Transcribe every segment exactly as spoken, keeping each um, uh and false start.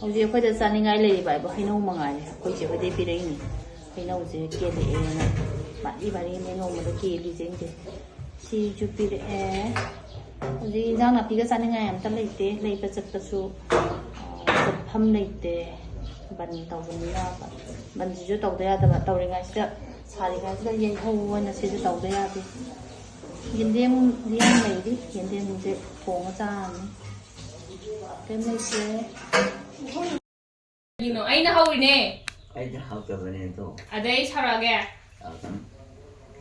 ꯍꯧꯖꯤꯛ ꯑꯩꯈꯣꯏꯗ ꯆꯥꯅꯤꯡꯉꯥꯏ ꯂꯩꯔꯤꯕ ꯍꯥꯏꯕꯨ ꯍꯩꯅꯧ ꯃꯉꯥꯏꯔꯦ꯫ ꯑꯩꯈꯣꯏ ꯆꯦ ꯍꯣꯏꯗꯩ ꯄꯤꯔꯛꯏꯅꯤ꯫ ꯍꯩꯅꯧꯁꯦ ꯀꯦꯜꯂꯛꯑꯦꯅ ꯕꯥꯔꯤ ꯕꯥꯔꯤ ꯑꯃ ꯅꯣꯡꯃꯗ ꯀꯦꯜꯂꯤꯁꯦ ꯌꯦꯡꯗꯦ꯫ ꯁꯤꯁꯨ ꯄꯤꯔꯛꯑꯦ꯫ ꯍꯧꯖꯤꯛ ꯏꯟꯖꯥꯡ ꯅꯥꯄꯤꯒ ꯆꯥꯅꯤꯡꯉꯥꯏ ꯑꯝꯇ ꯂꯩꯇꯦ꯫ ꯂꯩꯕ ꯆꯠꯄꯁꯨ, ꯑ, ꯆꯠꯐꯝ ꯂꯩꯇꯦ꯫ ꯕꯟ ꯇꯧꯕꯅꯤꯅ ꯕꯟꯁꯤꯁꯨ ꯇꯧꯗ ꯌꯥꯗꯕ꯫ ꯇꯧꯔꯤꯉꯩꯁꯤꯗ, ꯁꯥꯔꯤꯉꯩꯁꯤꯗ ꯌꯩꯍꯧ ꯑꯣꯏꯅ ꯁꯤꯁꯨ ꯇꯧꯗ ꯌꯥꯗꯦ꯫ ꯌꯦꯟꯗꯦꯝꯗꯤ ꯌꯥꯝ ꯂꯩꯔꯤ꯫ ꯌꯦꯟꯗꯦꯝꯁꯦ ꯊꯣꯡꯉ ꯆꯥꯔꯅꯤ꯫ ꯀꯩꯝ ꯂꯩꯇꯦ꯫ ꯀꯩꯅꯣ? ꯑꯩꯅ ꯍꯧꯔꯤꯅꯦ꯫ ꯑꯩꯗꯤ ꯍꯥꯎꯇꯕꯅꯦ ꯑꯗꯣ꯫ ꯑꯗꯩ ꯑꯩ ꯁꯥꯎꯔꯛꯑꯒꯦ? ꯁꯥꯎꯔꯛꯀꯅꯨ꯫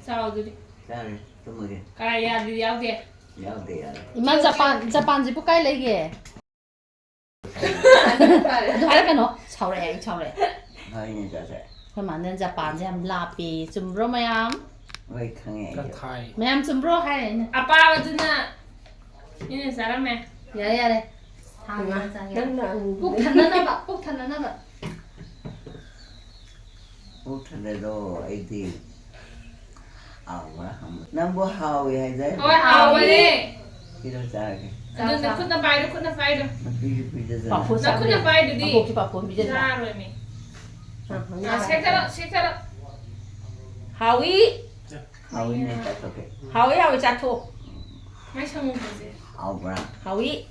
ꯆꯥꯎ ꯑꯗꯨꯗꯤ꯫ ꯆꯥꯔꯦ, ꯇꯨꯝꯃꯒꯦ꯫ ꯀꯥꯏ ꯌꯥꯗꯤ ꯌꯥꯎꯗꯦ? ꯌꯥꯎꯗꯦ, ꯌꯥꯎꯗꯦ꯫ ꯏꯃꯥ, ꯖꯄꯥꯟ, ꯖꯄꯥꯟꯁꯤꯕꯨ ꯀꯥꯏ ꯂꯩꯒꯦ? ꯑꯗꯨ ꯍꯥꯏꯔꯛꯀꯅꯣ꯫ ꯁꯥꯎꯔꯛꯑꯦ, ꯑꯩ ꯁꯥꯎꯔꯛꯑꯦ꯫ ꯍꯣꯏꯅꯦ, ꯆꯠꯁꯦ꯫ ꯑꯩꯈꯣꯏ ꯃꯥꯅ ꯖꯄꯥꯟꯁꯦ ꯌꯥꯝ ꯂꯥꯞꯄꯦ꯫ ꯆꯨꯝꯕ꯭ꯔꯣ ꯃꯌꯥꯝ? ꯍꯣꯏ, ꯈꯪꯉꯦ ꯑꯩꯁꯨ꯫ ꯀꯊꯥꯏ꯫ ꯃꯌꯥꯝ ꯆꯨꯝꯕ꯭ꯔꯣ ꯍꯥꯏꯔꯦ ꯑꯩꯅ꯫ ꯑꯄꯥꯕꯗꯨꯅ ꯃꯤꯅ ꯆꯥꯔꯝꯃꯦ꯫ ꯌꯥꯔꯦ, ꯌꯥꯔꯦ꯫ ꯊꯥꯡ ꯍꯩꯃꯥ, ꯆꯥꯒꯦ꯫ ꯅꯪꯅ ꯑꯃꯨꯛ ꯄꯨꯛ ꯊꯟꯅꯅꯕ, ꯄꯨꯛ ꯊꯟꯅꯅꯕ꯫ ꯄꯨꯛ ꯊꯜꯂꯦꯗꯣ ꯑꯩꯗꯤ꯫ ꯍꯥꯎꯕ꯭ꯔꯥ ꯍꯪꯕ꯫ ꯅꯪꯕꯨ ꯍꯥꯎꯋꯦ ꯍꯥꯏꯗꯥꯏ? ꯍꯣꯏ, ꯍꯥꯎꯕꯅꯦ꯫ ꯄꯤꯔꯣ ꯆꯥꯔꯒꯦ꯫ ꯑꯗꯨ ꯆꯥꯎ, ꯆꯥꯎ꯫ ꯅꯈꯨꯠꯅ ꯄꯥꯏꯔꯣ, ꯈꯨꯠꯅ ꯄꯥꯏꯔꯣ꯫ ꯅꯨꯄꯤꯁꯨ ꯄꯤꯖꯗꯅ꯫ ꯄꯥꯐꯣꯔ ꯆꯥꯕ ꯅꯈꯨꯠꯅ ꯌꯥꯏ꯫ ꯄꯥꯏꯗꯨꯗꯤ꯫ ꯑꯕꯣꯛꯀꯤ ꯄꯥꯐꯣꯔ ꯄꯤꯖꯗ꯭ꯔꯥ? ꯆꯥꯔꯣꯏꯃꯤ꯫ ꯑ, ꯑ, ꯑ, ꯁꯦꯛꯊꯔꯣ, ꯁꯦꯛꯊꯔꯣ꯫ ꯍꯥꯎꯏ꯫ ꯍꯥꯎꯏꯅꯦ, ꯆꯥꯊꯣꯛꯀꯦ꯫ ꯍꯥꯎꯏ, ꯍꯥꯎꯏ, ꯆꯥꯊꯣꯛ꯫ ꯃꯥꯏ ꯁꯪꯒꯣꯝꯁꯦ꯫ ꯍꯥꯎꯕ꯭ꯔꯥ? ꯍꯥꯎꯏ꯫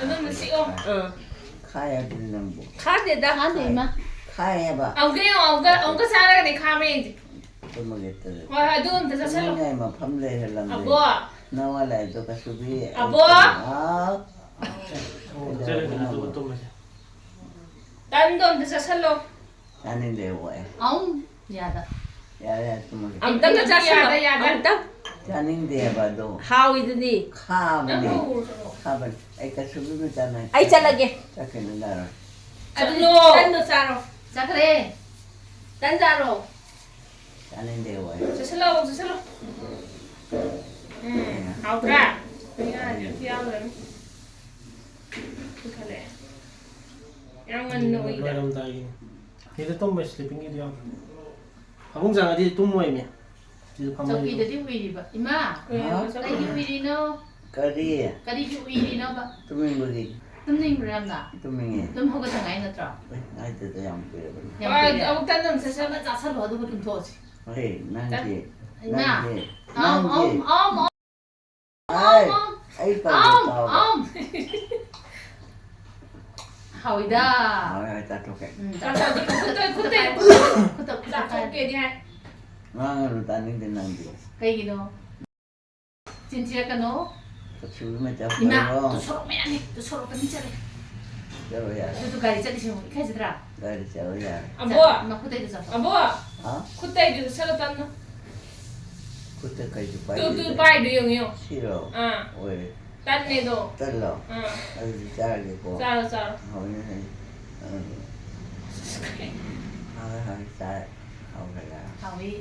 ꯑꯗꯨꯝꯅ ꯆꯤꯛꯑꯣ꯫ ꯑꯥ꯫ ꯈꯥꯏ ꯍꯥꯏꯕꯅꯤ ꯅꯪꯕꯨ꯫ ꯈꯥꯗꯦꯗ꯫ ꯈꯥꯗꯦ, ꯏꯃꯥ꯫ ꯈꯥꯏ ꯍꯥꯏꯕ꯫ ꯑꯃꯨꯛꯀ ꯌꯦꯡꯉꯣ, ꯑꯃꯨꯛꯀ, ꯑꯃꯨꯛꯀ ꯆꯥꯔꯒꯅꯦ ꯈꯥ ꯃꯌꯦꯡꯁꯦ꯫ ꯇꯨꯝꯃꯒꯦ ꯇꯧꯔꯦ꯫ ꯍꯣꯏ, ꯍꯣꯏ, ꯑꯗꯨ ꯑꯝꯇ ꯆꯥꯁꯜꯂꯣ꯫ ꯇꯨꯝꯅꯤꯡꯉꯥꯏ ꯃꯐꯝ ꯂꯩꯍꯜꯂꯝꯗꯦ꯫ ꯑꯕꯣ꯫ ꯅꯋꯥ ꯂꯥꯏꯗꯣ ꯀꯁꯨꯕꯤ꯫ ꯑꯕꯣ꯫ ꯍꯥꯎ꯫ ꯑꯣ, ꯆꯠꯂꯦꯗꯅ, ꯑꯗꯨꯒ ꯇꯨꯝꯃꯁꯦ꯫ ꯇꯟꯗꯣ ꯑꯝꯇ ꯆꯥꯁꯜꯂꯣ꯫ ꯆꯥꯅꯤꯡꯗꯦ, ꯋꯥꯏ꯫ ꯑꯝ, ꯌꯥꯗ꯫ ꯌꯥꯔꯦ, ꯌꯥꯔꯦ, ꯇꯨꯝꯃꯒꯦ꯫ ꯑꯝꯇꯪꯒ ꯆꯥꯁꯜꯂꯣ꯫ ꯌꯥꯗ, ꯌꯥꯗ꯫ ꯑꯝꯇꯪ꯫ ꯆꯥꯅꯤꯡꯗꯦꯕ ꯑꯗꯣ꯫ ꯍꯥꯎꯏꯗꯨꯗꯤ꯫ ꯈꯥꯕꯅꯦ꯫ ꯅꯪ ꯈꯥꯕꯅꯦ꯫ ꯑꯩ ꯀꯁꯨꯕꯤ ꯃꯆꯥꯅ ꯑꯩ ꯆꯠꯂꯒꯦ꯫ ꯆꯠꯈꯤꯅꯨ ꯌꯥꯔꯣꯏ꯫ ꯑꯗꯨꯅꯣ꯫ ꯇꯟꯗꯣ ꯆꯥꯔꯣ꯫ ꯆꯠꯈ꯭ꯔꯦ꯫ ꯇꯟ ꯆꯥꯔꯣ꯫ ꯆꯥꯅꯤꯡꯗꯦ, ꯋꯥꯏ꯫ ꯆꯠꯁꯤꯜꯂꯣ, ꯆꯠꯁꯤꯜꯂꯣ꯫ ꯎꯝ, ꯍꯥꯎꯇ꯭ꯔꯥ? ꯉꯥꯁꯦ ꯑꯝꯇ ꯌꯥꯎꯗ꯭ꯔꯕꯅꯤ꯫ ꯄꯨꯈꯠꯂꯛꯑꯦ꯫ ꯌꯥꯝ ꯉꯟꯅ ꯎꯏꯗ꯫ ꯂꯣꯏꯔꯝꯗꯥꯏꯒꯤꯅꯤ꯫ ꯁꯤꯗ ꯇꯨꯝꯕ, ꯁ꯭ꯂꯤꯞꯄꯤꯡꯒꯤꯗꯤ ꯌꯥꯎꯗ꯭ꯔꯣ? ꯐꯃꯨꯡ ꯆꯪꯉꯗꯤ ꯇꯨꯝꯃꯣꯏꯃꯤ꯫ ꯁꯤꯗ ꯐꯝꯃ ꯆꯧꯀꯤꯗꯗꯤ ꯎꯏꯔꯤꯕ꯫ ꯏꯃꯥ, ꯀꯩꯅꯣ ꯍꯥ? ꯆꯧꯀꯤ? ꯀꯩꯒꯤ ꯎꯏꯔꯤꯅꯣ? ꯀꯔꯤ? ꯀꯔꯤꯒꯤ ꯎꯏꯔꯤꯅꯣꯕ? ꯇꯨꯝꯅꯤꯡꯕꯒꯤ꯫ ꯇꯨꯝꯅꯤꯡꯕ꯭ꯔꯥ ꯌꯥꯝꯅ? ꯇꯨꯝꯅꯤꯡꯉꯦ꯫ ꯇꯨꯝ ꯍꯧꯒꯠꯇ ꯉꯥꯏ ꯅꯠꯇ꯭ꯔꯣ? ꯑꯦ, ꯉꯥꯏꯗꯦꯗ, ꯌꯥꯝ ꯀꯨꯏꯔꯕꯅꯤ꯫ ꯌꯥꯝ ꯍꯣꯏ, ꯀꯨꯏꯔꯦ? ꯑꯃꯨꯛꯇ ꯑꯗꯨꯝ ꯆꯠꯁꯦ꯫ ꯐꯖꯅ ꯆꯥꯁꯜꯂꯣ, ꯑꯗꯨꯒ ꯇꯨꯝꯊꯣꯛꯑꯁꯤ꯫ ꯍꯣꯏ, ꯅꯪꯗꯤ? ꯆꯠ-, ꯏꯃꯥ! ꯅꯪꯗꯤ? ꯑꯝ, ꯅꯪꯗꯤ? ꯑꯝ, ꯑꯝ, ꯑꯝ, ꯑꯩ, ꯑꯝ, ꯑꯩ ꯄꯜꯂꯦ, ꯑꯝ, ꯇꯥꯎꯕ꯫ ꯑꯝ꯫ ꯍꯥꯎꯏꯗ꯫ ꯍꯣꯏ, ꯍꯣꯏ, ꯆꯥꯊꯣꯛꯀꯦ꯫ ꯎꯝ, ꯆꯥꯊꯣꯛ-, ꯈꯨꯠꯇ, ꯈꯨꯠꯇ, ꯈꯨꯠꯇ, ꯈꯨꯠꯇ ꯆꯥꯊꯣꯛꯀꯦꯗꯤ ꯍꯥꯏ꯫ ꯉꯥꯡꯉꯅꯨ, ꯇꯥꯅꯤꯡꯗꯦ ꯅꯪꯗꯤ꯫ ꯀꯩꯒꯤꯅꯣ? ꯆꯤꯟ ꯊꯤꯔꯛꯀꯅꯣ꯫ ꯀꯆꯨꯒꯤ ꯃꯆꯥ ꯏꯃꯥ, ꯐꯔꯣ꯫ ꯇꯨ ꯁꯣꯔꯣꯛ ꯃꯌꯥꯅꯤ, ꯇꯨ ꯁꯣꯔꯣꯛꯇ ꯃꯤ ꯆꯠꯂꯦ꯫ ꯆꯠꯂꯣ ꯌꯥꯔꯦ꯫ ꯑꯗꯨ ꯒꯥꯔꯤ ꯆꯠꯂꯤꯁꯦ ꯌꯦꯡꯉꯨ, ꯏꯀꯥꯏꯖꯗ꯭ꯔꯥ? ꯒꯥꯔꯤ ꯆꯠꯂꯣ ꯌꯥꯔꯦ꯫ ꯑꯕꯣ! ꯆꯠ-, ꯃꯈꯨꯠꯇꯩꯗꯨ ꯆꯥꯊꯣꯛ꯫ ꯑꯕꯣ! ꯍꯥ? ꯈꯨꯠꯇꯩꯗꯨ ꯆꯠꯂꯣ ꯇꯞꯅ꯫ ꯈꯨꯠꯇ ꯀꯩꯁꯨ ꯇꯨ, ꯇꯨ ꯄꯥꯏꯗꯦ꯫ ꯄꯥꯏꯗꯨ ꯌꯦꯡꯉꯨ, ꯌꯦꯡꯉꯨ꯫ ꯁꯤꯔꯣ? ꯑꯥ꯫ ꯑꯣꯏꯔꯦ꯫ ꯇꯟꯅꯦꯗꯣ꯫ ꯇꯜꯂꯣ? ꯑꯥ꯫ ꯑꯗꯨꯗꯤ ꯆꯥꯔꯒꯦꯀꯣ꯫ ꯆꯥꯔꯣ, ꯆꯥꯔꯣ꯫ ꯍꯥꯎꯅꯤ, ꯍꯥꯎꯅꯤ꯫ ꯑꯥ꯫ ꯑꯁ, ꯀꯩ- ꯍꯥꯎꯋꯦ, ꯍꯥꯎꯋꯦ, ꯆꯥꯔꯦ꯫ ꯍꯥꯎꯈ꯭ꯔꯦ꯫ ꯍꯥꯎꯋꯤ꯫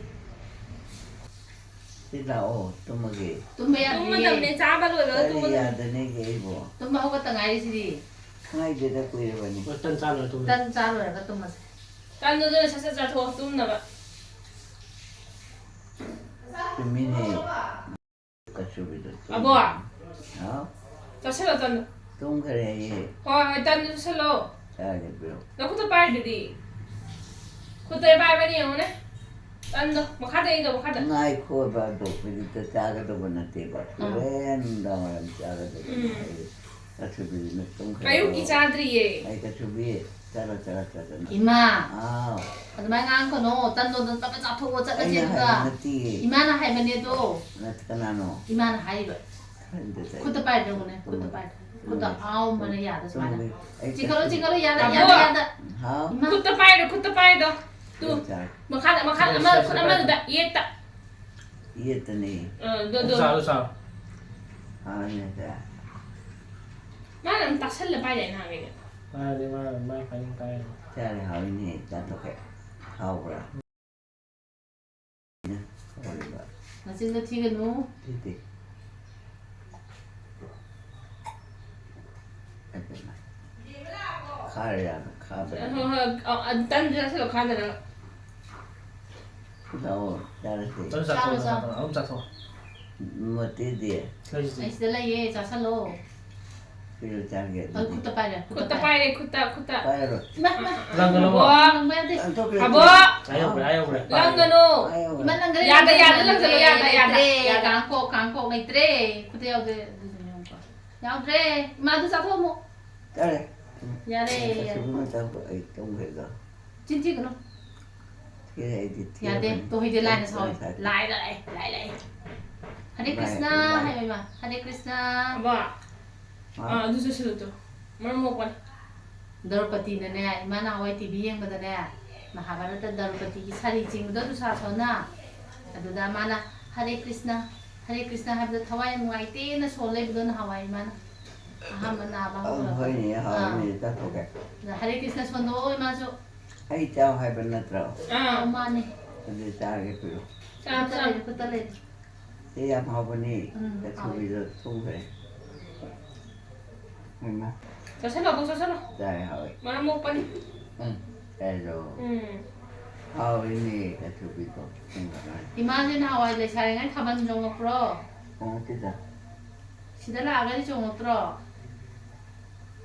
ꯁꯤ ꯂꯥꯛꯑꯣ, ꯇꯨꯝꯃꯒꯦ꯫ ꯇꯨꯝꯕ ꯌꯥꯗꯤꯌꯦ꯫ ꯇꯨꯝꯃꯗꯕꯅꯦ, ꯆꯥꯕ ꯂꯣꯏꯕꯒ ꯀꯔꯤ ꯇꯨꯝꯃꯗꯕꯅꯦ꯫ ꯌꯥꯗꯅꯤꯒꯦ ꯑꯩꯕꯣ? ꯇꯨꯝꯕ ꯍꯧꯒꯠꯇ ꯉꯥꯏꯔꯤ ꯁꯤꯗꯤ꯫ ꯈꯪꯍꯩꯗꯦꯗ, ꯀꯨꯏꯔꯕꯅꯤ꯫ ꯍꯣꯏ, ꯇꯟ ꯆꯥ ꯂꯣꯏꯔ ꯇꯨꯝꯃꯣ꯫ ꯇꯟ ꯆꯥ ꯂꯣꯏꯔꯒ ꯇꯨꯝꯃꯁꯦ꯫ ꯇꯟꯗꯨ ꯑꯗꯨꯅ ꯁꯠ ꯁꯠ ꯆꯥꯊꯣꯛꯑꯣ, ꯇꯨꯝꯅꯕ꯫ ꯆꯨꯝꯃꯤꯅꯦ꯫ ꯀꯆꯨꯕꯤꯗꯣ ꯇꯨꯝ-, ꯑꯕꯣ! ꯍꯥꯎ? ꯆꯥꯁꯤꯜꯂꯣ ꯇꯟꯗꯣ꯫ ꯇꯨꯝꯈꯔꯦ ꯍꯥꯏꯌꯦ꯫ ꯍꯣꯏ, ꯍꯣꯏ, ꯇꯟꯗꯣ ꯆꯥꯁꯤꯜꯂꯣ꯫ ꯀꯥꯏꯗ ꯄꯤꯔꯛ-? ꯅꯈꯨꯠꯇ ꯄꯥꯏꯗꯨꯗꯤ꯫ ꯈꯨꯠꯇ ꯄꯥꯏꯕꯅꯤ ꯌꯦꯡꯉꯨꯅꯦ꯫ ꯇꯟꯗꯣ ꯃꯈꯥꯗ ꯌꯦꯡꯗꯣ, ꯃꯈꯥꯗ꯫ ꯉꯥꯏꯈꯣꯕ, ꯑꯗꯣ ꯍꯧꯖꯤꯛꯇ ꯆꯥꯒꯗꯧꯕ ꯅꯠꯇꯦꯕ꯫ ꯑꯥ꯫ ꯍꯣꯔꯦꯟ ꯅꯨꯡꯗꯥꯡ ꯋꯥꯏꯔꯝ ꯆꯥꯒꯗꯧꯕꯅꯤ ꯎꯝ꯫ ꯍꯥꯏꯌꯦ꯫ ꯀꯆꯨꯕꯤꯁꯤꯅ ꯇꯨꯝꯈ꯭ꯔꯦ꯫ ꯑꯌꯨꯛꯀꯤ ꯆꯥꯗ꯭ꯔꯤꯌꯦ꯫ ꯑꯩ ꯀꯆꯨꯕꯤ, ꯆꯠꯂꯣ, ꯆꯠꯂꯣ, ꯆꯠꯂꯣ꯫ ꯏꯃꯥ! ꯑꯥꯎ꯫ ꯑꯗꯨꯃꯥꯏꯅ ꯉꯥꯡꯒꯅꯣ꯫ ꯇꯟꯗꯣ ꯑꯗꯨꯝ ꯇꯞꯅ ꯆꯥꯊꯣꯛꯑꯣ, ꯆꯠꯂꯁꯦ ꯑꯩꯅ ꯑꯗꯨꯒ꯫ ꯍꯥꯏꯕ ꯅꯠꯇꯤꯌꯦ꯫ ꯏꯃꯥꯅ ꯍꯥꯏꯕꯅꯦ ꯑꯗꯣ꯫ ꯅꯠ-, ꯀꯅꯥꯅꯣ? ꯏꯃꯥꯅ ꯍꯥꯏꯔꯤꯕ꯫ ꯈꯪꯗꯦꯗ ꯑꯩ꯫ ꯈꯨꯠꯇ ꯄꯥꯏꯔꯗꯧꯅꯦ, ꯈꯨꯠꯇ ꯇꯨꯝꯃꯦ꯫ ꯄꯥꯏꯔꯗꯧꯅꯦ꯫ ꯈꯨꯠꯇ ꯇꯨꯝꯃꯦ꯫ ꯑꯥꯎ ꯃꯅ ꯌꯥꯗ ꯁꯨꯃꯥꯏꯅ꯫ ꯇꯨꯝꯃꯦ꯫ ꯑꯩ ꯆꯤꯡꯈꯠꯂꯨ, ꯀꯆꯨꯕꯤ꯫ ꯆꯤꯡꯈꯠꯂꯨ, ꯌꯥꯗ, ꯌꯥꯗ, ꯑꯕꯣ! ꯌꯥꯗ꯫ ꯍꯥꯎ? ꯏꯃꯥ꯫ ꯈꯨꯠꯇ ꯄꯥꯏꯔꯣ, ꯈꯨꯠꯇ ꯄꯥꯏꯗꯣ꯫ ꯇꯨ꯫ ꯑꯩ ꯆꯥ-, ꯃꯈꯥꯗ, ꯃꯈꯥꯗ, ꯁꯤ, ꯑꯃ, ꯁꯤ, ꯁꯤ ꯈꯨꯠ ꯄꯥꯏ꯫ ꯑꯃꯗꯨꯗ, ꯌꯦꯠꯇ꯫ ꯌꯦꯠꯇꯅꯦ꯫ ꯑ, ꯑꯗꯨ, ꯑꯗꯨ ꯑꯗꯨ꯫ ꯆꯥꯔꯣ, ꯆꯥꯔꯣ꯫ ꯍꯥꯎꯅꯦ ꯁꯦ꯫ ꯃꯥꯅ ꯑꯃꯨꯛ ꯇꯥꯁꯜꯂ ꯄꯥꯏꯗꯥꯏ ꯅꯍꯥꯟꯒꯩꯗꯤ? ꯃꯥꯗꯤ ꯃꯥ, ꯃꯥ ꯄꯥꯏꯅꯤꯡ ꯄꯥꯏꯔꯦ꯫ ꯆꯥꯔꯦ, ꯍꯥꯎꯋꯤꯅꯦ, ꯆꯥꯊꯣꯛꯀꯦ꯫ ꯍꯥꯎꯕ꯭ꯔꯥ? ꯍꯥꯎꯔꯤꯕ꯫ ꯅꯆꯤꯟꯗꯣ ꯊꯤꯒꯅꯨ꯫ ꯊꯤꯗꯦ꯫ ꯈꯥꯔꯦ ꯌꯥꯝꯅ, ꯈꯥꯗꯅ꯫ ꯍꯣꯏ, ꯍꯣꯏ, ꯑ, ꯑ, ꯇꯟꯗꯨ ꯆꯥꯁꯤꯜꯂꯣ, ꯈꯥꯗꯅꯕ꯫ ꯂꯥꯛꯑꯣ, ꯆꯥꯔꯁꯦ꯫ ꯆꯥꯔꯣ, ꯆꯥꯊꯣꯛꯑꯣ, ꯆꯥꯔꯣ꯫ ꯆꯥꯊꯣꯛꯑꯣ, ꯑꯗꯨꯝ ꯆꯥꯊꯣꯛꯑꯣ꯫ ꯃꯣꯇꯤꯗꯤ? ꯂꯩꯁꯤꯗꯤ꯫ ꯑꯩ ꯁꯤꯗ ꯂꯩꯌꯦ, ꯆꯥꯁꯜꯂꯣ꯫ ꯀꯩꯅꯣ ꯆꯥꯒꯦ ꯑꯗꯨ ꯑꯗꯨꯗꯤ? ꯈꯨꯠꯇ ꯄꯥꯏꯔꯦ, ꯈꯨꯠꯇ ꯈꯨꯠꯇ ꯄꯥꯏꯔꯦ꯫ ꯄꯥꯏꯔꯦ, ꯈꯨꯠꯇ, ꯈꯨꯠꯇ꯫ ꯄꯥꯏꯔꯣ꯫ ꯏꯃꯥ, ꯏꯃꯥ, ꯏꯃꯥ꯫ ꯂꯪꯒꯅꯨ꯫ ꯂꯪꯕ ꯌꯥꯗꯦ꯫ ꯑꯥ, ꯌꯧꯈ꯭ꯔꯦ, ꯑꯥ, ꯌꯧꯈ꯭ꯔꯦ꯫ ꯂꯪꯒꯅꯨ꯫ ꯄꯥꯏꯔꯣ꯫ ꯏꯃꯥ, ꯂꯪꯒꯅꯨ꯫ ꯌꯥꯗ, ꯌꯥꯗ, ꯂꯪꯒꯅꯨ, ꯌꯥꯗ, ꯌꯥꯗ, ꯂꯩꯇ꯭ꯔꯦ, ꯌꯥꯗ꯫ ꯀꯥꯡꯀꯣꯛ, ꯀꯥꯡꯀꯣꯛ ꯂꯩꯇ꯭ꯔꯦ꯫ ꯈꯨꯠꯇ ꯌꯥꯎꯗ꯭ꯔꯦ꯫ ꯑꯗꯨꯁꯨ ꯌꯦꯡꯉꯨꯀꯣ꯫ ꯌꯥꯎꯗ꯭ꯔꯦ꯫ ꯏꯃꯥ, ꯑꯗꯨ ꯆꯥꯊꯣꯛꯑꯝꯃꯣ꯫ ꯇꯥꯔꯦ꯫ ꯌꯥꯔꯦ, ꯌꯥꯔꯦ꯫ ꯑꯁꯨꯝꯕ ꯃꯇꯝꯗ ꯑꯩ ꯇꯨꯝꯈ꯭ꯔꯦꯗ꯫ ꯆꯤꯟ ꯊꯤꯒꯅꯨ꯫ ꯊꯤꯔꯦ ꯑꯩꯗꯤ ꯌꯥꯗꯦ꯫ ꯊꯤꯔꯕꯅꯤ꯫ ꯇꯣ, ꯍꯨꯏꯗꯤ ꯂꯥꯏꯅ ꯑꯩ ꯁꯥꯎꯋꯦ꯫ ꯉꯁꯥꯏ ꯂꯥꯏ, ꯂꯥꯏ, ꯂꯥꯏ, ꯂꯥꯏ꯫ ꯍꯔꯦ ꯂꯥꯏ, ꯀ꯭ꯔꯤꯁꯅ ꯂꯥꯏ꯫ ꯍꯥꯏꯌꯣ ꯏꯃꯥ꯫ ꯍꯔꯦ ꯀ꯭ꯔꯤꯁꯅ꯫ ꯑꯕꯣ꯫ ꯍꯥꯎ꯫ ꯑꯥ, ꯑꯗꯨ ꯆꯠꯁꯤꯜꯂꯨ ꯇꯨ꯫ ꯃꯔꯝ ꯃꯣꯛꯄꯅꯤ꯫ ꯗ꯭ꯔꯧꯄꯗꯤꯅꯅꯦ, ꯏꯃꯥ ꯅꯍꯥꯟꯋꯥꯏ ꯇꯤ ꯚꯤ ꯌꯦꯡꯕꯗꯅꯦ, ꯃꯍꯥꯚꯥꯔꯠꯇ ꯗ꯭ꯔꯧꯄꯗꯤꯒꯤ ꯁꯥꯔꯤ ꯆꯤꯡꯕꯗꯣ ꯗꯨꯁꯥꯁꯣꯟꯅ꯫ ꯑꯗꯨꯗ ꯃꯥꯅ ꯍꯔꯦ ꯀ꯭ꯔꯤꯁꯅ, ꯍꯔꯦ ꯀ꯭ꯔꯤꯁꯅ ꯍꯥꯏꯕꯗ ꯊꯋꯥꯏ ꯌꯥꯝ ꯅꯨꯡꯉꯥꯏꯇꯦꯅ ꯁꯣꯜ ꯂꯩꯕꯗꯣ ꯅꯍꯥꯟꯋꯥꯏ ꯏꯃꯥꯅ꯫ ꯑꯍꯥꯟꯕ ꯅꯥꯕ ꯑꯧ, ꯍꯧꯔꯛꯄꯗ꯫ ꯍꯣꯏꯅꯦ, ꯑꯥ꯫ ꯍꯥꯎꯏꯅꯦ, ꯆꯥꯊꯣꯛꯀꯦ꯫ ꯑꯗ ꯍꯔꯦ ꯀ꯭ꯔꯤꯁꯅ ꯁꯣꯟꯗꯣꯛꯑꯣ ꯏꯃꯥꯁꯨ꯫ ꯑꯩ ꯆꯥꯎ ꯍꯥꯏꯕ ꯅꯠꯇ꯭ꯔꯣ? ꯑꯥ꯫ ꯃꯥꯅꯦ꯫ ꯑꯗꯨ ꯆꯥꯒꯦ ꯄꯤꯔꯣ꯫ ꯆꯥ, ꯈꯨꯠꯇ ꯆꯥ꯫ ꯂꯩꯔꯦ, ꯈꯨꯠꯇ ꯂꯩꯔꯦ꯫ ꯁꯤ ꯌꯥꯝ ꯍꯥꯎꯕꯅꯤ꯫ ꯎꯝ, ꯀꯊꯨꯕꯤꯗꯣ ꯊꯣꯡꯈ꯭ꯔꯦ꯫ ꯍꯩꯃꯥ, ꯆꯥꯁꯤꯜꯂꯣ, ꯑꯕꯣꯛ, ꯆꯥꯁꯤꯜꯂꯣ꯫ ꯆꯥꯏ ꯍꯥꯎꯋꯦ꯫ ꯃꯔꯝ ꯃꯣꯛꯄꯅꯤ꯫ ꯎꯝ, ꯆꯥꯏꯗꯣ꯫ ꯎꯝ꯫ ꯍꯥꯎꯋꯤꯅꯦ ꯀꯊꯨꯕꯤꯗꯣ ꯊꯣꯡꯈ꯭ꯔꯦ꯫ ꯏꯃꯥꯁꯦ ꯅꯍꯥꯟꯋꯥꯏ ꯂꯩꯁꯥꯔꯤꯉꯩ ꯊꯥꯕꯜ ꯆꯣꯡꯉꯛꯄ꯭ꯔꯣ? ꯈꯣꯡꯎꯞꯀꯤꯗ꯫ ꯁꯤꯗ ꯂꯥꯛꯑꯒꯗꯤ ꯆꯣꯡꯉꯛꯇ꯭ꯔꯣ?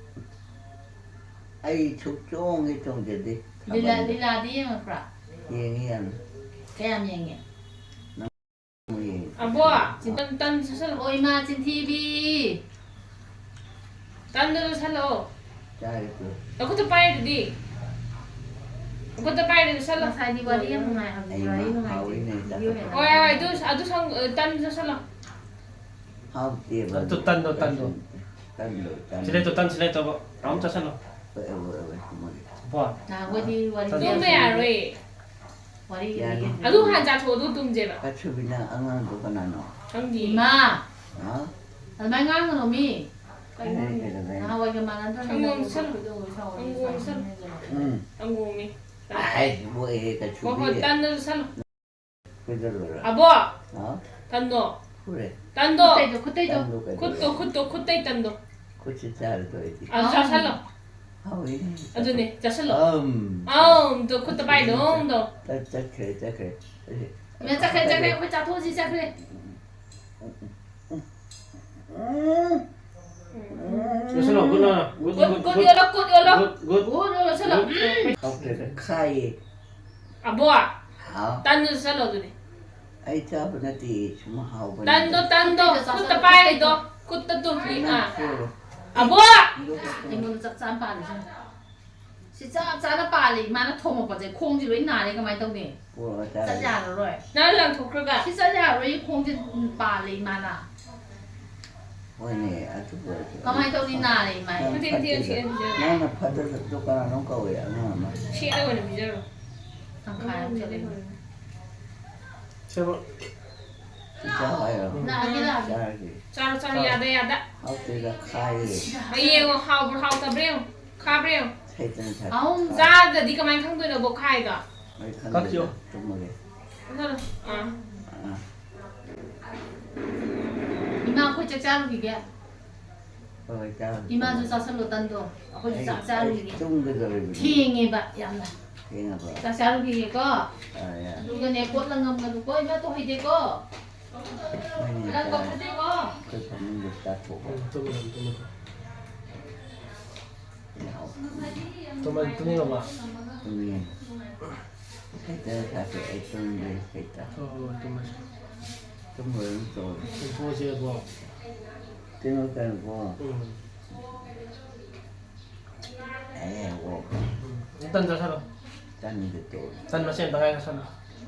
ꯑꯩ ꯁꯨꯛꯆꯣꯡ ꯍꯦꯛ ꯆꯣꯡꯖꯗꯦ꯫ ꯂꯤꯂꯥ, ꯊꯥꯕꯜꯗ꯫ ꯂꯤꯂꯥꯗꯤ ꯌꯦꯡꯉꯛꯄ꯭ꯔꯥ? ꯌꯦꯡꯉꯤ ꯌꯥꯝ꯫ ꯀꯌꯥꯝ ꯌꯦꯡꯉꯦ? ꯌꯦꯡꯉꯤ꯫ ꯑꯕꯣꯛ, ꯇꯟ, ꯇꯟ ꯆꯥꯁꯤꯜꯂꯣ꯫ ꯑꯣ, ꯏꯃꯥ ꯆꯤꯟꯊꯤꯕꯤ꯫ ꯇꯟꯗꯣ ꯆꯥꯁꯤꯜꯂꯣ꯫ ꯆꯥꯔꯤꯕ꯭ꯔꯣ? ꯅꯈꯨꯠꯇ ꯄꯥꯏꯔꯤꯗꯨꯗꯤ꯫ ꯅꯈꯨꯠꯇ ꯄꯥꯏꯔꯤꯗꯨ ꯆꯥꯁꯤꯜꯂꯣ꯫ ꯉꯁꯥꯏꯗꯤ ꯋꯥꯔꯤ ꯌꯥꯝ ꯅꯨꯡꯉꯥꯏ ꯍꯧꯖꯤꯛ ꯑꯩ ꯋꯥꯔꯤ ꯃꯥ ꯅꯨꯡꯉꯥꯏꯇꯦ꯫ ꯍꯥꯎꯏꯅꯦ, ꯚꯤꯗꯤꯑꯣ ꯍꯦꯟꯅ ꯍꯣꯏ, ꯍꯣꯏ, ꯑꯗꯨ, ꯑꯗꯨ ꯁꯪ-, ꯇꯟ ꯆꯥꯁꯤꯜꯂꯣ꯫ ꯍꯥꯎꯇꯦꯕ ꯑꯗꯨ ꯇꯟꯗꯣ, ꯇꯟꯗꯣ꯫ ꯇꯟꯗꯣ, ꯇꯟꯗꯣ꯫ ꯁꯤꯂꯦꯇꯣ, ꯇꯟ ꯁꯤꯂꯦꯇꯣ, ꯔꯥꯎꯟ ꯆꯥꯁꯤꯜꯂꯣ꯫ ꯍꯣꯏ, ꯍꯣꯏ, ꯍꯣꯏ, ꯍꯣꯏ, ꯃꯣꯏ꯫ ꯕꯣ꯫ ꯅꯍꯥꯟꯈꯣꯏꯗꯤ ꯋꯥꯔꯤ ꯇꯟꯗꯣ꯫ ꯇꯨꯝꯕ ꯌꯥꯔꯣꯏ꯫ ꯋꯥꯔꯤ ꯌꯥꯅꯤ꯫ ꯂꯤꯒꯦ꯫ ꯑꯗꯨ ꯍꯥꯟꯅ ꯆꯥꯊꯣꯛꯑꯣ, ꯑꯗꯨ ꯇꯨꯝꯁꯦꯕ꯫ ꯀꯊꯨꯕꯤ, ꯅꯪ ꯑꯉꯥꯡꯗꯣ ꯀꯅꯥꯅꯣ? ꯈꯪꯗꯦ꯫ ꯏꯃꯥ, ꯍꯥ? ꯑꯗꯨꯃꯥꯏꯅ ꯉꯥꯡꯒꯅꯣ ꯃꯤ꯫ ꯀꯩꯅꯣ, ꯀꯩꯅꯣ, ꯀꯩꯅꯣ? ꯅꯍꯥꯟꯋꯥꯏꯒ ꯃꯥꯟꯅꯗ꯭ꯔꯕꯅꯤꯅ ꯁꯪꯒꯣꯝ ꯑꯩꯈꯣꯏꯗꯣ ꯁꯪ-, ꯑꯩꯈꯣꯏꯗꯣ ꯑꯩꯈꯣꯏ ꯁꯥꯎꯔꯗꯤ ꯁꯪꯒꯣꯝ ꯁꯪ-, ꯁꯥꯎꯔꯗꯤ ꯎꯝ꯫ ꯑꯪꯒꯨꯔꯃꯤ꯫ ꯑꯥꯏ, ꯃꯣꯏ ꯍꯣꯏ, ꯍꯣꯏ, ꯀꯊꯨꯕꯤ꯫ ꯇꯟꯗꯨꯁꯨ ꯁꯜꯂꯣ꯫ ꯀꯩꯗꯧꯔꯕ? ꯑꯕꯣꯛ, ꯍꯥ? ꯇꯟꯗꯣ꯫ ꯐꯨꯔꯦ꯫ ꯇꯟꯗꯣ꯫ ꯈꯨꯠꯇꯩꯗꯣ, ꯈꯨꯠꯇꯩꯗꯣ꯫ ꯇꯟꯗꯣ ꯀꯩꯗꯧꯔꯕ? ꯈꯨꯠꯇꯣ, ꯈꯨꯠꯇꯣ, ꯈꯨꯠꯇꯩ ꯇꯟꯗꯣ꯫ ꯈꯨꯠꯁꯤ ꯆꯥꯔꯗꯣ ꯑꯩꯗꯤ꯫ ꯑꯗꯨ ꯆꯥꯁꯜꯂꯣ꯫ ꯍꯥꯎꯋꯦ꯫ ꯑꯗꯨꯅꯦ, ꯆꯥꯁꯜꯂꯣ꯫ ꯑꯝ꯫ ꯑꯝ, ꯇꯣ ꯈꯨꯠꯇ ꯄꯥꯏꯗꯣ, ꯑꯝ, ꯇꯣ꯫ ꯆꯠ-, ꯆꯠꯈ꯭ꯔꯦ, ꯆꯠꯈ꯭ꯔꯦ꯫ ꯏꯃꯥ ꯆꯠꯈ꯭ꯔꯦ, ꯆꯠꯈ꯭ꯔꯦ, ꯑꯩꯈꯣꯏ ꯆꯥꯊꯣꯛꯑꯁꯤ, ꯆꯠꯈ꯭ꯔꯦ꯫ ꯎꯝ꯫ ꯌꯣꯠꯁꯜꯂꯣ, ꯒꯨꯠ ꯅꯥ꯫ Good, good, good, good, good. ꯌꯣꯠꯂꯣ, ꯒꯨꯠ, ꯌꯣꯠꯂꯣ꯫ Good, good. ꯒꯨꯠ, ꯌꯣꯠꯂꯣ, ꯌꯣꯠꯁꯜꯂꯣ꯫ ꯒꯨꯠ꯫ ꯍꯥꯎꯇꯦꯗ, ꯈꯥꯏꯌꯦ꯫ ꯑꯕꯣ, ꯍꯥꯎ꯫ ꯇꯟꯗꯨ ꯆꯠꯂꯣ ꯑꯗꯨꯗꯤ꯫ ꯑꯩ ꯆꯥꯕ ꯅꯠꯇꯦ, ꯁꯨꯝ ꯍꯥꯎꯕꯅꯤꯗ꯫ ꯇꯟꯗꯣ, ꯇꯟꯗꯣ, ꯈꯨꯠꯇ ꯄꯥꯏꯔꯤꯗꯣ, ꯈꯨꯠꯇ ꯇꯨꯝ, ꯅꯪ ꯑꯥ꯫ ꯆꯦꯜꯂꯣ꯫ ꯑꯕꯣ! ꯑꯩꯉꯣꯟꯗ ꯆꯞ ꯆꯥꯅ ꯄꯥꯜꯂꯤꯁꯦ꯫ ꯁꯤ ꯆꯞ ꯆꯥꯅ ꯄꯥꯜꯂꯤ, ꯏꯃꯥꯅ ꯊꯣꯡꯉꯛꯄꯁꯦ ꯈꯣꯡꯁꯦ ꯂꯣꯏ ꯅꯥꯔꯦ, ꯀꯃꯥꯏꯅ ꯇꯧꯅꯤ? ꯄꯨꯔꯛꯑꯣ ꯆꯥꯔꯒꯦ꯫ ꯆꯠ ꯌꯥꯔꯔꯣꯏ꯫ ꯅꯪ ꯂꯪꯊꯣꯛꯈ꯭ꯔꯒ꯫ ꯁꯤ ꯆꯠ ꯌꯥꯔꯔꯣꯏ, ꯈꯣꯡꯁꯦ ꯄꯥꯜꯂꯦ ꯏꯃꯥꯅ꯫ ꯍꯣꯏꯅꯦ, ꯑꯗꯨꯕꯨ ꯑꯣꯏꯔꯁꯨ ꯀꯃꯥꯏꯅ ꯇꯧꯅꯤ, ꯅꯥꯔꯦ ꯏꯃꯥ? ꯅꯪ ꯃꯇꯦꯛ ꯃꯇꯦꯛ ꯐꯠꯇꯦꯗ꯫ ꯁꯦꯠꯂ ꯄꯤꯖꯔꯣ꯫ ꯅꯪꯅ ꯐꯠꯇꯕꯗꯣ ꯀꯅꯥꯅꯣꯝ ꯀꯧꯋꯦ, ꯑꯉꯥꯡ ꯑꯃ꯫ ꯁꯦꯠꯂ ꯑꯣꯏꯅ ꯄꯤꯖꯔꯣ꯫ ꯇꯪꯈꯥꯏ ꯑꯃ ꯁꯦꯠꯂꯦ꯫ ꯁꯦꯝꯃꯣ꯫ ꯆꯥꯎ ꯍꯥꯏꯔꯣ? ꯂꯥꯛꯑꯒꯦ, ꯂꯥꯛꯑꯒꯦ꯫ ꯆꯥꯔꯒꯦ꯫ ꯆꯥꯔꯣ, ꯆꯥꯔꯣ, ꯆꯥꯔꯣ꯫ ꯌꯥꯗ, ꯌꯥꯗ꯫ ꯍꯥꯎꯇꯦꯗ, ꯈꯥꯏꯌꯦ꯫ ꯍꯣꯏ, ꯌꯦꯡꯉꯣ, ꯍꯥꯎꯕ꯭ꯔꯥ ꯍꯥꯎꯇꯕ꯭ꯔꯥ ꯌꯦꯡꯉꯣ꯫ ꯈꯥꯕ꯭ꯔꯥ ꯌꯦꯡꯉꯣ꯫ ꯁꯩꯇꯪ ꯁꯥꯇꯪ ꯑꯍꯨꯝ ꯈꯥꯏ꯫ ꯆꯥꯗ꯭ꯔꯗꯤ ꯀꯃꯥꯏꯅ ꯈꯪꯗꯣꯏꯅꯣꯕ ꯈꯥꯏꯗꯣ? ꯑꯩ ꯈꯪꯗꯦꯗ, ꯀꯛꯈꯤꯌꯣ꯫ ꯇꯨꯝꯃꯒꯦ꯫ ꯀꯛꯊꯠꯂꯣ꯫ ꯑꯥ꯫ ꯑꯥ꯫ ꯏꯃꯥ, ꯑꯩꯈꯣꯏ ꯆꯥꯛ ꯆꯥꯔꯨꯈꯤꯒꯦ꯫ ꯍꯣꯏ, ꯍꯣꯏ, ꯆꯥꯔꯨꯔꯣ, ꯏꯃꯥꯁꯨ ꯆꯥꯔꯨꯔꯣ꯫ ꯆꯥꯁꯜꯂꯣ ꯇꯟꯗꯣ꯫ ꯑꯩꯈꯣꯏꯁꯨ ꯑꯩ, ꯆꯥꯛ ꯑꯩ ꯆꯥꯔꯨꯈꯤꯒꯦ꯫ ꯇꯨꯝꯒꯗꯧꯔꯤꯕꯅꯤ꯫ ꯊꯦꯡꯉꯦꯕ ꯌꯥꯝꯅ꯫ ꯊꯦꯡꯉꯕ? ꯆꯥꯛ ꯆꯥꯔꯨꯈꯤꯒꯦꯀꯣ꯫ ꯑꯥ, ꯌꯥ꯫ ꯑꯗꯨꯒꯅꯦ, ꯄꯣꯠ ꯂꯪꯉꯝꯒꯅꯨꯀꯣ, ꯏꯃꯥ ꯇꯣ ꯍꯩꯗꯦꯀꯣ꯫ ꯍꯣꯏꯅꯦ, ꯂꯪ ꯆꯥꯔꯦ꯫ ꯀꯧꯁꯟꯗꯦꯀꯣ꯫ ꯑꯩꯈꯣꯏ ꯐꯃꯨꯡꯗ ꯆꯥꯊꯣꯛꯑꯣ꯫ ꯎꯝ, ꯇꯨꯝꯃꯣ, ꯇꯨꯝꯃꯣ꯫ ꯌꯥꯎ꯫ ꯇꯨꯝꯃꯣ, ꯇꯨꯝꯅꯤꯡꯉꯕꯣ? ꯇꯨꯝꯅꯤꯡꯉꯦ꯫ ꯁꯩꯇ ꯁꯥꯁꯦ, ꯑꯩ ꯇꯨꯝꯗ꯭ꯔꯤ, ꯁꯩꯇ꯫ ꯍꯣꯏ, ꯍꯣꯏ, ꯍꯣꯏ, ꯇꯨꯝꯃꯁꯤ꯫ ꯇꯨꯝꯃꯨꯔꯅꯨ, ꯇꯧꯔꯦ꯫ ꯇꯨꯝꯊꯣꯛꯑꯁꯦꯕꯣ꯫ ꯇꯨꯝꯃꯨꯔꯅꯨꯀꯣ꯫ ꯎꯝ꯫ ꯑꯦ, ꯑꯣ꯫ ꯎꯝ꯫ ꯇꯟ ꯆꯥꯁꯜꯂꯣ꯫ ꯇꯟꯗꯨ ꯇꯣꯛꯑꯣ꯫ ꯇꯟ ꯃꯆꯦꯠ ꯑꯝꯇ ꯉꯥꯏ ꯆꯥꯁꯜꯂꯣ꯫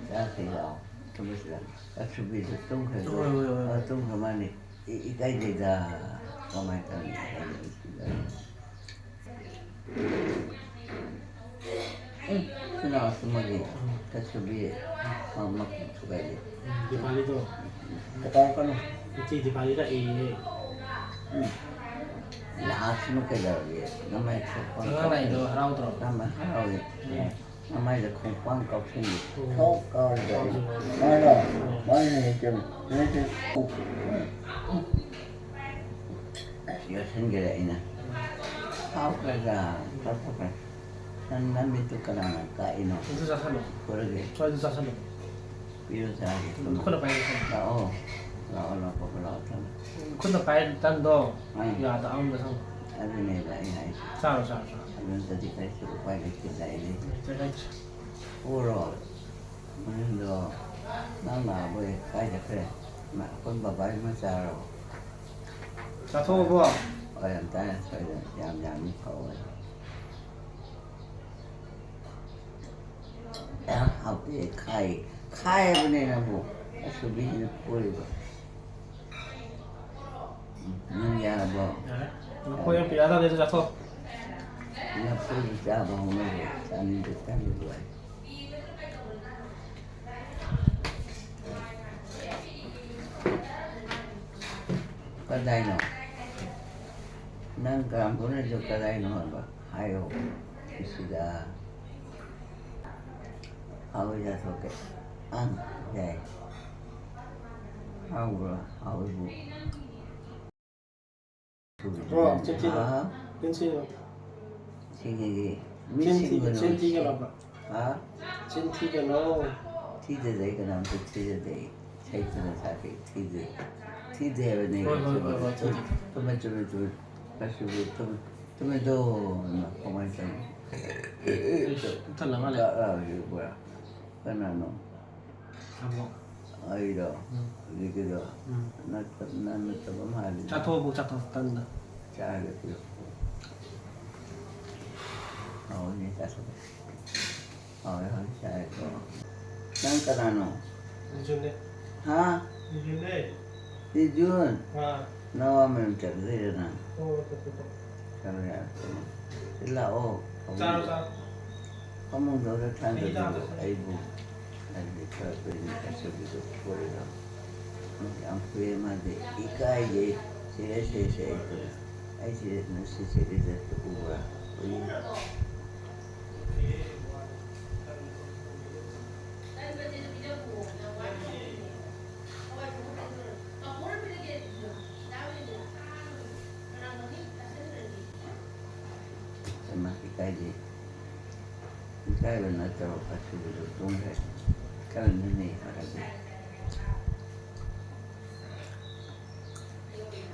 ꯆꯥꯁꯤ ꯂꯥꯛꯑꯣ꯫ ꯇꯨꯝꯃꯁꯤ ꯂꯥꯛꯑꯣ꯫ ꯑꯁꯨꯕꯤꯁꯨ ꯇꯨꯝꯈ꯭ꯔꯦ꯫ ꯍꯣꯏ, ꯍꯣꯏ, ꯍꯣꯏ, ꯍꯣꯏ꯫ ꯑ, ꯇꯨꯝꯈ꯭ꯔ ꯃꯥꯅꯤ꯫ ꯏ-, ꯏꯀꯥꯏꯖꯩꯗ꯫ ꯀꯃꯥꯏꯅ ꯇꯧꯅꯤ? ꯎꯝ, ꯁꯤꯅ ꯑꯁꯨꯝꯕꯒꯤ ꯀꯩꯁꯨꯒꯤ, ꯑ, ꯃꯈꯨꯝ ꯊꯨꯒꯥꯏꯔꯤ꯫ ꯗꯤꯄꯥꯂꯤꯗꯣ꯫ ꯀꯗꯥꯏ ꯀꯩꯅꯣ? ꯏꯆꯦ ꯗꯤꯄꯥꯂꯤ ꯂꯥꯛꯑꯦꯌꯦ꯫ ꯎꯝ꯫ ꯂꯥꯛꯑꯁꯅꯨ ꯀꯩꯗꯧꯔꯒꯦ? ꯅꯃꯥꯏ ꯊꯣꯛꯄ ꯑꯉꯥꯡ ꯂꯥꯛꯏꯗꯣ ꯍꯔꯥꯎꯗ꯭ꯔꯣ? ꯅꯃꯥꯏ ꯍꯔꯥꯎꯏ꯫ ꯎꯝ꯫ ꯃꯃꯥꯏꯗ ꯈꯣꯡꯄꯥꯛ ꯀꯥꯎꯁꯤꯜꯂꯤ꯫ ꯎꯝ꯫ ꯊꯣꯛ ꯀꯥꯎꯔꯤꯕ ꯑꯩ꯫ ꯀꯥꯎꯁꯤꯜꯂꯤ꯫ ꯃꯥꯅ ꯎꯝ꯫ ꯃꯥꯅ ꯍꯦꯛꯇ ꯅꯠꯇꯦ꯫ ꯑꯁ, ꯌꯣꯠꯁꯤꯟꯈꯔꯦ ꯑꯩꯅ꯫ ꯍꯥꯎꯈ꯭ꯔꯗ꯭ꯔꯥ? ꯆꯥꯊꯣꯛꯈ꯭ꯔꯦ꯫ ꯅꯪ ꯅꯃꯤꯠꯇꯨ ꯀꯅꯥꯅ ꯀꯥꯛꯏꯅꯣ? ꯑꯗꯨ ꯆꯥꯁꯜꯂꯣ꯫ ꯐꯨꯔꯒꯦ꯫ ꯁ꯭ꯋꯥꯏꯗ ꯆꯥꯁꯜꯂꯣ꯫ ꯄꯤꯔꯣ ꯆꯥꯒꯦ꯫ ꯎꯝ, ꯈꯨꯠꯅ ꯄꯥꯏꯔꯒ ꯆꯥꯁꯜꯂꯣ꯫ ꯂꯥꯛꯑꯣ꯫ ꯂꯥꯛꯑꯣ, ꯂꯥꯛꯑꯣ, ꯄꯞꯄ ꯂꯥꯛꯑꯣ, ꯊꯝꯃꯣ꯫ ꯈꯨꯠꯅ ꯄꯥꯏ ꯇꯟꯗꯣ ꯑꯥ꯫ ꯌꯥꯗ ꯑꯃꯗ ꯁꯨꯝ ꯑꯗꯨꯅꯦꯕ ꯑꯩ ꯍꯥꯏꯁꯦ꯫ ꯆꯥꯔꯣ, ꯆꯥꯔꯣ, ꯆꯥꯔꯣ꯫ ꯑꯗꯨ ꯅꯠꯇꯗꯤ ꯀꯔꯤꯁꯨ ꯎꯄꯥꯏ ꯂꯩꯇꯦ, ꯂꯩꯔꯦ꯫ ꯂꯩꯇ꯭ꯔꯦ, ꯂꯩꯇ꯭ꯔꯦ꯫ ꯄꯨꯔꯣ꯫ ꯃꯌꯨꯝꯗꯣ ꯅꯪ ꯂꯥꯛꯑꯕꯣꯏ ꯀꯥꯏ ꯆꯠꯈ꯭ꯔꯦ? ꯃ-, ꯑꯩꯈꯣꯏ ꯕꯕꯥꯒꯤ ꯃꯆꯥꯔꯣ? ꯆꯥꯊꯣꯛꯑꯕꯣ? ꯍꯣꯏ, ꯌꯥꯝ ꯇꯥꯏ, ꯁꯣꯏꯗꯅ ꯌꯥꯝ ꯌꯥꯝꯅꯤ ꯐꯧ ꯍꯥꯏꯗꯣ꯫ ꯌꯥꯝ ꯍꯥꯎꯇꯦ, ꯈꯥꯏ-, ꯈꯥꯏꯕꯅꯦ ꯅꯪꯕꯨ꯫ ꯑꯁꯨꯕꯤꯁꯤꯅ ꯄꯣꯔꯤꯕ꯫ ꯎꯝ, ꯅꯪ ꯌꯥꯔꯕꯣ? ꯌꯥꯔꯦ꯫ ꯂꯐꯣꯏ ꯑꯃ ꯄꯤꯔꯛꯑꯗꯕꯅꯦ, ꯑꯗꯨ ꯆꯥꯊꯣꯛ꯫ ꯂꯐꯣꯏꯗꯤ ꯆꯥꯕ ꯍꯧꯅꯗꯦ, ꯆꯥꯅꯤꯡꯗꯦ, ꯆꯥꯅꯤꯡꯗꯦ ꯍꯥꯏ꯫ ꯀꯗꯥꯏꯅꯣ? ꯅꯪ ꯀꯥꯝꯕꯨꯅꯁꯨ ꯀꯗꯥꯏꯅꯣ ꯍꯥꯏꯕ ꯍꯥꯏꯌꯣ꯫ ꯁꯤꯗ ꯍꯥꯎꯏ ꯆꯥꯊꯣꯛꯀꯦ꯫ ꯑꯪ, ꯌꯥꯏ꯫ ꯍꯥꯎꯕ꯭ꯔꯣ? ꯍꯥꯎꯏꯕꯨ꯫ ꯕ꯭ꯔꯣ, ꯆꯤꯟ ꯊꯤꯅꯨ꯫ ꯍꯥ? ꯆꯤꯟ ꯊꯤꯅꯨ꯫ ꯁꯤꯡꯉꯤꯒꯤ꯫ ꯃꯤ ꯆꯤꯟ ꯊꯤ-, ꯁꯤꯡꯒꯅꯨ꯫ ꯆꯤꯟ ꯊꯤꯒꯅꯣꯕ꯫ ꯍꯥ? ꯆꯤꯟ ꯊꯤꯒꯅꯣ꯫ ꯊꯤꯗꯦꯗ, ꯑꯩ ꯀꯅꯥꯝꯇ ꯊꯤꯗꯦꯗ ꯑꯩ꯫ ꯁꯩꯇꯅ ꯁꯥꯈꯩ ꯊꯤꯗꯦ꯫ ꯊꯤꯗꯦ ꯍꯥꯏꯕꯅꯦ꯫ ꯍꯣꯏ, ꯍꯣꯏ, ꯍꯣꯏ, ꯍꯣꯏ, ꯊꯤꯗꯦ꯫ ꯆꯨꯝꯃꯦ, ꯆꯨꯝꯃꯦ, ꯆꯨꯝꯃꯦ꯫ ꯑꯁꯤꯕꯨ ꯆꯨꯝꯃꯦ, ꯆꯨꯝꯃꯦꯗꯣ꯫ ꯀꯃꯥꯏꯅ ꯇꯧꯅꯤ? ꯏꯁ, ꯄꯨꯛ ꯊꯜꯂ ꯃꯥꯜꯂꯦ꯫ ꯀ-, ꯑ, ꯍꯧꯖꯤꯛ ꯄꯨꯔꯥ꯫ ꯀꯅꯥꯅꯣ? ꯊꯝꯃꯣ꯫ ꯑꯩꯔꯣ? ꯎꯝ꯫ ꯍꯧꯖꯤꯛꯀꯤꯗꯣ? ꯎꯝ꯫ ꯅꯠꯇ-, ꯅꯪ ꯅꯠꯇꯕ ꯃꯥꯜꯂꯤꯗ꯫ ꯆꯥꯊꯣꯛꯑꯕꯣ, ꯆꯥꯊꯣꯛ, ꯇꯟꯗ꯫ ꯆꯥꯔꯒꯦ, ꯄꯤꯔꯛꯑꯣ꯫ ꯍꯥꯎꯅꯦ, ꯆꯥꯊꯣꯛꯑꯣ꯫ ꯍꯥꯎꯋꯦ, ꯍꯥꯎꯋꯦ, ꯆꯥꯔꯦꯀꯣ꯫ ꯅꯪ ꯀꯅꯥꯅꯣ? ꯕꯤꯖꯨꯅꯦ꯫ ꯍꯥ? ꯕꯤꯖꯨꯅꯦ꯫ ꯕꯤꯖꯨꯟ? ꯑꯥ꯫ ꯅꯋꯥ ꯃꯌꯨꯝ ꯆꯠꯂꯨꯗꯣꯏꯔꯣ ꯅꯪ? ꯍꯣꯏ, ꯆꯠꯀꯦ ꯇꯧꯕ꯫ ꯆꯠꯂꯣ ꯌꯥꯔꯦ, ꯆꯠꯂꯣ꯫ ꯁꯤ ꯂꯥꯛꯑꯣ꯫ ꯆꯥꯔꯣ, ꯆꯥꯔꯣ꯫ ꯐꯃꯨꯡꯗ ꯑꯝꯇ ꯊꯥꯡꯗꯕꯤꯌꯣ ꯑꯩꯕꯨ꯫ ꯑꯩꯗꯤ ꯈꯔ ꯀꯨꯏꯅ ꯆꯠꯆꯕꯤꯗꯣ ꯀꯣꯏꯔꯣ꯫ ꯌꯥꯝ ꯀꯨꯏꯔꯦ ꯃꯥꯗꯤ꯫ ꯏꯀꯥꯏꯖꯩ꯫ ꯁꯤꯔꯦ, ꯁꯤꯔꯦ, ꯁꯤꯔꯦ, ꯑꯩ ꯇꯧꯔꯦ꯫ ꯑꯩ ꯁꯤꯔꯦ, ꯁꯤ ꯁꯤꯔꯦ ꯎꯕ꯭ꯔꯥ? ꯎꯏ꯫ ꯍꯩꯃꯥ, ꯏꯀꯥꯏꯗꯦ꯫ ꯏꯀꯥꯏꯕ ꯅꯠꯇꯕ ꯐꯠꯇꯕꯗꯣ ꯇꯨꯝꯈ꯭ꯔꯦ꯫ ꯈꯔ ꯅꯤꯡꯅꯩ ꯐꯔꯗꯤ꯫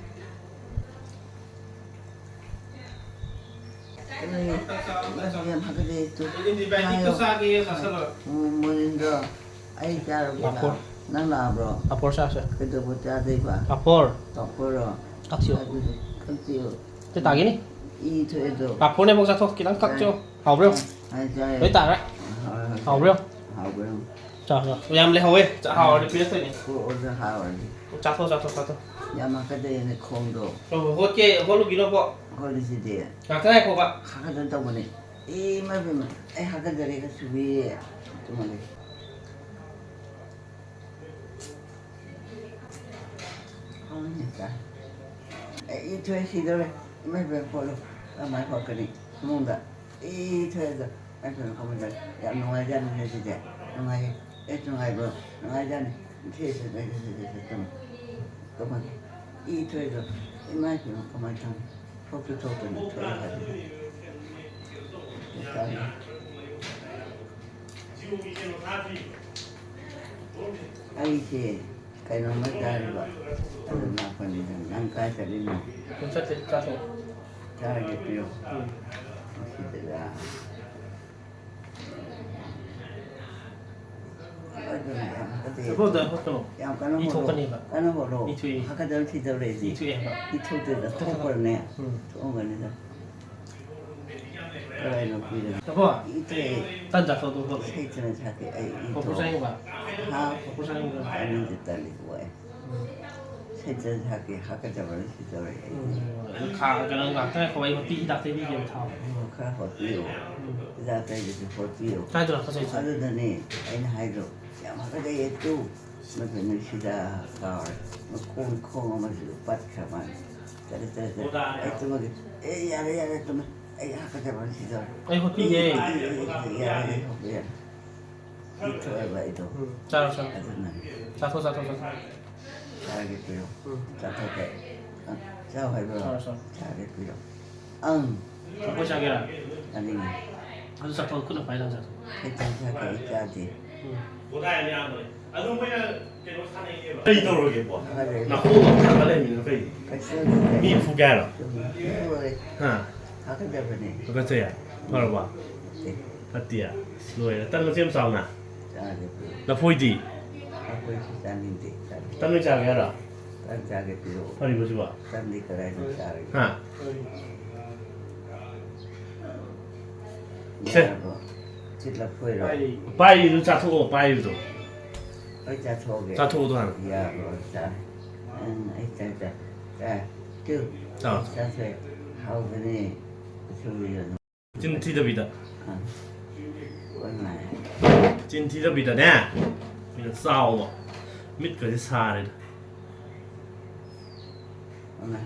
ꯑꯩ ꯌꯥꯝ ꯍꯥꯀꯠꯆꯩ ꯇꯨ꯫ ꯍꯥꯏꯌꯣ꯫ ꯎꯝ, ꯃꯣꯔꯤꯟꯗꯣ, ꯑꯩ ꯆꯥꯔꯒꯦ ꯄꯥꯐꯣꯔ꯫ ꯂꯥꯛꯑꯣ꯫ ꯅꯪ ꯂꯥꯛꯑꯕ꯭ꯔꯣ? ꯄꯥꯐꯣꯔ ꯆꯥꯁꯦ꯫ ꯀꯩꯗꯧꯕ ꯆꯥꯗꯣꯏꯕ? ꯄꯥꯐꯣꯔ꯫ ꯄꯥꯐꯣꯔꯔꯣ? ꯀꯛꯁꯤꯌꯣ꯫ ꯑꯗꯨꯗꯤ ꯀꯛꯁꯤꯌꯣ꯫ ꯁꯤ ꯇꯥꯒꯤꯅꯤ꯫ ꯏ ꯊꯣꯛꯑꯦꯗꯣ꯫ ꯄꯥꯐꯣꯔꯅꯦꯕꯣꯛ ꯆꯥꯊꯣꯛ, ꯈꯤꯇꯪ ꯀꯛꯁꯤꯌꯣ꯫ ꯍꯥꯎꯕ꯭ꯔꯣ? ꯍꯥꯏ ꯆꯥꯏ꯫ ꯂꯣꯏ ꯇꯥꯔꯦ꯫ ꯍꯣꯏ, ꯍꯣꯏ, ꯍꯥꯎꯕ꯭ꯔꯣ? ꯍꯥꯎꯕ꯭ꯔꯣ? ꯆꯥ, ꯆꯥ꯫ ꯌꯥꯝ ꯂꯩꯍꯧꯋꯦ꯫ ꯆꯥ ꯍꯥꯎꯔꯗꯤ ꯄꯤꯔꯛꯇꯣꯏꯅꯦ꯫ ꯄꯨꯔꯛꯑꯣ, ꯆꯥ ꯍꯥꯎꯔꯗꯤ꯫ ꯆꯥꯊꯣꯛ, ꯆꯥꯊꯣꯛ, ꯆꯥꯊꯣꯛ꯫ ꯌꯥꯝ ꯍꯥꯀꯠꯆꯩꯅꯦ ꯈꯣꯡꯗꯣ꯫ ꯍꯣꯏ, ꯍꯣꯏ, ꯍꯣꯠꯀꯦ, ꯍꯣꯠꯂꯨꯒꯤꯅꯣꯀꯣ꯫ ꯍꯣꯠꯂꯤꯁꯤꯗꯤ꯫ ꯉꯥꯛꯇꯪ ꯉꯥꯏꯈꯣꯕ꯫ ꯍꯥꯀꯠꯆꯅ ꯇꯧꯕꯅꯦ꯫ ꯏꯃꯥ ꯏꯕꯦꯝꯃ, ꯑꯩ ꯍꯥꯀꯠꯆꯔꯦ ꯀꯩꯁꯨ꯫ ꯇꯨꯝꯃꯒꯦ꯫ ꯍꯣꯏꯅꯦ, ꯇꯥꯏ꯫ ꯑꯦ, ꯏ ꯊꯣꯛꯑꯦ ꯁꯤꯗꯧꯔꯦ꯫ ꯏꯃꯥ ꯏꯕꯦꯝꯃ ꯄꯣꯠꯂꯣ꯫ ꯀꯃꯥꯏ ꯐꯔꯛꯀꯅꯤ? ꯏꯃꯨꯡꯗ꯫ ꯏ ꯊꯣꯛꯑꯦ ꯑꯗꯣ꯫ ꯏꯃꯥ ꯏꯕꯦꯝꯃ ꯀꯃꯥꯏ ꯇꯧꯅꯤ? ꯌꯥꯝ ꯅꯨꯡꯉꯥꯏꯖꯥꯠꯅꯤꯅꯦ ꯁꯤꯗꯤ꯫ ꯅꯨꯡꯉꯥꯏꯌꯦ꯫ ꯑꯦ, ꯅꯨꯡꯉꯥꯏꯕ꯭ꯔꯣ? ꯅꯨꯡꯉꯥꯏꯖꯥꯠꯅꯤ꯫ ꯁꯤ, ꯁꯤ, ꯁꯤ, ꯁꯤ, ꯁꯤ, ꯁꯤ, ꯇꯨꯝꯃꯣ꯫ ꯇꯨꯝꯃꯒꯦ꯫ ꯏ ꯊꯣꯛꯑꯦ ꯑꯗꯣ꯫ ꯏꯃꯥ ꯏꯕꯦꯝꯃ ꯀꯃꯥꯏ ꯇꯧꯅꯤ? ꯊꯣꯛꯁꯨ ꯊꯣꯛꯇꯅ ꯊꯣꯛꯑꯦ ꯍꯥꯏꯕꯗꯤ꯫ ꯇꯥꯏ꯫ ꯑꯩꯁꯦ ꯀꯩꯅꯣꯝꯃ ꯆꯥꯔꯤꯕ, ꯑꯗꯨ ꯂꯥꯛꯄꯅꯤꯗ꯫ ꯅꯪ ꯀꯥꯏ ꯆꯠꯂꯤꯅꯣ? ꯁꯨꯝ ꯆꯠꯇꯦ, ꯆꯥꯊꯣꯛ꯫ ꯆꯥꯔꯒꯦ ꯄꯤꯌꯣ꯫ ꯎꯝ꯫ ꯃꯁꯤꯗ ꯑꯗꯨꯅ ꯌꯥꯝ ꯍꯥꯀꯠꯆꯩ꯫ ꯆꯥꯊꯣꯛ, ꯆꯥꯊꯣꯛ, ꯆꯥꯊꯣꯛ꯫ ꯌꯥꯝ ꯀꯟꯅ ꯏ ꯍꯣꯠꯂꯣ꯫ ꯊꯣꯛꯀꯅꯦꯕ꯫ ꯀꯟꯅ ꯍꯣꯠꯂꯣ꯫ ꯏ ꯊꯣꯛꯑꯦ꯫ ꯍꯥꯀꯠꯆꯕ ꯁꯤꯗꯧꯔꯦ ꯑꯩꯗꯤ꯫ ꯏ ꯊꯣꯛꯑꯦ ꯍꯥꯏꯕ꯫ ꯏ ꯊꯣꯛꯇꯦꯗ, ꯊꯣꯛꯄ꯭ꯔꯅꯦ? ꯎꯝ꯫ ꯊꯣꯛꯑꯝꯒꯅꯤꯗ꯫ ꯀꯗꯥꯏꯅꯣ ꯄꯤꯔꯒ꯫ ꯆꯥꯊꯣꯛ꯫ ꯏ ꯊꯣꯛꯑꯦ꯫ ꯇꯟ ꯆꯥꯊꯣꯛ ꯑꯗꯨ ꯍꯣꯠꯂꯣ꯫ ꯁꯩꯇꯅ ꯊꯥꯛꯀꯦ ꯑꯩ ꯏ ꯄꯥꯐꯣꯔ ꯊꯣꯛꯑꯦ꯫ ꯆꯥꯅꯤꯡꯕ? ꯍꯥ? ꯄꯥꯐꯣꯔ ꯆꯥꯅꯤꯡꯕ? ꯆꯥꯅꯤꯡꯗꯦ, ꯇꯜꯂꯤ, ꯋꯥꯏ꯫ ꯎꯝ꯫ ꯁꯩꯇ ꯁꯥꯀꯦ ꯍꯥꯀꯠꯆꯕꯅ ꯁꯤꯗꯧꯔꯦ ꯑꯩ꯫ ꯎꯝ꯫ ꯑꯗꯨ ꯈꯥ-, ꯀꯩꯅꯣ, ꯉꯥꯛꯇꯪ ꯉꯥꯏꯈꯣ, ꯑꯩ ꯃꯄꯤ ꯍꯤꯗꯥꯛ ꯇꯩꯕꯤꯒꯦꯕ, ꯊꯥꯎ꯫ ꯎꯝ, ꯈꯔ ꯍꯣꯠꯄꯤꯌꯣ꯫ ꯎꯝ꯫ ꯍꯤꯗꯥꯛ ꯇꯩꯕꯁꯨ ꯍꯣꯠꯄꯤꯌꯣ꯫ ꯀꯥꯏꯗꯅꯣ ꯍꯥꯀꯠꯆꯩꯁꯦ? ꯑꯗꯨꯗꯅꯦ ꯑꯩꯅ ꯍꯥꯏꯗꯣ, ꯌꯥꯝ ꯍꯥꯀꯠꯆꯩꯌꯦ ꯇꯨ꯫ ꯃꯗꯨ ꯅꯨꯡꯁꯤꯗ ꯀꯥꯎꯔꯦ꯫ ꯃꯈꯣꯡ, ꯈꯣꯡ ꯑꯃꯁꯨ ꯄꯠꯈ꯭ꯔ ꯃꯥꯜꯂꯦ꯫ ꯆꯠꯂꯦ, ꯆꯠꯂꯦ, ꯆꯠꯂꯦ꯫ ꯑꯣ, ꯇꯥꯔꯦ꯫ ꯑꯩ ꯇꯨꯝꯃꯒꯦ꯫ ꯑꯦ, ꯌꯥꯔꯦ, ꯌꯥꯔꯦ, ꯇꯨꯝꯃꯦ꯫ ꯑꯩ ꯍꯥꯀꯠꯆꯕꯅ ꯁꯤꯗꯧꯔꯦ꯫ ꯑꯩ ꯍꯣꯠꯄꯤꯒꯦ꯫ ꯑꯦ, ꯑꯦ, ꯑꯦ, ꯑꯦ, ꯌꯥꯔꯦ, ꯌꯥꯔꯦ, ꯍꯣꯠꯄ ꯌꯥꯔꯦ꯫ ꯏ ꯊꯣꯛꯑꯦꯕ ꯑꯩꯗꯣ꯫ ꯎꯝ, ꯆꯥꯔꯣ, ꯆꯥꯔꯣ꯫ ꯑꯗꯨꯅꯅꯦ꯫ ꯆꯥꯊꯣꯛ, ꯆꯥꯊꯣꯛ, ꯆꯥꯊꯣꯛ꯫ ꯆꯥꯒꯦ ꯄꯤꯔꯣ꯫ ꯎꯝ꯫ ꯆꯥꯊꯣꯛꯀꯦ꯫ ꯑ, ꯆꯥꯎ ꯍꯥꯏꯕ꯭ꯔꯣ? ꯆꯥꯔꯣ, ꯆꯥꯔꯣ꯫ ꯆꯥꯒꯦ ꯄꯤꯔꯣ꯫ ꯑꯪ꯫ ꯂꯐꯣꯏ ꯆꯥꯒꯦꯔꯥ? ꯆꯥꯅꯤꯡꯉꯤ꯫ ꯑꯗꯨ ꯆꯥꯊꯣꯛ, ꯈꯨꯠꯅ ꯄꯥꯏꯔꯒ ꯆꯥꯊꯣꯛ꯫ ꯈꯤꯇꯪ ꯆꯥꯒꯦ, ꯑꯩ ꯆꯥꯗꯦ꯫ ꯎꯝ꯫ ꯀꯔꯤ ꯇꯧꯔꯒꯦꯕꯣ? ꯐꯔꯦ꯫ ꯅꯈꯣꯡ ꯑꯃ ꯊꯥꯡꯒꯠ ꯂꯩꯔꯝꯃꯤꯗꯨꯅ ꯀꯩꯒꯤ? ꯀꯩꯁꯨ ꯇꯧꯗꯦ꯫ ꯃꯤ ꯐꯨꯒꯦ ꯍꯥꯏꯔꯣ? ꯎꯝ, ꯐꯨꯔꯣꯏ꯫ ꯍꯥ? ꯐꯒꯗꯕꯅꯦ꯫ ꯐꯒꯠꯆꯩ꯫ ꯐꯔꯕ? ꯅꯠꯇꯦ꯫ ꯐꯠꯇꯦ꯫ ꯑꯁ, ꯂꯣꯏꯔꯦ꯫ ꯇꯟ ꯃꯆꯦꯠ ꯑꯃ ꯆꯥꯎꯅ꯫ ꯆꯥꯗꯦ ꯑꯩꯈꯣꯏ꯫ ꯂꯐꯣꯏꯗꯤ? ꯑꯩꯈꯣꯏꯁꯨ ꯆꯥꯅꯤꯡꯗꯦ꯫ ꯆꯥꯗꯦ꯫ ꯇꯟ ꯑꯣꯏ ꯆꯥꯒꯦ ꯍꯥꯏꯔꯣ? ꯇꯟ ꯆꯥꯒꯦ ꯄꯤꯔꯛꯑꯣ꯫ ꯐꯔꯤꯕꯣ ꯁꯤꯕꯣ? ꯇꯟꯗꯤ ꯀꯗꯥꯏꯗ ꯆꯥꯔꯒꯦ? ꯍꯥ? ꯁꯦ꯫ ꯌꯥꯔꯕꯣ? ꯁꯤ ꯂꯐꯣꯏꯔꯣ? ꯄꯥꯏꯔꯤꯗꯨ ꯆꯥꯊꯣꯛꯑꯣ, ꯄꯥꯏꯔꯤꯗꯣ꯫ ꯑꯩ ꯆꯥꯊꯣꯛꯑꯒꯦ꯫ ꯆꯥꯊꯣꯛꯑꯣꯗꯣ ꯍꯥꯟꯅ꯫ ꯌꯥꯔꯕꯣ? ꯆꯥ꯫ ꯎꯝ, ꯑꯩ ꯆꯥ, ꯆꯥ, ꯆꯥ꯫ ꯇꯨ꯫ ꯆꯥꯎ꯫ ꯆꯥꯊꯣꯛꯑꯦ꯫ ꯍꯥꯎꯕꯅꯦ꯫ ꯑꯁꯨꯝꯕ ꯌꯣꯟꯕ꯫ ꯆꯤꯟ ꯊꯤꯗꯕꯤꯗ꯫ ꯑꯥ꯫ ꯂꯣꯏ ꯉꯥꯏ꯫ ꯆꯤꯟ ꯊꯤꯗꯕꯤꯗꯅꯦ꯫ ꯃꯤꯅ ꯆꯥꯎꯕ꯫ ꯃꯤꯠꯀꯁꯦ ꯁꯥꯔꯦꯗ꯫ ꯑꯃ꯫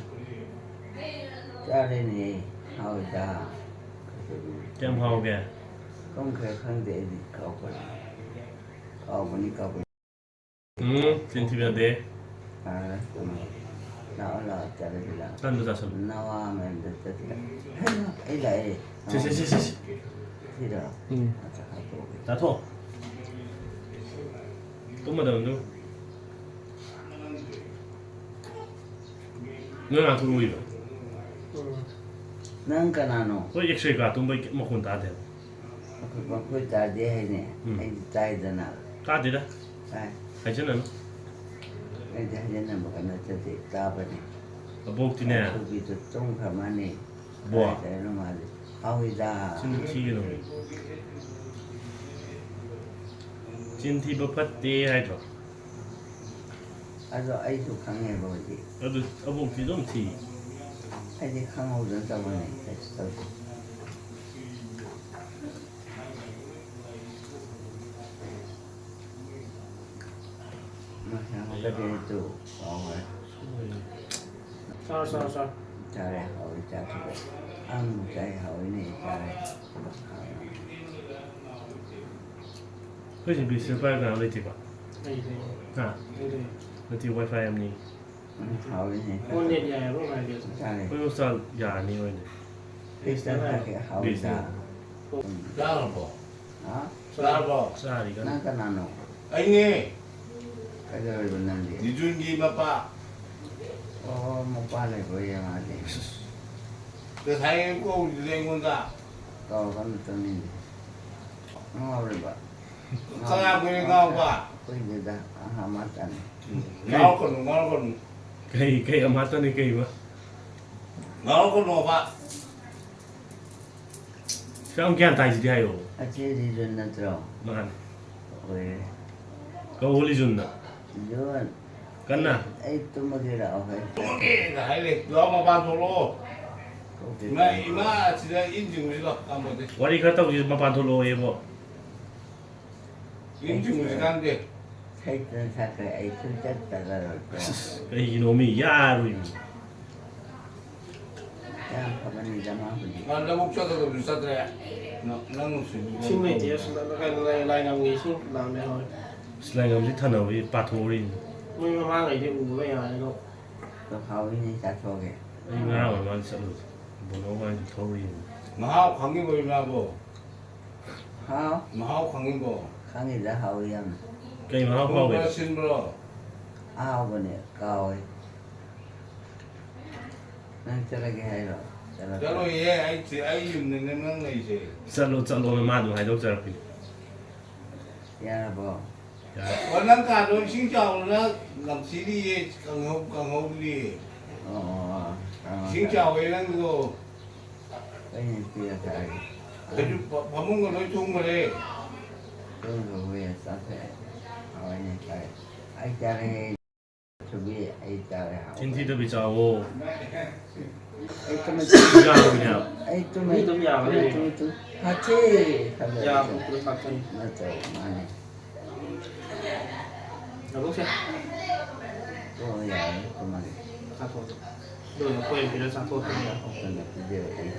ꯆꯥꯔꯦꯅꯦ꯫ ꯍꯥꯎꯏꯗ꯫ ꯀꯌꯥꯝ ꯍꯥꯎꯒꯦ? ꯀꯝ ꯈꯔ ꯈꯪꯗꯦ ꯑꯩꯗꯤ ꯀꯥꯎꯈ꯭ꯔꯦ꯫ ꯀꯥꯎꯕꯅꯤ, ꯀꯥꯎꯕꯅꯤ꯫ ꯎꯝ, ꯆꯤꯟ ꯊꯤꯕ ꯌꯥꯗꯦ꯫ ꯑꯥ, ꯀꯃꯥꯏ? ꯂꯥꯛꯑꯣ, ꯂꯥꯛꯑꯣ, ꯆꯠꯂꯁꯤ ꯂꯥꯛꯑꯣ꯫ ꯇꯟꯗꯨ ꯆꯥꯁꯜꯂꯨ꯫ ꯅꯋꯥ ꯃꯌꯨꯝꯗ ꯆꯠꯁꯤ ꯂꯥꯛꯑꯣ꯫ ꯑꯩ ꯂꯥꯛꯑꯦ꯫ ꯁꯦ, ꯁꯦ, ꯁꯦ, ꯁꯦ, ꯁꯦ꯫ ꯁꯤꯔꯣ? ꯎꯝ꯫ ꯑꯆꯥ, ꯍꯥꯏꯗꯣꯛꯑꯒꯦ꯫ ꯆꯥꯊꯣꯛ꯫ ꯇꯨꯝꯃꯗꯕꯅꯤ ꯑꯗꯨ꯫ ꯅꯣꯏ ꯉꯥꯡꯊꯣꯛꯂꯨꯏꯕ꯫ ꯅꯪ ꯀꯅꯥꯅꯣ? ꯍꯣꯏ, ꯑꯦꯛꯁꯔꯦ ꯀꯥ ꯇꯨꯝꯕꯩ ꯃꯈꯣꯟ ꯇꯥꯗꯦ꯫ ꯑꯩꯈꯣꯏ ꯄꯪꯈꯣꯏ ꯇꯥꯗꯦ ꯍꯥꯏꯅꯦ꯫ ꯎꯝ꯫ ꯑꯩꯗꯤ ꯇꯥꯏꯗꯅ꯫ ꯇꯥꯗꯦꯗ꯫ ꯇꯥꯏ꯫ ꯍꯥꯏꯖꯤꯟꯅꯅꯨ꯫ ꯑꯩꯗꯤ ꯍꯥꯏꯖꯤꯟꯅꯕꯒ ꯅꯠꯆꯗꯦ, ꯇꯥꯕꯅꯤ꯫ ꯑꯕꯣꯛꯇꯤꯅꯦ꯫ ꯊꯣꯏꯕꯤꯗꯨ ꯇꯨꯝꯈ꯭ꯔ ꯃꯥꯅꯤ꯫ ꯕꯣ꯫ ꯀꯗꯥꯏꯗꯅꯣ ꯃꯥꯗꯤ꯫ ꯍꯥꯎꯏꯗ꯫ ꯆꯤꯟ ꯊꯤꯒꯅꯨ꯫ ꯆꯤꯟ ꯊꯤꯕ ꯐꯠꯇꯦ ꯍꯥꯏꯗ꯭ꯔꯣ? ꯑꯗꯣ ꯑꯩꯁꯨ ꯈꯪꯉꯦꯕ ꯍꯧꯖꯤꯛ꯫ ꯑꯗꯨ ꯑꯕꯣꯛꯇꯤ ꯑꯗꯨꯝ ꯊꯤ꯫ ꯑꯩꯗꯤ ꯈꯪꯍꯧꯗꯅ ꯇꯧꯕꯅꯤ, ꯀꯩꯁꯨ ꯇꯧꯗꯦ꯫ ꯃꯁꯥ ꯃꯈꯥꯗꯤ ꯑꯩꯁꯨ ꯀꯥꯎꯈ꯭ꯔꯦ꯫ ꯆꯥꯔꯣ, ꯆꯥꯔꯣ, ꯆꯥꯔꯣ꯫ ꯆꯥꯔꯦ, ꯍꯥꯎꯏ, ꯆꯥꯊꯣꯛꯑꯦ꯫ ꯑꯪ, ꯆꯥꯏ, ꯍꯥꯎꯏꯅꯦ, ꯆꯥꯔꯦ꯫ ꯑꯩꯈꯣꯏꯁꯦ ꯕꯤꯁꯅꯨꯄꯥꯏ ꯀꯅꯥ ꯂꯩꯇꯦꯀꯣ? ꯂꯩ, ꯂꯩ꯫ ꯍꯥ? ꯂꯩ, ꯂꯩ꯫ ꯅꯠꯇꯦ, ꯋꯥꯏ ꯐꯥꯏ ꯑꯃꯅꯤ꯫ ꯎꯝ, ꯍꯥꯎꯏꯅꯦ꯫ ꯐꯣꯟ ꯅꯦꯠ ꯌꯥꯏꯌꯦꯕ꯭ꯔꯣ, ꯀꯃꯥꯏꯅ ꯇꯧꯒꯦ? ꯆꯥꯔꯦ꯫ ꯑꯩꯈꯣꯏ ꯍꯣꯁꯇꯥꯜ ꯌꯥꯔꯅꯤ ꯑꯣꯏꯅ꯫ ꯄꯤꯁꯇ ꯊꯛꯀꯦ, ꯍꯥꯎꯏꯗ꯫ ꯕꯤꯁꯅꯨ꯫ ꯆꯥꯔꯕꯣ? ꯍꯥ? ꯆꯥꯔꯕꯣ? ꯆꯥꯔꯤ ꯀꯟꯅ꯫ ꯅꯪ ꯀꯅꯥꯅꯣ? ꯑꯩꯅꯦ꯫ ꯀꯩꯗꯧꯔꯤꯕ ꯅꯪꯗꯤ? ꯗꯤꯖꯨꯟꯒꯤ ꯃꯄꯥ꯫ ꯑꯣ, ꯃꯄꯥ ꯂꯩꯕ꯭ꯔꯣ ꯌꯦꯡꯉꯛꯑꯗꯤ? ꯉꯁꯥꯏ ꯀꯧꯔꯤꯗꯨꯗꯤ ꯑꯩꯉꯣꯟꯗ꯫ ꯀꯧꯔꯀꯥꯟꯗ ꯆꯪꯅꯤꯡꯗꯦ꯫ ꯉꯥꯎꯔꯤꯕ꯫ ꯀꯅꯥꯕꯨ ꯉꯥꯎꯕ? ꯑꯩꯈꯣꯏꯗꯨꯗ ꯑꯍꯥ ꯃꯥ ꯆꯪꯉꯦ꯫ ꯎꯝ, ꯉꯥꯎꯔꯛꯀꯅꯨ, ꯉꯥꯎꯔꯛꯀꯅꯨ꯫ ꯀꯩ, ꯀꯩ ꯑꯃꯠꯇꯅꯤ ꯀꯩꯕ? ꯉꯥꯎꯔꯛꯀꯅꯣꯕ꯫ ꯁꯨꯛꯌꯥꯝ ꯒ꯭ꯌꯥꯟ ꯇꯥꯏꯁꯤꯗꯤ ꯍꯥꯏꯌꯣ꯫ ꯑꯆꯦ ꯔꯤꯖꯟ ꯅꯠꯇ꯭ꯔꯣ? ꯃꯥꯅꯦ꯫ ꯑꯣꯏꯔꯦ꯫ ꯀꯧ ꯂꯤꯖꯨꯟꯗ꯫ ꯖꯣꯟ꯫ ꯀꯟꯅ꯫ ꯑꯩ ꯇꯨꯝꯃꯒꯦ ꯂꯥꯛꯑꯣ ꯍꯥꯏ꯫ ꯇꯨꯝꯃꯒꯦꯅ ꯍꯥꯏꯔꯦ꯫ ꯂꯥꯛꯑꯣ ꯃꯄꯥꯟ ꯊꯣꯛꯂꯛꯑꯣ꯫ ꯀꯧꯗꯦ, ꯏꯃꯥ, ꯀꯧꯗꯦ꯫ ꯏꯃꯥ ꯑꯁꯤꯗ ꯏꯟ ꯆꯤꯡꯉꯨꯁꯤ ꯂꯥꯛꯑꯣ ꯀꯥꯡꯄꯣꯟꯁꯦ꯫ ꯋꯥꯔꯤ ꯈꯔ ꯇꯧꯁꯤ ꯃꯄꯥꯟ ꯊꯣꯛꯂꯛꯑꯣꯌꯦꯕꯣ꯫ ꯏꯟ ꯆꯤꯡꯉꯨꯁꯤ ꯀꯥꯟꯗꯦ꯫ ꯁꯩꯇ ꯁꯛꯈ꯭ꯔꯦ ꯑꯩ ꯁꯨꯡꯆꯠ ꯆꯠꯂꯔꯣꯏꯀꯣ꯫ ꯑꯁ, ꯀꯩꯒꯤꯅꯣ ꯃꯤ ꯌꯥꯔꯣꯏ ꯃꯤ꯫ ꯌꯥꯝ ꯐꯕꯅꯤꯗ ꯃꯥꯕꯨꯗꯤ꯫ ꯃꯥ ꯂꯧꯕꯨꯛ ꯆꯠꯀꯗꯕꯁꯨ ꯆꯠꯇ꯭ꯔꯦ꯫ ꯅ-, ꯅꯪ ꯅꯨꯡꯁꯤꯕꯤꯕ ꯏꯁꯤꯡ ꯂꯩꯇꯦ꯫ ꯑꯁ, ꯂ-, ꯂ-, ꯂꯥꯏ-, ꯂꯥꯏꯉꯝꯒꯤ ꯏꯁꯤꯡ ꯂꯥꯛꯑꯝꯃꯦ ꯍꯣꯏ꯫ ꯑꯁ, ꯂꯥꯏꯉꯝꯁꯤ ꯊꯟꯅꯕꯒꯤ ꯄꯥꯊꯣꯛꯎꯔꯤꯅꯤ꯫ ꯃꯣꯏ ꯃꯃꯥꯡꯉꯩꯗꯤ ꯎꯕ ꯌꯥꯔꯦ ꯑꯗꯣ꯫ ꯑꯗꯣ ꯍꯥꯎꯏꯅꯦ ꯆꯥꯊꯣꯛꯑꯒꯦ꯫ ꯑꯩ ꯉꯔꯥꯡ ꯃꯃꯥꯡ ꯆꯠꯂꯨꯁꯦ꯫ ꯕꯣꯅꯣ ꯃꯥꯡꯁꯨ ꯊꯧꯔꯤꯅꯤ꯫ ꯃꯍꯥꯎ ꯈꯪꯉꯤꯕꯣ ꯏꯃꯥꯕꯣ? ꯍꯥꯎ꯫ ꯃꯍꯥꯎ ꯈꯪꯉꯤꯕꯣ? ꯈꯪꯉꯤꯗ ꯍꯥꯎꯏ ꯌꯥꯝꯅ꯫ ꯀꯩ ꯃꯍꯥꯎ ꯐꯥꯎꯒꯦ? ꯊꯨꯝꯕ꯭ꯔꯣ ꯁꯤꯟꯕ꯭ꯔꯣ? ꯑꯍꯥꯎꯕꯅꯦ ꯀꯥꯎꯋꯦ꯫ ꯅꯪ ꯆꯠꯂꯒꯦ ꯍꯥꯏꯔꯣ? ꯆꯠꯂꯣ꯫ ꯆꯠꯂꯣꯏꯌꯦ, ꯑꯩ ꯆꯦ-, ꯑꯩ ꯌꯨꯝꯗꯅꯦ ꯅꯪ ꯂꯩꯁꯦ꯫ ꯆꯠꯂꯣ, ꯆꯠꯂꯣꯅ ꯃꯥ ꯑꯗꯨꯝ ꯍꯥꯏꯗꯣꯛꯆꯔꯛꯄꯤꯅꯤ꯫ ꯌꯥꯔꯕꯣ? ꯌꯥꯔꯦ꯫ ꯑꯣ, ꯅꯪ ꯀꯥꯗꯣ ꯏꯁꯤꯡ ꯆꯥꯎꯗꯅ ꯅꯝꯊꯤꯔꯤꯌꯦ, ꯀꯪꯍꯧ-, ꯀꯪꯍꯧꯗ꯭ꯔꯤꯌꯦ꯫ ꯑꯣ, ꯑꯣ, ꯑꯣ, ꯏꯁꯤꯡ ꯀꯪꯍꯧꯗ꯭ꯔꯦ꯫ ꯆꯥꯎꯋꯦ ꯅꯪꯗꯣ꯫ ꯑꯩꯅ ꯄꯤꯔꯛꯑꯒꯦ꯫ ꯐꯩꯖꯨꯞ ꯐ-, ꯐꯃꯨꯡꯒ ꯂꯣꯏ ꯊꯨꯝꯈ꯭ꯔꯦ꯫ ꯊꯨꯝꯈ꯭ꯔꯕꯣꯌꯦ? ꯆꯥꯊꯣꯛꯑꯦ꯫ ꯍꯋꯥꯏꯅꯦ ꯆꯥꯏ꯫ ꯑꯩ ꯆꯥꯔꯦ꯫ ꯊꯕꯤ ꯑꯩ ꯆꯥꯔꯦ, ꯍꯥꯎꯋꯦ꯫ ꯆꯤꯟ ꯊꯤꯗꯕꯤ ꯆꯥꯋꯣ꯫ ꯑꯩ ꯇꯨꯝꯃꯦ꯫ ꯌꯥꯔꯣꯏꯅꯦ꯫ ꯑꯩ ꯇꯨꯝꯃꯦ꯫ ꯃꯤ ꯑꯗꯨꯝ ꯌꯥꯕꯅꯦ꯫ ꯇꯨꯝꯃꯦ, ꯇꯨꯝꯃꯦ, ꯇꯨꯝꯃꯦ꯫ ꯐꯠꯇꯦ ꯈꯜꯂꯦ ꯌꯥꯕ ꯑꯩꯁꯨ꯫ ꯄꯨꯂꯞ ꯉꯥꯛꯇꯅꯤ꯫ ꯅꯠꯇ꯭ꯔꯣ? ꯃꯥꯅꯦ꯫ ꯅꯕꯨꯛꯁꯦ꯫ ꯑꯣ, ꯌꯥꯔꯦ, ꯇꯨꯝꯃꯒꯦ꯫ ꯆꯥꯊꯣꯛꯑꯣ꯫ ꯑꯗꯨ ꯅꯈꯣꯏ ꯄꯤꯔ ꯆꯥꯊꯣꯛꯑꯣ, ꯇꯨꯝꯃꯣ꯫ ꯑꯩꯈꯣꯏꯅ ꯄꯤꯖꯔꯛꯏ꯫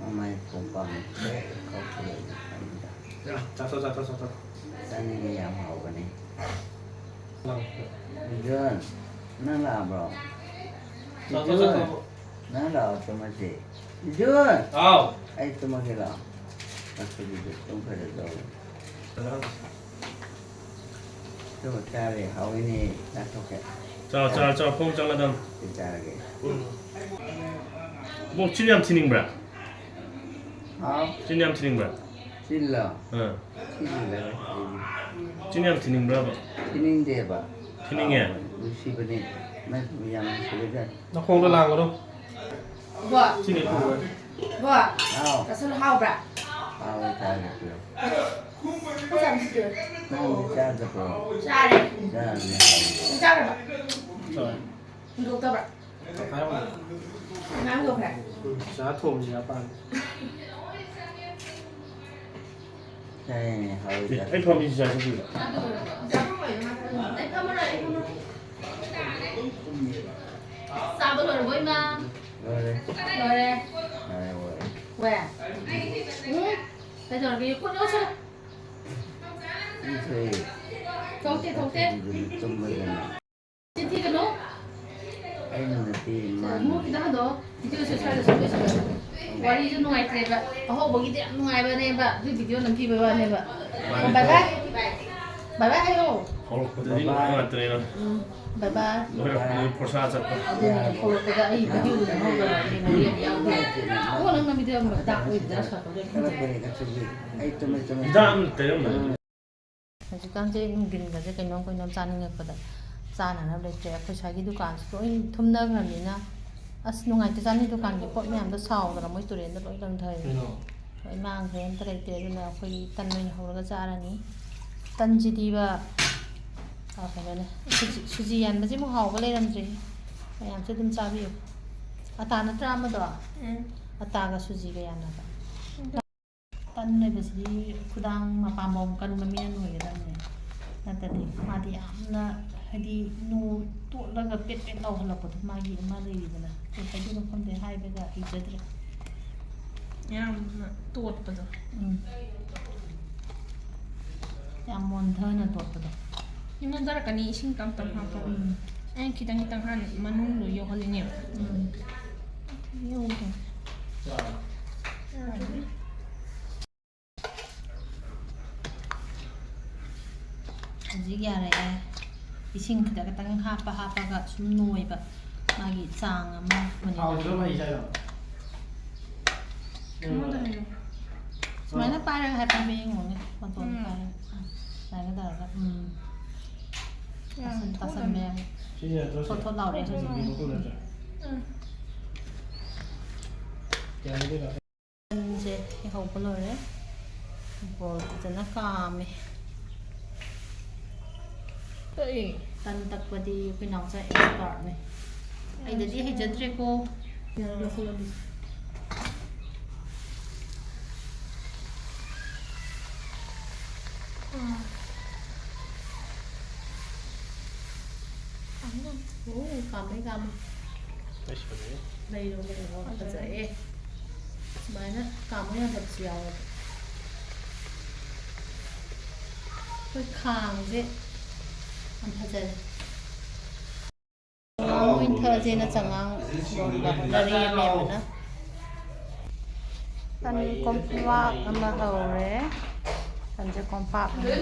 ꯃꯃꯥꯏ ꯈꯣꯡꯄꯥꯛ ꯍꯦꯛ ꯀꯥꯎꯊꯣꯛꯂꯛꯏ ꯈꯪꯉꯤꯗ꯫ ꯆꯥꯊꯣꯛ, ꯆꯥꯊꯣꯛ, ꯆꯥꯊꯣꯛ꯫ ꯆꯥꯅꯤꯡꯉꯦ, ꯌꯥꯝ ꯍꯥꯎꯕꯅꯦ꯫ ꯂꯥꯎ꯫ ꯖꯣꯟ, ꯅꯪ ꯂꯥꯛꯑꯕ꯭ꯔꯣ? ꯆꯥꯊꯣꯛ, ꯖꯣꯟ, ꯆꯥꯊꯣꯛ꯫ ꯅꯪ ꯂꯥꯛꯑꯣ, ꯇꯨꯝꯃꯁꯦ꯫ ꯖꯣꯟ! ꯍꯥꯎ꯫ ꯑꯩ ꯇꯨꯝꯃꯒꯦ ꯂꯥꯛꯑꯣ꯫ ꯑꯁ, ꯍꯧꯖꯤꯛꯇꯤ ꯇꯨꯝꯈ꯭ꯔꯦ ꯇꯧꯔꯦ꯫ ꯑꯗꯨꯒ ꯆꯥꯔꯦ, ꯍꯥꯎꯋꯤꯅꯦ, ꯆꯥꯊꯣꯛꯀꯦ꯫ ꯆꯥꯎ, ꯆꯥꯎ, ꯆꯥꯎ, ꯐꯃꯨꯡ ꯆꯪꯒꯗꯝ꯫ ꯑꯩ ꯆꯥꯔꯒꯦ꯫ ꯎꯝ꯫ ꯏꯕꯣꯛ, ꯆꯤꯟ ꯌꯥꯝ ꯊꯤꯅꯤꯡꯕ꯭ꯔꯥ? ꯍꯥꯎ꯫ ꯆꯤꯟ ꯌꯥꯝ ꯊꯤꯅꯤꯡꯕ꯭ꯔꯥ? ꯆꯤꯜꯂꯣ꯫ ꯑꯥ꯫ ꯆꯤꯜꯂꯦ꯫ ꯆꯤꯟ ꯌꯥꯝ ꯊꯤꯅꯤꯡꯕ꯭ꯔꯕ? ꯊꯤꯅꯤꯡꯗꯦꯕ꯫ ꯊꯤꯅꯤꯡꯉꯦ? ꯅꯨꯡꯁꯤꯕꯅꯤ꯫ ꯅꯪ ꯌꯥꯝ ꯅꯨꯡꯁꯤꯕꯖꯥꯠꯅꯤ꯫ ꯅꯈꯣꯡꯗ ꯂꯥꯡꯒꯅꯨ꯫ ꯕꯣ, ꯁꯤꯅꯤ ꯄꯨꯔꯣꯏ꯫ ꯕꯣ, ꯍꯥꯎ꯫ ꯆꯥꯁꯜꯂꯨ, ꯍꯥꯎꯕ꯭ꯔꯥ? ꯍꯥꯎꯋꯦ, ꯆꯥꯒꯦ ꯄꯨꯔꯣ꯫ ꯈꯨꯠ ꯆꯥꯝꯁꯤꯜꯂꯨ꯫ ꯅꯪꯗꯤ ꯆꯥꯗꯕ꯭ꯔꯣ? ꯆꯥꯔꯦ꯫ ꯆꯥꯔꯅꯤ ꯍꯥꯎꯋꯦ꯫ ꯅꯪ ꯆꯥꯈ꯭ꯔꯕ? ꯆꯥꯔꯦ꯫ ꯍꯨꯟꯗꯣꯛꯇꯕ꯭ꯔꯥ? ꯇꯪꯈꯥꯏ ꯑꯃ꯫ ꯉꯥ ꯍꯨꯟꯗꯣꯛꯈ꯭ꯔꯦ꯫ ꯎꯝ, ꯆꯥ ꯊꯣꯡꯁꯤꯔ ꯄꯥꯝꯃꯤ꯫ ꯆꯥꯏꯅꯦ, ꯍꯥꯎꯋꯦ, ꯑꯦ, ꯆꯥ꯫ ꯑꯩ ꯐꯝꯃꯤꯁꯤ ꯆꯥꯏ ꯆꯠꯄꯤꯕ꯫ ꯑꯩ ꯐꯝꯃꯔꯣꯏ, ꯑꯩ ꯐꯝꯃꯔꯣꯏ꯫ ꯆꯥꯕ ꯂꯣꯏꯔꯕꯣ, ꯏꯃꯥ? ꯂꯣꯏꯔꯦ꯫ ꯂꯣꯏꯔꯦ꯫ ꯂꯣꯏꯔꯦ, ꯂꯣꯏꯔꯦ꯫ ꯋꯦ꯫ ꯎꯝ? ꯀꯩꯗꯧꯔꯒꯦ? ꯈꯨꯠ ꯌꯣꯠꯁꯜꯂꯨ꯫ ꯏꯁꯩ꯫ ꯊꯣꯛꯇꯦ, ꯊꯣꯛꯇꯦ꯫ ꯇꯨꯝꯕꯗꯅ꯫ ꯆꯤꯟ ꯊꯤꯒꯅꯨ꯫ ꯑꯩꯅ ꯅꯠꯇꯦ, ꯃꯥꯅ꯫ ꯃꯨ ꯈꯤꯇꯪ ꯍꯟꯗꯣꯛꯑꯣ꯫ ꯚꯤꯗꯤꯑꯣꯁꯦ ꯁ꯭ꯋꯥꯏꯗ ꯁꯨꯝ ꯂꯣꯏꯁꯤꯜꯂꯁꯤ꯫ ꯋꯥꯔꯤꯁꯨ ꯅꯨꯡꯉꯥꯏꯇ꯭ꯔꯦꯕ꯫ ꯑꯍꯧꯕꯒꯤꯗꯤ ꯌꯥꯝ ꯅꯨꯡꯉꯥꯏꯕꯅꯦꯕ꯫ ꯑꯗꯨ ꯚꯤꯗꯤꯑꯣ ꯅꯝꯈꯤꯕꯒꯤ ꯋꯥꯅꯦꯕ꯫ ꯕꯥꯏ ꯕꯥꯏ꯫ ꯕꯥꯏ ꯕꯥꯏ ꯍꯥꯏꯌꯣ꯫ ꯍꯧꯔꯛꯄꯗꯗꯤ ꯅꯨꯡꯉꯥꯏ ꯉꯥꯛꯇꯅꯦꯕ꯫ ꯎꯝ, ꯕꯥꯏ ꯕꯥꯏ꯫ ꯂꯣꯏꯔꯛꯄꯗꯗꯤ ꯐꯣꯔꯁꯥ ꯆꯠꯄ꯫ ꯑꯗꯨꯅꯦ, ꯍꯧꯔꯛꯄꯗ ꯑꯩ ꯚꯤꯗꯤꯑꯣꯗꯨ ꯅꯝꯍꯧꯗꯕ ꯌꯦꯡꯍꯧꯗꯦ ꯌꯥꯎꯗꯦ꯫ ꯑꯣ, ꯅꯪ ꯅꯝꯕꯤꯗꯣ ꯌꯥꯝ ꯗꯥꯛ ꯑꯣꯏꯕꯗ ꯁꯥꯔꯛꯄꯗ꯫ ꯈꯔ ꯐꯔꯦ ꯉꯁꯤꯗꯤ꯫ ꯑꯩ ꯇꯨꯝꯃꯦ, ꯇꯨꯝꯃꯦ꯫ ꯍꯤꯗꯥꯛ ꯑꯃ ꯇꯩꯔꯝꯕꯅꯤ꯫ ꯍꯧꯖꯤꯛꯀꯥꯟꯁꯦ ꯅꯨꯡꯊꯤꯟꯒꯁꯦ ꯀꯩꯅꯣꯝ ꯀꯩꯅꯣꯝ ꯆꯥꯅꯤꯡꯉꯛꯄꯗ ꯆꯥꯅꯅꯕ ꯂꯩꯇ꯭ꯔꯦ꯫ ꯑꯩꯈꯣꯏ ꯁ꯭ꯋꯥꯏꯒꯤ ꯗꯨꯀꯥꯟꯁꯨ ꯂꯣꯏ ꯊꯨꯝꯅꯈ꯭ꯔꯕꯅꯤꯅ ꯑꯁ ꯅꯨꯡꯉꯥꯏꯇꯦ꯫ ꯆꯥꯅꯤ ꯗꯨꯀꯥꯟꯒꯤ ꯄꯣꯠ ꯃꯌꯥꯝꯗꯣ ꯁꯥꯎꯗꯅ ꯃꯣꯏ ꯇꯨꯔꯦꯟꯗ ꯂꯣꯏ ꯂꯪꯊꯔꯦ꯫ ꯀꯩꯅꯣ? ꯂꯣꯏ ꯃꯥꯡꯈ꯭ꯔꯦ, ꯑꯝꯇ ꯂꯩꯇꯦ꯫ ꯑꯗꯨꯅ ꯑꯩꯈꯣꯏ ꯇꯟ ꯑꯣꯏꯅ ꯍꯧꯔꯒ ꯆꯥꯔꯅꯤ꯫ ꯇꯟꯁꯤꯗꯤꯕ, ꯑ, ꯀꯩꯅꯣꯅꯦ, ꯁꯨꯖꯤ, ꯁꯨꯖꯤ ꯌꯥꯟꯕꯁꯤꯃꯨꯛ ꯍꯥꯎꯕ ꯂꯩꯔꯝꯗ꯭ꯔꯤ꯫ ꯃꯌꯥꯝꯁꯨ ꯑꯗꯨꯝ ꯆꯥꯕꯤꯌꯨ꯫ ꯑꯇꯥ ꯅꯠꯇ꯭ꯔꯥ ꯑꯃꯗꯣ? ꯎꯝ꯫ ꯑꯇꯥꯒ ꯁꯨꯖꯤꯒ ꯌꯥꯟꯅꯕ꯫ ꯇꯟ ꯂꯩꯕꯁꯤꯗꯤ ꯈꯨꯗꯥꯡ ꯃꯄꯥꯝꯕꯣꯝ ꯀꯟꯕ ꯃꯤꯅ ꯅꯣꯏꯒꯗꯕꯅꯦ꯫ ꯅꯠꯇꯗꯤ ꯃꯥꯗꯤ ꯌꯥꯝꯅ, ꯍꯥꯏꯗꯤ, ꯅꯣꯏ ꯇꯣꯠꯂꯒ ꯄꯦꯠ ꯄꯦꯠ ꯂꯥꯎꯍꯜꯂꯛꯄꯗꯣ ꯃꯥꯒꯤ ꯑꯃ ꯂꯩꯔꯤꯗꯅ꯫ ꯀꯩ ꯍꯥꯏꯗꯣꯏꯅꯣ ꯈꯪꯗꯦ, ꯍꯥꯏꯕꯒ ꯍꯩꯖꯗ꯭ꯔꯦ꯫ ꯌꯥꯝꯅ ꯇꯣꯠꯄꯗꯣ꯫ ꯎꯝ꯫ ꯌꯥꯝ ꯃꯣꯟꯊꯅ ꯇꯣꯠꯄꯗꯣ꯫ ꯏꯃꯣꯟꯊꯔꯛꯀꯅꯤ, ꯏꯁꯤꯡ ꯇꯞ ꯇꯞ ꯍꯥꯞꯄꯣ꯫ ꯎꯝ꯫ ꯑꯩꯅ ꯈꯤꯇꯪ ꯈꯤꯇꯪ ꯍꯥꯟꯅ ꯃꯅꯨꯡꯗꯣ ꯌꯧꯍꯜꯂꯤꯅꯦꯕ꯫ ꯎꯝ꯫ ꯌꯧꯗꯦ꯫ ꯍꯧꯖꯤꯛ ꯌꯥꯔꯛꯑꯦ꯫ ꯏꯁꯤꯡ ꯈꯤꯇꯪ ꯈꯤꯇꯪ ꯍꯥꯞꯄ ꯍꯥꯞꯄꯒ ꯁꯨꯝ ꯅꯣꯏꯕ꯫ ꯃꯥꯒꯤ ꯆꯥꯡ ꯑꯃ ꯃꯅꯤꯄꯨꯔ ꯊꯥꯎꯁꯤꯗ ꯃꯍꯤ ꯆꯥꯏꯔꯣ? ꯑꯩꯉꯣꯟꯗ ꯍꯥꯏꯌꯣ꯫ ꯁꯨꯃꯥꯏꯅ ꯄꯥꯏꯔꯒ ꯍꯥꯏꯐꯦꯠ ꯌꯦꯡꯉꯣꯅꯦ, ꯃꯇꯣꯟ ꯎꯝ꯫ ꯄꯥꯏꯔꯒ꯫ ꯎꯝ, ꯁꯨꯃꯥꯏꯅ ꯇꯧꯔꯒ꯫ ꯎꯝ꯫ ꯌꯥꯝ ꯇꯥꯁꯟ-, ꯊꯣꯠꯂꯝꯃꯦ꯫ ꯇꯥꯁꯟꯕ ꯌꯥꯝ ꯁꯤꯖꯤꯟꯅꯗ꯭ꯔꯁꯨ꯫ ꯊꯣꯠ ꯊꯣꯠ ꯂꯥꯎꯔꯦ ꯍꯧꯖꯤꯛ꯫ ꯎꯝ꯫ ꯌꯥꯔꯦ, ꯑꯗꯨꯅ꯫ ꯇꯟꯁꯦ ꯍꯧꯕ ꯂꯣꯏꯔꯦ꯫ ꯕꯣꯜ ꯐꯖꯅ ꯀꯥꯝꯃꯦ꯫ ꯀꯩ? ꯇꯟ ꯇꯛꯄꯗꯤ ꯑꯩꯈꯣꯏ ꯅꯥꯎꯆꯥ expertꯅꯦ꯫ ꯑꯩꯗꯗꯤ ꯍꯩꯖꯗ꯭ꯔꯦꯀꯣ꯫ ꯌꯥꯔꯦ, ꯂꯧꯈꯠꯂꯣ ꯑꯗꯨꯗꯤ꯫ ꯑꯥ꯫ ꯀꯥꯝꯃꯦ, ꯀꯥꯝꯃꯦ꯫ ꯑꯣ, ꯀꯥꯝꯃꯦ, ꯀꯥꯝꯃꯦ꯫ ꯑꯩꯁ, ꯐꯖꯩꯌꯦ꯫ ꯂꯩꯔꯣ, ꯂꯩꯔꯣ, ꯐꯖꯩꯌꯦ꯫ ꯐꯖꯩꯌꯦ꯫ ꯁꯨꯃꯥꯏꯅ ꯀꯥꯝꯕ ꯌꯥꯗꯕꯁꯨ ꯌꯥꯎꯋꯦꯕ꯫ ꯑꯩꯈꯣꯏ ꯈꯥꯡꯁꯦ ꯌꯥꯝ ꯐꯖꯔꯦ꯫ ꯆꯉꯥꯡ ꯑꯣꯏꯅ ꯊꯛꯑꯁꯦꯅ ꯆꯉꯥꯡ ꯂꯣꯟꯕ ꯍꯣꯠꯅꯔꯤ ꯃꯌꯥꯝꯅ꯫ ꯇꯟ ꯀꯣꯝꯄꯥꯛ ꯑꯃ ꯍꯧꯔꯦ꯫ ꯇꯟꯁꯦ ꯀꯣꯝꯄꯥꯛ ꯑꯃ꯫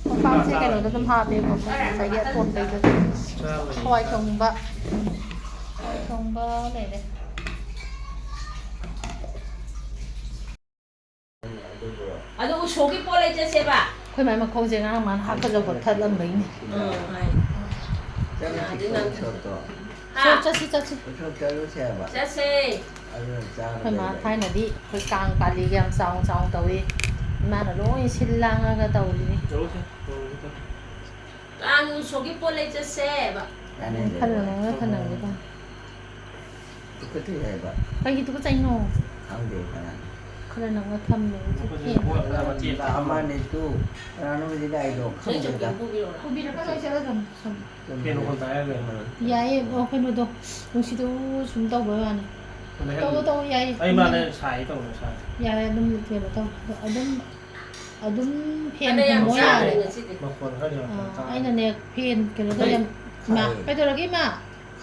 ꯀꯣꯝꯄꯥꯛꯁꯦ ꯀꯩꯅꯣꯗ ꯑꯗꯨꯝ ꯍꯥꯞꯄꯦꯕꯀꯣ, ꯉꯁꯥꯏꯒꯤ ꯑꯇꯣꯠꯄꯩꯗ꯫ ꯍꯋꯥꯏ ꯊꯣꯡꯕ꯫ ꯍꯋꯥꯏ ꯊꯣꯡꯕ ꯂꯩꯔꯦ꯫ ꯑꯗꯨ ꯎꯁꯣꯞꯀꯤ ꯄꯣꯠ ꯂꯩ ꯆꯠꯁꯦꯕ꯫ ꯑꯩꯈꯣꯏ ꯃꯥꯏ ꯃꯈꯣꯡꯁꯦ ꯉꯔꯥꯡ ꯃꯥꯅ ꯍꯥꯞꯀꯗꯧꯕ ꯊꯠꯂꯝꯕꯩꯅꯦ꯫ ꯎꯝ, ꯍꯥꯏ꯫ ꯆꯠꯂꯨꯁꯤ ꯅꯥꯗꯤ ꯅꯥꯗꯤ꯫ ꯎꯁꯣꯞꯇꯣ꯫ ꯍꯥ? ꯎꯁꯣꯞ ꯆꯠꯁꯤ, ꯆꯠꯁꯤ꯫ ꯎꯁꯣꯞ ꯆꯠꯂꯨꯁꯦ ꯍꯥꯏꯕ꯫ ꯆꯠꯁꯦ꯫ ꯑꯗꯨꯅ ꯆꯥꯕ ꯑꯩꯈꯣꯏ ꯃꯥ ꯂꯩꯕꯅꯤ꯫ ꯊꯥꯏꯅꯗꯤ ꯑꯩꯈꯣꯏ ꯀꯥꯡ ꯄꯥꯜꯂꯤꯒ ꯌꯥꯝ ꯆꯥꯎꯅ ꯆꯥꯎꯅ ꯇꯧꯏ꯫ ꯏꯃꯥꯅ ꯂꯣꯏ ꯁꯤꯜ ꯂꯥꯡꯉꯒ ꯇꯧꯔꯤꯅꯤ꯫ ꯆꯠꯂꯨꯁꯦ, ꯇꯧꯔꯁꯤ, ꯇꯧꯔꯁꯤ꯫ ꯀꯥꯡꯒꯤ ꯎꯁꯣꯞꯀꯤ ꯄꯣꯠ ꯂꯩ ꯆꯠꯁꯦꯕ꯫ ꯀꯥꯟꯅꯗꯦ꯫ ꯈꯜꯂꯣ, ꯅꯪꯅ ꯈꯟꯅꯕꯗꯣ꯫ ꯇꯨꯀꯠꯆꯩ ꯍꯥꯏꯕ꯫ ꯀꯩꯒꯤ ꯇꯨꯀꯠꯆꯩꯅꯣ? ꯈꯪꯗꯦ ꯀꯅꯥꯅ꯫ ꯈꯔ ꯅꯪꯅ ꯊꯝꯃꯦ꯫ ꯑꯩꯈꯣꯏꯁꯦ ꯄꯣꯠ ꯑꯃ ꯆꯦꯟ ꯑꯃꯅꯤ ꯇꯨ, ꯀꯅꯥꯅꯣ ꯍꯧꯖꯤꯛ ꯂꯥꯛꯏꯗꯣ? ꯅꯣꯏ ꯆꯧꯀꯤ ꯈꯪꯗꯦꯗ꯫ ꯑꯃ ꯄꯨꯕꯤꯔꯛꯑꯣꯔꯥ? ꯄꯨꯕꯤꯔꯛꯀꯅꯣ, ꯑꯩ ꯆꯠꯂꯗꯝꯅꯤ ꯁꯨꯝ꯫ ꯐꯦꯟ ꯃꯈꯣꯟ ꯇꯥꯏ ꯍꯥꯏꯔꯒ ꯃꯥꯅ꯫ ꯌꯥꯏꯌꯦ, ꯑꯣ, ꯀꯩꯅꯣꯗꯣ, ꯅꯨꯡꯁꯤꯠꯇꯨ ꯁꯨꯝ ꯇꯧꯕꯩ ꯋꯥꯅꯤ꯫ ꯑꯗ ꯍꯦꯛ ꯇꯧꯋꯣ, ꯇꯧꯋꯣ, ꯌꯥꯏꯌꯦ꯫ ꯑꯩ ꯃꯥꯅ ꯁꯥꯏ ꯇꯧꯕ ꯁꯥꯏ꯫ ꯌꯥꯔꯦ, ꯑꯗꯨꯝ ꯀꯩꯅꯣ ꯇꯧ꯫ ꯑꯗꯨꯝ, ꯑꯗꯨꯝ ꯐꯦꯟ ꯑꯗ ꯌꯥꯝ ꯍꯨꯝꯃꯣ ꯆꯥꯗ꯭ꯔꯦ ꯌꯥꯔꯦ꯫ ꯉꯁꯤꯗꯤ꯫ ꯃꯈꯣꯟ ꯈꯔ ꯌꯥꯝ ꯑꯥ, ꯇꯥꯔꯦ꯫ ꯑꯩꯅꯅꯦ, ꯐꯦꯟ ꯀꯩꯅꯣ ꯇꯧ ꯌꯥꯝ, ꯏꯃꯥ, ꯁꯥꯏꯌꯦ꯫ ꯀꯩꯗꯧꯔꯒꯦ, ꯏꯃꯥ?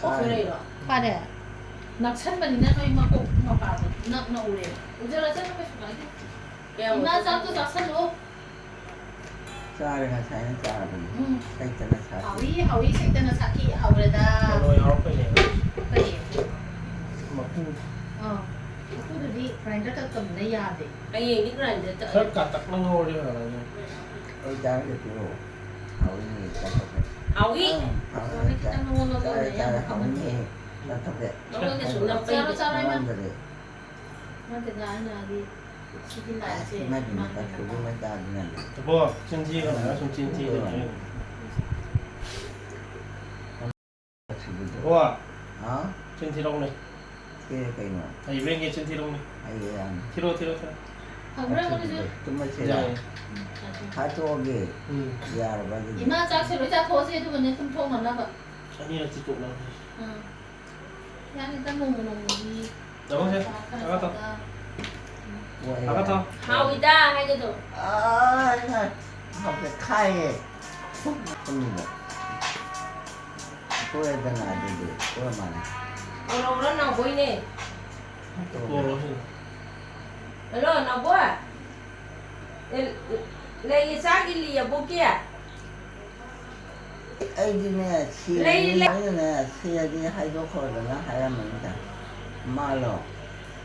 ꯑꯣ, ꯁꯥꯏ꯫ ꯂꯩꯔꯣ? ꯐꯔꯦ꯫ ꯅꯛꯁꯟꯕꯅꯤꯅ ꯅꯣꯏ ꯃꯀꯣꯛ ꯃꯄꯥꯗꯣ ꯅꯛꯅ ꯎꯔꯦ꯫ ꯎꯖꯔ ꯆꯠꯂꯣ, ꯀꯩꯁꯨ ꯀꯥꯏꯗꯦ꯫ ꯀꯌꯥꯝ ꯏꯃꯥ, ꯎꯖꯔ? ꯆꯥꯛꯇꯣ ꯆꯥꯁꯜꯂꯣ꯫ ꯆꯥꯔꯦ, ꯉꯁꯥꯏꯅ ꯆꯥꯔꯕꯅꯤ꯫ ꯎꯝ꯫ ꯁꯩꯇꯅ ꯁꯥꯊꯤ꯫ ꯍꯥꯎꯏ, ꯍꯥꯎꯏ, ꯁꯩꯇꯅ ꯁꯥꯊꯤ ꯍꯥꯎꯔꯦꯗ꯫ ꯀꯩꯅꯣ ꯌꯥꯎꯔꯛꯄꯩꯅꯦ꯫ ꯀꯔꯤ? ꯃꯀꯨ꯫ ꯑꯥ꯫ ꯑꯗꯨꯗꯤ ꯒ꯭ꯔꯥꯏꯟꯗꯔ ꯇꯛꯇꯕꯅ ꯌꯥꯗꯦ꯫ ꯍꯌꯦꯡꯗꯤ ꯒ꯭ꯔꯥꯏꯟꯗꯔ ꯇꯛꯑꯅꯤ꯫ ꯈꯔ ꯀꯥꯇꯛꯅ ꯉꯧꯔꯗꯤ ꯐꯔꯅꯤ꯫ ꯑꯩ ꯆꯥꯔꯒ ꯄꯤꯔꯛꯑꯣ꯫ ꯍꯥꯎꯋꯤ, ꯆꯥꯊꯣꯛꯀꯦ꯫ ꯍꯥꯎꯋꯤ? ꯑꯪ, ꯍꯥꯎꯋꯤ, ꯈꯤꯇꯪ ꯆꯥ-, ꯅꯉꯣꯟꯗ ꯆꯥꯔꯦ, ꯂꯧꯔꯦ, ꯍꯥꯎꯋꯤꯅꯦ꯫ ꯌꯥꯝ ꯆꯥꯊꯣꯛꯀꯦ꯫ ꯃꯉꯣꯟꯗ ꯁꯨꯝ ꯅꯞꯄꯩꯅꯦ꯫ ꯆꯥꯔꯣ, ꯆꯥꯔꯣ, ꯏꯃꯥ꯫ ꯃꯥꯡꯗ꯭ꯔꯗꯤ꯫ ꯅꯠꯇꯦꯗ, ꯑꯩꯅ ꯍꯥꯏꯗꯤ ꯁꯤꯒꯤ ꯂꯥꯏꯟꯁꯦ ꯑꯁ, ꯏꯃꯥꯏ ꯄꯦꯝꯃ, ꯃꯥꯒꯤ ꯇꯥꯊꯣꯛꯏ, ꯃꯇꯥꯡ꯫ ꯏꯃꯥꯏ ꯆꯥꯗꯅ꯫ ꯏꯕꯣ, ꯆꯤꯟ ꯊꯤꯒꯅꯨ, ꯁꯨꯝ ꯆꯤꯟ ꯊꯤꯒꯅꯨ꯫ ꯎꯝ꯫ ꯁꯤꯕꯨꯗꯤ꯫ ꯏꯕꯣ, ꯍꯥ? ꯆꯤꯟ ꯊꯤꯔꯛꯎꯅꯦ꯫ ꯊꯤꯔꯦ ꯀꯩꯅꯣ? ꯍꯩꯕ꯭ꯔꯦꯡꯒꯦ ꯆꯤꯟ ꯊꯤꯔꯛꯎꯅꯦ꯫ ꯍꯩꯌꯦ ꯌꯥꯝ꯫ ꯊꯤꯔꯛꯑꯣ, ꯊꯤꯔꯛꯑꯣ, ꯊꯤꯔꯛꯑꯣ꯫ ꯍꯪꯕ꯭ꯔꯥ ꯌꯥꯏꯌꯦ꯫ ꯇꯨꯝꯃꯁꯤꯔ? ꯎꯝ, ꯆꯥꯊꯣꯛꯑꯣ꯫ ꯍꯥꯠꯇꯣꯛꯑꯒꯦ꯫ ꯎꯝ꯫ ꯌꯥꯔꯕ ꯑꯗꯨꯗꯤ? ꯏꯃꯥ, ꯆꯥꯛꯁꯦ ꯂꯣꯏ ꯆꯥꯊꯣꯛꯑꯁꯦ, ꯑꯗꯨꯒꯅꯦ ꯇꯨꯝꯊꯣꯛꯅꯅꯕ꯫ ꯑꯅꯤꯔꯛꯇꯤ ꯇꯣꯛꯅꯕ꯫ ꯎꯝ꯫ ꯌꯥꯅꯤꯗ, ꯅꯣꯡꯃ ꯅꯣꯡꯃꯒꯤ ꯇꯧꯔꯁꯦ꯫ ꯈꯔ ꯈꯔ ꯇꯧꯔꯣ꯫ ꯆꯥꯗ꯫ ꯎꯝ꯫ ꯍꯣꯏ꯫ ꯊꯥꯒꯠ ꯊꯝ꯫ ꯍꯥꯎꯏꯗ ꯍꯥꯏꯒꯗꯧ꯫ ꯑꯥ, ꯍꯥꯎꯇꯦ, ꯈꯥꯏꯌꯦ꯫ ꯄꯨꯛ ꯊꯟꯕ꯫ ꯇꯣꯛꯑꯦꯗꯅ ꯑꯗꯨꯗꯤ, ꯇꯣꯛꯑ ꯃꯥꯜꯂꯦ꯫ ꯀꯣꯔꯣꯕ꯭ꯔꯥ ꯅꯥꯎꯕꯣꯏꯅꯦ꯫ ꯇꯣꯛꯑꯦ꯫ ꯀꯣꯔꯣꯁꯤꯅ꯫ ꯍꯜꯂꯣ, ꯅꯥꯎꯕꯣꯏ꯫ ꯑꯦ, ꯂꯩꯌꯦ, ꯆꯥꯛ ꯏꯜꯂꯤꯌꯦ, ꯑꯕꯣꯛꯀꯤ꯫ ꯑꯩꯗꯤꯅꯦ, ꯁꯤ ꯂꯩ, ꯂꯩ꯫ ꯑꯩꯅꯅꯦ, ꯁꯤꯔꯗꯤ ꯍꯥꯏꯗꯣꯛꯈ꯭ꯔꯣꯗꯅ ꯍꯥꯏꯔꯝꯕꯅꯤꯗ꯫ ꯃꯥꯂꯣ?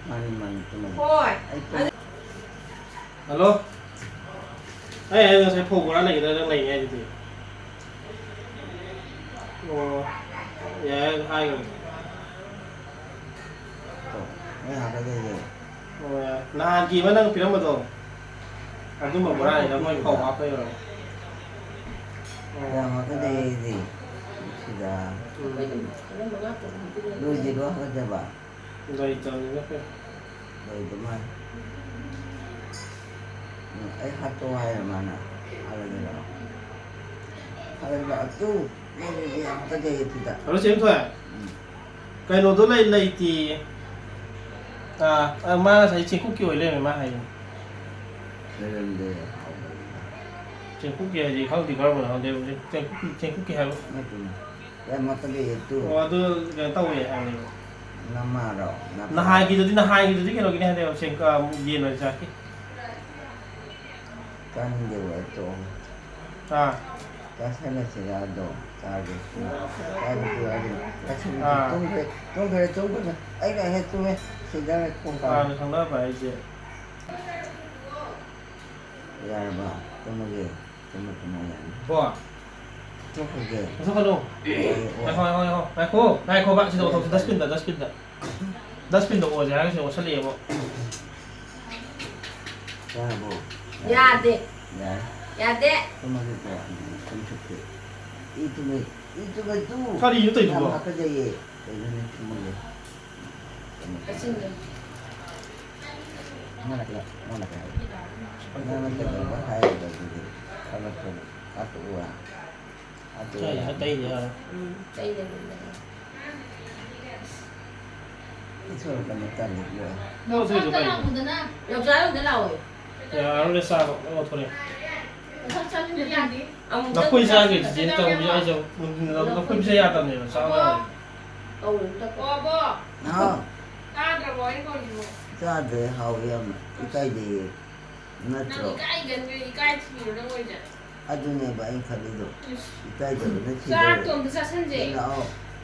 ꯃꯥꯅꯤ, ꯃꯥꯅꯤ, ꯆꯨꯝꯃꯦ꯫ ꯍꯣꯏ꯫ ꯑꯩ ꯆꯨꯝꯃꯦ꯫ ꯍꯜꯂꯣ? ꯑꯩ ꯍꯥꯏꯗꯣ ꯉꯁꯥꯏ ꯐꯧ ꯕꯣꯔꯥ ꯂꯩꯒꯗ꯭ꯔꯥ ꯅꯪ ꯂꯩꯅꯤ ꯍꯥꯏꯗꯨꯗꯤ? ꯑꯣ, ꯌꯥꯏ, ꯍꯥꯏꯈ꯭ꯔꯒꯦ꯫ ꯑꯣ, ꯑꯩ ꯍꯥꯏꯔꯒꯦ꯫ ꯑꯣ, ꯌꯥꯏ꯫ ꯅꯍꯥꯟꯒꯤ ꯑꯃ ꯅꯪ ꯄꯤꯔꯝꯕꯗꯣ, ꯑꯗꯨꯝꯕ ꯕꯣꯔꯥꯅꯤꯗ ꯃꯣꯏ ꯐꯧ ꯍꯥꯞꯄꯩ ꯑꯣꯏꯔꯝꯅꯤ꯫ ꯑꯣ꯫ ꯌꯥꯝ ꯍꯥꯞꯀꯗꯦ ꯑꯩꯗꯤ꯫ ꯁꯤꯗ꯫ ꯎꯝ꯫ ꯂꯣꯏꯗ꯭ꯔꯤꯕꯣ ꯍꯥꯞꯀꯗꯕ? ꯂꯩꯇꯕꯅꯤꯅ ꯀꯩ꯫ ꯂꯩꯗ ꯃꯥꯜꯂꯦ꯫ ꯎꯝ, ꯑꯩ ꯍꯥꯠꯇꯣꯛꯑꯣ ꯍꯥꯏꯔ ꯃꯥꯅ꯫ ꯍꯥꯠꯂꯒꯦ ꯂꯥꯛꯑꯣ꯫ ꯍꯥꯠꯂꯒꯦ ꯂꯥꯛꯑꯣ꯫ ꯇꯨ, ꯅꯪ ꯌꯥꯝ ꯍꯥꯞꯀꯗꯦ ꯑꯩ ꯐꯤꯗ꯫ ꯍꯜꯂꯣ, ꯆꯦ ꯊꯣꯏ꯫ ꯎꯝ꯫ ꯀꯩꯅꯣꯗꯣ ꯂꯩ-, ꯂꯩꯇꯦꯌꯦ꯫ ꯑꯥ, ꯑꯥ, ꯃꯥ ꯉꯁꯥꯏ ꯆꯦꯡꯀꯨꯞꯀꯤ ꯑꯣꯏ ꯂꯩꯔꯝꯃꯦ, ꯃꯥ ꯍꯥꯏꯌꯦ꯫ ꯂꯩꯔꯝꯗꯦ, ꯍꯥꯎꯕꯅꯤꯗ꯫ ꯆꯦꯡꯀꯨꯞꯀꯤ ꯍꯥꯏꯗꯤ ꯈꯪꯗꯦ, ꯀꯔꯝꯕꯅꯣ ꯈꯪꯗꯦ, ꯆꯦꯡꯀꯨꯞꯀꯤ, ꯆꯦꯡꯀꯨꯞꯀꯤ ꯍꯥꯏꯕ꯫ ꯅꯠꯇꯦꯅꯦ꯫ ꯌꯥꯝ ꯍꯥꯞꯀꯠꯂꯛꯑꯦ ꯇꯨ꯫ ꯑꯣ, ꯑꯗꯨ ꯀꯩꯅꯣ ꯇꯧꯋꯦ ꯍꯥꯏꯕꯅꯦꯕ꯫ ꯅꯃꯥꯔꯣ? ꯅꯄꯥꯔꯣ? ꯅꯍꯥꯟꯒꯤꯗꯨꯗꯤ, ꯅꯍꯥꯟꯒꯤꯗꯨꯗꯤ ꯀꯩꯅꯣꯒꯤꯅꯦ ꯍꯥꯏꯗꯤ, ꯆꯦꯡ-, ꯑ, ꯌꯦꯟ ꯑꯣꯏꯅ ꯆꯥꯈꯤ꯫ ꯆꯥꯅꯤꯡꯗꯦ, ꯇꯣꯛꯑꯣ꯫ ꯑꯥ꯫ ꯆꯥꯁꯜꯂꯁꯤꯔ ꯑꯗꯣ? ꯆꯥꯒꯦ꯫ ꯆꯥꯒꯦ, ꯆꯥꯒꯦ꯫ ꯆꯥꯁꯜꯂꯁꯤ꯫ ꯑꯥ꯫ ꯇꯨꯝꯈ꯭ꯔꯦ, ꯇꯨꯝꯈ꯭ꯔꯦ, ꯇꯨꯝꯈ꯭ꯔꯦ꯫ ꯑꯩꯅ ꯍꯦꯛ ꯇꯨꯝꯃꯦ꯫ ꯁꯤꯗ ꯈꯣꯡ ꯀꯥ-, ꯍꯥꯟꯅ ꯈꯪꯅꯕ ꯍꯥꯏꯁꯦ꯫ ꯌꯥꯔꯕ? ꯇꯨꯝꯃꯒꯦ꯫ ꯇꯨꯝꯃꯣ, ꯇꯨꯝꯃꯣ, ꯌꯥꯔꯅꯤ꯫ ꯕꯣ꯫ ꯇꯣꯛꯈ꯭ꯔꯒꯦ꯫ ꯂꯧꯊꯣꯛꯀꯅꯨ꯫ ꯌꯥꯔꯦ, ꯑꯣ꯫ ꯉꯥꯏꯈꯣ, ꯉꯥꯏꯈꯣ, ꯉꯥꯏꯈꯣ꯫ ꯉꯥꯏꯈꯣ, ꯉꯥꯏꯈꯣ, ꯕꯥ, ꯁꯤꯗ ꯌꯥꯔꯦ, ꯑꯣꯊꯣꯛꯁꯤ, ꯌꯥꯔꯦ꯫ Dustbin-ꯗ, dustbin-ꯗ꯫ Dustbin-ꯗ ꯑꯣꯁꯦ ꯍꯥꯏꯔꯒ ꯁꯤꯗ ꯑꯣꯠꯁꯜꯂꯛꯑꯦꯕꯣ꯫ ꯌꯥꯔꯕꯣ? ꯌꯥꯗꯦ꯫ ꯌꯥꯔꯦ꯫ ꯌꯥꯗꯦ꯫ ꯇꯨꯝꯃꯒꯦꯀꯣ꯫ ꯇꯨꯝꯊꯣꯛꯀꯦ꯫ ꯏ ꯇꯨꯝꯃꯦ, ꯏ ꯇꯨꯝꯃꯦ ꯇꯨ꯫ ꯀꯔꯤꯅꯣ ꯇꯧꯔꯤꯗꯨꯕꯣ? ꯌꯥꯝ ꯍꯥꯀꯠꯖꯩꯌꯦ꯫ ꯀꯩꯅꯣꯅꯦ, ꯇꯨꯝꯃꯒꯦ꯫ ꯑꯁꯤꯅꯦ꯫ ꯅꯪꯅ ꯀꯩꯗꯧ-, ꯅꯪꯅ ꯀꯩꯗꯧ-, ꯅꯪꯅ ꯀꯩꯗꯧꯕ ꯍꯥꯏꯔꯤꯕ ꯑꯗꯨꯗꯤ? ꯊꯕꯛꯇꯨ ꯍꯥꯞꯄꯛꯎ ꯍꯥꯏ꯫ ꯍꯥꯞꯄꯛꯎ ꯁ꯭ꯋꯥꯏꯁꯤꯗ ꯍꯥꯏ꯫ ꯇꯩꯗ ꯌꯥꯔꯣꯏ꯫ ꯎꯝ, ꯇꯩꯗꯕꯅꯦ꯫ ꯏꯊꯣꯔꯛꯀꯅꯨ, ꯇꯜꯂꯤ, ꯂꯣꯏ꯫ ꯅꯪ ꯁ꯭ꯋꯥꯏꯗ ꯀꯩꯅꯣ? ꯌꯣꯡꯆꯥꯛ ꯌꯣꯟꯗ ꯂꯥꯛꯑꯣ꯫ ꯌꯥꯔꯣꯏ, ꯆꯥꯔꯣ꯫ ꯂꯣꯏ ꯂꯧꯊꯣꯔꯛꯑꯦ꯫ ꯃꯁꯛ ꯆꯪꯗ꯭ꯔꯗꯤ ꯌꯥꯗꯦ꯫ ꯑꯃꯨꯛꯇꯪ ꯂꯐꯣꯏ ꯆꯥꯒꯦ, ꯆꯥꯁꯤꯟꯕ ꯆꯤꯆꯦ ꯇꯧꯕꯁꯦ ꯆꯥꯕ꯫ ꯑꯩꯁꯨ ꯅꯨꯡꯊꯤꯟꯗ ꯂꯐꯣꯏ ꯄꯤꯖ ꯌꯥꯗꯕꯅꯦꯕ, ꯆꯥꯕ ꯌꯥꯔꯣꯏ꯫ ꯑꯧ, ꯑꯝꯇ ꯀꯣ꯫ ꯑꯕꯣ! ꯍꯥꯎ꯫ ꯇꯥꯗ꯭ꯔꯕꯣ ꯑꯩꯅ ꯀꯧꯔꯤꯁꯤꯕꯣ? ꯇꯥꯗ꯭ꯔꯦ, ꯍꯥꯎꯋꯦ ꯌꯥꯝꯅ꯫ ꯏꯀꯥꯏꯖꯩꯌꯦ꯫ ꯅꯪ ꯅꯠꯇ꯭ꯔꯣ? ꯏꯀꯥꯏꯒꯟꯕ, ꯏꯀꯥꯏ ꯊꯤꯕꯤꯔꯣ ꯅꯪ ꯑꯣꯏꯅ꯫ ꯑꯗꯨꯅꯦꯕ ꯑꯩꯅ ꯈꯜꯂꯤꯗꯣ꯫ ꯏꯁ꯫ ꯏꯀꯥꯏꯗꯕꯅ ꯁꯤꯗꯧꯔꯦ꯫ ꯆꯥꯛꯇꯣ ꯑꯝꯇ ꯆꯥꯁꯟꯁꯦ꯫ ꯁꯤ ꯂꯥꯛꯑꯣ꯫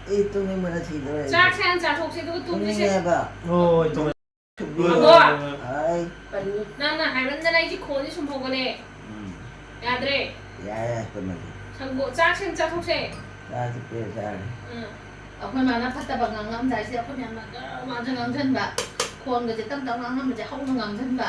ꯑꯩ ꯇꯨꯝꯅꯤꯡꯕꯅ ꯁꯤꯗꯧꯔꯦ ꯑꯩꯗꯤ꯫ ꯆꯥꯛꯁꯦ ꯍꯥꯟꯅ ꯆꯥꯊꯣꯛꯁꯦ, ꯑꯗꯨꯒ ꯇꯨꯝꯁꯦ꯫ ꯇꯨꯝꯅꯤꯡꯉꯦꯕ꯫ ꯍꯣꯏ, ꯇꯨꯝꯃꯦ꯫ ꯑꯕꯣ! ꯍꯥꯏ꯫ ꯅꯪꯅ ꯍꯥꯏꯃꯟꯗꯅ ꯑꯩꯁꯦ ꯈꯣꯟꯁꯦ ꯁꯨꯝ ꯍꯧꯒꯠꯂꯛꯑꯦ꯫ ꯎꯝ꯫ ꯌꯥꯗ꯭ꯔꯦ꯫ ꯌꯥꯔꯦ, ꯌꯥꯔꯦ, ꯇꯨꯝꯃꯒꯦ꯫ ꯁꯪꯒꯣ-, ꯆꯥꯛꯁꯦ ꯑꯝꯇ ꯆꯥꯊꯣꯛꯁꯦ꯫ ꯆꯥꯁꯤ, ꯄꯦ ꯆꯥꯔꯦ꯫ ꯎꯝ꯫ ꯑꯩꯈꯣꯏ ꯃꯥꯅ ꯐꯠꯇꯕ ꯉꯥꯡꯉꯛꯑꯝꯗꯥꯏꯁꯤꯗ ꯑꯩꯈꯣꯏ ꯃꯌꯥꯝꯅ ꯒꯔ ꯒꯔ ꯉꯥꯡꯁꯟꯕ, ꯈꯣꯟꯒꯁꯦ ꯇꯞ ꯇꯞ ꯉꯥꯡꯉꯝꯕꯁꯦ ꯍꯧꯅ ꯉꯥꯡꯁꯟꯕ,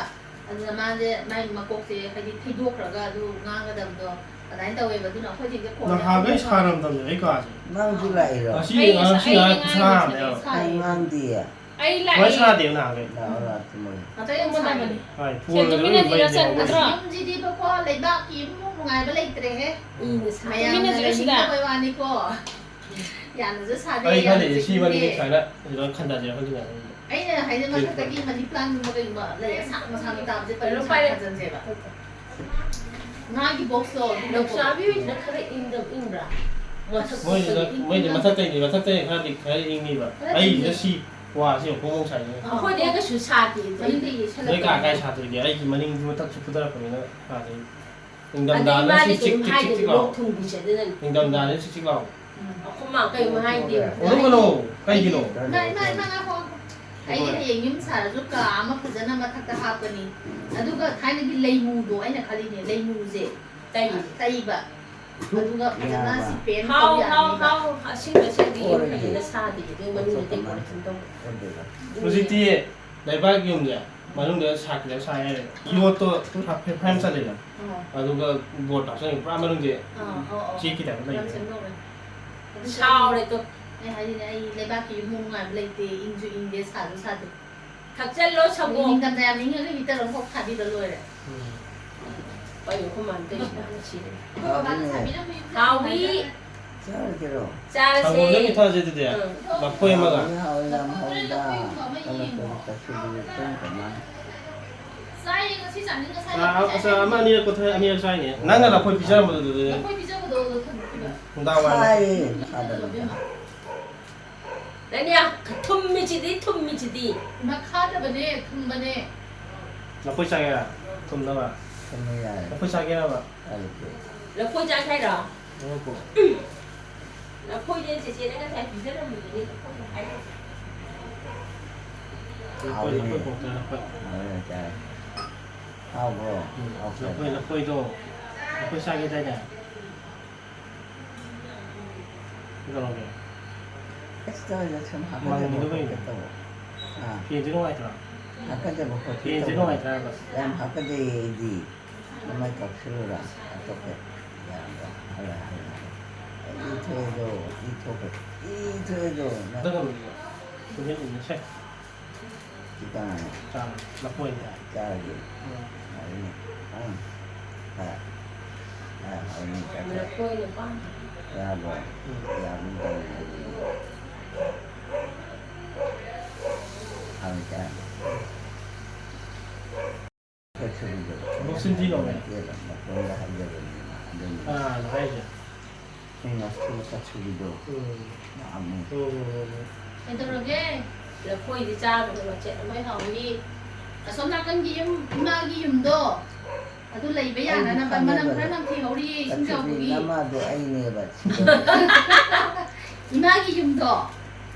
ꯑꯗꯨꯅ ꯃꯥꯁꯦ ꯃꯥꯏ ꯃꯀꯣꯛꯁꯦ ꯍꯥꯏꯗꯤ ꯊꯩꯗꯣꯛꯈ꯭ꯔꯒ ꯑꯗꯨ ꯉꯥꯡꯒꯗꯕꯗꯣ ꯑꯗꯨꯃꯥꯏꯅ ꯇꯧꯋꯦꯕ꯫ ꯑꯗꯨꯅ ꯑꯩꯈꯣꯏꯁꯤꯡꯁꯦ ꯈꯣꯟꯁꯦ ꯅꯍꯥꯟꯈꯩ ꯇꯞꯅ ꯁꯥꯔꯝꯗꯕꯅꯦ ꯑꯩ ꯀꯥꯁꯦ꯫ ꯅꯪꯁꯨ ꯂꯥꯛꯏꯔꯣ? ꯉꯁꯤ, ꯑꯩ ꯉꯁꯤ ꯑꯩ ꯉꯔꯥꯡ ꯉꯥꯡꯉꯤꯁꯦ ꯈꯨꯁꯥꯅꯦꯕ꯫ ꯁꯥꯏ꯫ ꯑꯩ ꯉꯥꯡꯗꯤꯌꯦ꯫ ꯑꯩ ꯂꯥꯛꯑꯦ꯫ ꯁꯨꯃꯥꯏꯅ ꯁꯥꯗꯦꯕ ꯅꯍꯥꯟꯈꯩ꯫ ꯂꯥꯛꯑꯣ, ꯂꯥꯛꯑꯣ, ꯇꯨꯝꯃꯣ꯫ ꯉꯁꯥꯏ ꯌꯥꯝ ꯁꯥꯏ꯫ ꯍꯣꯏ, ꯁꯦ, ꯐꯣꯟꯒꯁꯦ ꯇꯨꯃꯤꯟꯅꯁꯤ, ꯂꯣꯏ ꯅꯪ ꯃꯩ ꯆꯟꯒꯗ꯭ꯔꯣ? ꯍꯧꯒꯠꯂꯦ꯫ ꯌꯨꯝꯁꯤꯗꯤꯕꯀꯣ ꯂꯩꯕꯥꯛꯀꯤ ꯏꯃꯨꯡ ꯅꯨꯡꯉꯥꯏꯕ ꯂꯩꯇ꯭ꯔꯦꯍꯦ꯫ ꯏꯅ ꯁꯥꯏ꯫ ꯃꯌꯥꯝꯅ ꯇꯨꯃꯤꯟꯅꯁꯤꯔꯣ ꯁꯤꯗ? ꯂꯩꯅꯤꯡꯗꯕꯩ ꯋꯥꯅꯤꯀꯣ꯫ ꯌꯥꯝꯅꯁꯨ ꯁꯥꯗꯦ, ꯑꯩ ꯌꯥꯝꯅꯁꯨ ꯈꯜꯂꯤꯁꯦ ꯁꯤ ꯏꯪꯗꯦ꯫ ꯃꯅꯤꯡꯗ ꯁꯨꯃꯥꯏꯅ ꯁꯤꯗ ꯈꯟꯊꯁꯤꯔ ꯈꯜꯂꯤꯅꯦ ꯑꯩꯁꯦ꯫ ꯑꯩꯅ ꯍꯥꯏꯗꯤ ꯃꯊꯛꯇꯒꯤ ꯃꯅꯤ ꯄ꯭ꯂꯥꯟꯒꯨꯝꯕ ꯀꯩꯒꯨꯝꯕ ꯂꯩ ꯑꯁꯥꯡ ꯑꯁꯥꯡꯕ ꯇꯥꯕꯁꯦ ꯄꯔꯦꯡ ꯁꯥꯡꯅ ꯊꯥꯖꯤꯟꯁꯦꯕ꯫ ꯉꯥꯒꯤ ꯕꯣꯛꯁꯇꯣ ꯑꯗꯨ ꯂꯧꯊꯣꯛ꯫ ꯅꯥꯎꯆꯥꯕꯤ ꯍꯣꯏꯁꯤꯅ ꯈꯔ ꯏꯪꯗꯝ ꯏꯪꯕ꯭ꯔꯥ? ꯃꯊꯛ ꯃꯣꯏꯁꯤꯅ, ꯃꯣꯏꯗꯤ ꯃꯊꯛꯇꯩꯅꯤ, ꯃꯊꯛꯇꯩ ꯈꯔꯗꯤ ꯈꯔ ꯏꯪꯉꯤꯕ꯫ ꯈꯔ ꯑꯩꯁꯤꯅ ꯏꯪꯉꯤ꯫ ꯁꯤ ꯋꯥꯁꯤ ꯌꯦꯡꯉꯨ, ꯐꯣꯡ ꯐꯣꯡ ꯁꯥꯏꯅꯦ꯫ ꯑꯩꯈꯣꯏꯗꯤ ꯀꯩꯁꯨ ꯁꯥꯗꯦ, ꯃꯅꯤꯡꯗꯒꯤ ꯅꯣꯏ ꯀꯥ ꯀꯥꯏ ꯁꯥꯗꯣꯏꯒꯦ? ꯑꯩꯒꯤ ꯃꯅꯤꯡꯁꯨ ꯃꯊꯛꯁꯨ ꯐꯨꯊꯔꯛꯄꯅꯤꯅ ꯁꯥꯗꯣꯏꯅꯤ꯫ ꯅꯤꯡꯊꯝꯊꯥꯅ ꯑꯗꯩ ꯃꯥꯗꯤ ꯁꯤ ꯆꯤꯛ ꯀꯩꯝ ꯆꯤꯛ ꯆꯤꯛ ꯍꯥꯏꯗꯦ, ꯆꯤꯛ ꯂꯥꯎ꯫ ꯂꯣꯛ ꯊꯨꯡꯕꯤꯁꯦ ꯑꯗꯨꯅꯅꯦ꯫ ꯅꯤꯡꯊꯝꯊꯥꯅ ꯆꯤꯛ ꯆꯤꯛ ꯂꯥꯎ꯫ ꯎꯝ꯫ ꯑꯩꯈꯣꯏ ꯃꯥ ꯀꯩꯝ ꯍꯥꯏꯗꯦ꯫ ꯑꯣꯟꯊꯣꯛꯀꯅꯣ꯫ ꯀꯩꯒꯤꯅꯣ? ꯏꯃꯥ, ꯏꯃꯥ, ꯏꯃꯥ, ꯉꯥꯏꯈꯣ, ꯉꯥꯏꯈꯣ꯫ ꯑꯩꯗꯤ ꯍꯣꯏ꯫ ꯍꯌꯦꯡ ꯌꯨꯝ ꯁꯥꯔꯁꯨ ꯀꯥ ꯑꯃ ꯐꯖꯅ ꯃꯊꯛꯇ ꯍꯥꯞꯀꯅꯤ꯫ ꯑꯗꯨꯒ ꯊꯥꯏꯅꯒꯤ ꯂꯩꯃꯨꯗꯣ ꯑꯩꯅ ꯈꯜꯂꯤꯅꯦ, ꯂꯩꯃꯨꯁꯦ ꯇꯩ꯫ ꯇꯩꯕ꯫ ꯑꯗꯨꯒ ꯐꯖꯅ ꯌꯥꯕ꯫ ꯁꯤ ꯄꯦꯟ ꯍꯥꯎ, ꯇꯧ ꯍꯥꯎ, ꯌꯥꯅꯤꯕ꯫ ꯍꯥꯎ, ꯑꯁꯤꯡꯕꯁꯦ ꯑꯩꯗꯤ ꯌꯨꯝ ꯀꯣꯔꯒꯤ ꯐꯖꯅ ꯁꯥꯗꯦ꯫ ꯑꯗꯨ ꯃꯅꯨꯡꯗ ꯑꯆꯧꯕ ꯗꯦꯀꯣꯔꯦꯁꯟ ꯇꯧꯕ꯫ ꯑꯣꯏꯗꯣꯏꯕ꯫ ꯍꯧꯖꯤꯛꯇꯤ ꯂꯩꯕꯥꯛ ꯌꯨꯝꯁꯦ ꯃꯅꯨꯡꯗ ꯁꯥꯈꯤꯗꯕ ꯁꯥ ꯌꯥꯔꯦ꯫ ꯌꯣꯠꯇꯣ ꯐꯥꯏꯅꯦꯜ ꯆꯜꯂꯦꯗꯅ꯫ ꯑꯥ꯫ ꯑꯗꯨꯒ ꯕꯣꯔꯗ ꯍꯥꯞꯆꯜꯂꯒ ꯄꯨꯔꯥ ꯃꯅꯨꯡꯁꯦ ꯑꯥ, ꯑꯧ, ꯑꯧ꯫ ꯆꯦꯛꯀꯤ ꯇꯥꯏꯞꯇ ꯌꯥꯝ ꯂꯩꯌꯦ꯫ ꯁꯦꯝꯗꯣꯛꯈ꯭ꯔꯦ꯫ ꯑꯗꯨ ꯁꯥꯎꯔꯦ ꯇꯣ꯫ ꯑꯩ ꯍꯥꯏꯗꯤꯅꯦ, ꯑꯩ ꯂꯩꯕꯥꯛꯀꯤ ꯌꯨꯝ ꯅꯨꯡꯉꯥꯏꯕ ꯂꯩꯇꯦ, ꯏꯪꯁꯨ ꯏꯪꯗꯦ, ꯁꯥꯁꯨ ꯁꯥꯗꯦ꯫ ꯊꯛꯆꯜꯂꯣ, ꯁꯪꯒꯣꯝ꯫ ꯅꯤꯡꯊꯝꯊꯥ ꯌꯥꯝ ꯏꯪꯉꯒ ꯍꯤꯇꯔ ꯑꯃ ꯐꯥꯎ ꯊꯥꯕꯤꯔ ꯂꯣꯏꯔꯦ꯫ ꯎꯝ꯫ ꯀꯩꯅꯣ, ꯑꯩꯈꯣꯏ ꯃꯥꯅ ꯇꯧꯔꯤꯁꯤꯅ ꯁꯤꯔꯦ꯫ ꯍꯥꯎꯕꯅꯦ꯫ ꯍꯥꯎꯋꯤ꯫ ꯆꯥꯔꯨꯁꯤꯔꯣ? ꯆꯥꯔꯁꯦ꯫ ꯁꯪꯒꯣꯝꯗ ꯄꯤꯊꯛꯑꯁꯦ ꯑꯗꯨꯗꯤ꯫ ꯎꯝ꯫ ꯂꯐꯣꯏ ꯑꯃꯒ꯫ ꯍꯥꯎꯋꯤ, ꯍꯥꯎꯋꯤ, ꯌꯥꯝ ꯍꯥꯎꯋꯤꯗ꯫ ꯀꯩꯅꯣ, ꯀꯩꯅꯣ, ꯆꯥꯁꯨꯕꯤꯗꯨ ꯀꯔꯝ ꯀꯃꯥꯏꯅ? ꯆꯥꯏꯌꯦ, ꯉꯁꯤ ꯆꯥꯅꯤꯡ ꯉꯁꯥꯏ ꯑꯥ, ꯉꯁꯥꯏ ꯑꯃ ꯑꯅꯤꯔꯛ ꯀꯣꯊꯣꯛꯑꯦ, ꯑꯅꯤꯔꯛ ꯆꯥꯏꯅꯦ꯫ ꯅꯪꯅ ꯂꯐꯣꯏ ꯄꯤꯖꯔꯝꯕꯗꯣ ꯑꯗꯨꯗꯤ꯫ ꯂꯐꯣꯏ ꯄꯤꯖꯕꯗꯣ ꯑꯗꯨ ꯊꯝꯗꯣꯛꯈꯤꯕ꯫ ꯅꯨꯡꯗꯥꯡ ꯋꯥꯏꯔꯝ꯫ ꯆꯥꯏꯌꯦ, ꯅꯁꯥꯗ ꯅꯠꯇꯦ꯫ ꯅꯅꯦ, ꯊꯨꯝꯃꯤꯁꯤꯗꯤ, ꯊꯨꯝꯃꯤꯁꯤꯗꯤ꯫ ꯃꯈꯥꯗꯕꯅꯦ, ꯊꯨꯝꯕꯅꯦ꯫ ꯂꯐꯣꯏ ꯆꯥꯒꯦꯔꯥ? ꯊꯨꯝꯅꯕ? ꯊꯨꯝꯃꯦ ꯌꯥꯔꯦ꯫ ꯂꯐꯣꯏ ꯆꯥꯒꯦꯔꯕ? ꯆꯥꯔꯒꯦ꯫ ꯂꯐꯣꯏ ꯆꯥꯒꯦ ꯍꯥꯏꯔꯣ? ꯉꯥꯏꯈꯣ꯫ ꯂꯐꯣꯏꯁꯦ ꯆꯦꯆꯦꯅ ꯉꯁꯥꯏ ꯄꯤꯖꯔꯝꯕꯗꯨꯅꯤ, ꯂꯐꯣꯏ ꯍꯥꯏꯔꯤꯁꯦ꯫ ꯂꯐꯣꯏ, ꯍꯥꯎꯋꯤꯅꯦ꯫ ꯂꯐꯣꯏ ꯄꯣꯛꯇ ꯂꯐꯣꯏ꯫ ꯍꯥꯎꯋꯦ ꯍꯥꯏꯇꯥꯔꯦ꯫ ꯍꯥꯎꯕ꯭ꯔꯣ? ꯎꯝ, ꯍꯥꯎꯕ꯭ꯔꯣ? ꯂꯐꯣꯏ, ꯂꯐꯣꯏꯗꯣ꯫ ꯂꯐꯣꯏ ꯆꯥꯒꯦ ꯍꯥꯏꯗꯥꯏꯅꯦ? ꯀꯩꯗꯧꯔꯒꯦ? ꯑꯁ, ꯇꯧꯔꯤꯗꯣ ꯁꯨꯝ ꯍꯥꯞꯀꯠꯆꯕ ꯃꯪꯉꯤꯗꯣ ꯀꯩꯅꯣ? ꯈꯣꯠꯀꯠꯆꯕ꯫ ꯑꯥ꯫ ꯐꯦꯟꯁꯦ ꯅꯨꯡꯉꯥꯏꯇ꯭ꯔꯣ? ꯍꯥꯞꯀꯠꯆꯕ ꯈꯣꯠꯀꯠꯆꯕ꯫ ꯐꯦꯟꯁꯦ ꯅꯨꯡꯉꯥꯏꯇ꯭ꯔꯥ ꯍꯥꯏꯕ? ꯌꯥꯝ ꯍꯥꯞꯀꯠꯆꯩꯌꯦ ꯑꯩꯗꯤ꯫ ꯑꯃ ꯀꯛꯁꯤꯜꯂꯨꯔꯥ? ꯑꯇꯣꯞꯄ ꯌꯥꯕ꯭ꯔꯥ? ꯍꯜꯂ, ꯍꯜꯂ꯫ ꯑꯩ ꯊꯣꯛꯑꯦꯗꯣ, ꯑꯩ ꯊꯣꯛꯈ꯭ꯔꯦ꯫ ꯑꯩ ꯊꯣꯛꯑꯦꯗꯣ꯫ ꯑꯝꯇ ꯊꯝꯕꯤꯌꯣ꯫ ꯇꯨꯃꯤꯟ ꯂꯩꯌꯨꯁꯦ꯫ ꯁꯤ ꯀꯅꯥꯅꯣ? ꯆꯥꯔꯣ꯫ ꯂꯐꯣꯏꯅꯦ꯫ ꯆꯥꯔꯒꯦ꯫ ꯎꯝ꯫ ꯍꯥꯎꯋꯤꯅꯦ꯫ ꯑꯥ꯫ ꯍꯥ꯫ ꯑꯥ, ꯍꯥꯎꯋꯤꯅꯦ꯫ ꯆꯥꯊꯣꯛ꯫ ꯂꯐꯣꯏꯅ ꯄꯥꯝꯃꯤ꯫ ꯌꯥꯕ꯭ꯔꯣ? ꯎꯝ꯫ ꯌꯥꯒꯨꯝ ꯇꯧꯋꯤ꯫ ꯍꯥꯎꯋꯤ, ꯆꯥꯔꯒꯦ꯫ ꯈꯔ ꯁꯨꯕꯤꯗꯣ꯫ ꯂꯣꯛꯁꯤꯟ ꯊꯤ ꯂꯧꯔꯦ꯫ ꯃꯈꯣꯡꯗ ꯍꯥꯏꯖꯕꯅꯦꯕ꯫ ꯑꯗꯨꯅꯤ꯫ ꯀꯅꯥꯅꯣ ꯍꯥꯏꯁꯦ? ꯑꯩ ꯉꯥꯛꯇꯪ ꯆꯠꯈꯤꯕꯗꯣ ꯎꯝ꯫ ꯂꯥꯛꯑꯝꯃꯦ꯫ ꯎꯝ, ꯎꯝ, ꯎꯝ, ꯎꯝ꯫ ꯀꯩꯗꯧꯔꯒꯦ? ꯂꯐꯣꯏꯗꯤ ꯆꯥꯕꯗ ꯃꯆꯦꯠ ꯑꯃ ꯍꯣꯏ, ꯍꯥꯎꯏ꯫ ꯑꯁꯣꯝ ꯅꯥꯀꯟꯒꯤ ꯌꯨꯝ, ꯏꯃꯥꯒꯤ ꯌꯨꯝꯗꯣ, ꯑꯗꯨ ꯂꯩꯕ ꯑꯩꯁꯨ ꯌꯥꯅꯅꯕ ꯃꯅꯝ ꯈꯪꯉꯦꯕ ꯈꯔ ꯑꯗꯣ꯫ ꯅꯝꯊꯤ ꯍꯧꯔꯤꯌꯦ, ꯏꯁꯤꯡ ꯀꯆꯨꯕꯤ ꯆꯥꯎꯕꯒꯤ꯫ ꯅꯃꯥꯗꯣ ꯑꯩꯅꯦꯕ꯫ ꯏꯃꯥꯒꯤ ꯌꯨꯝꯗꯣ꯫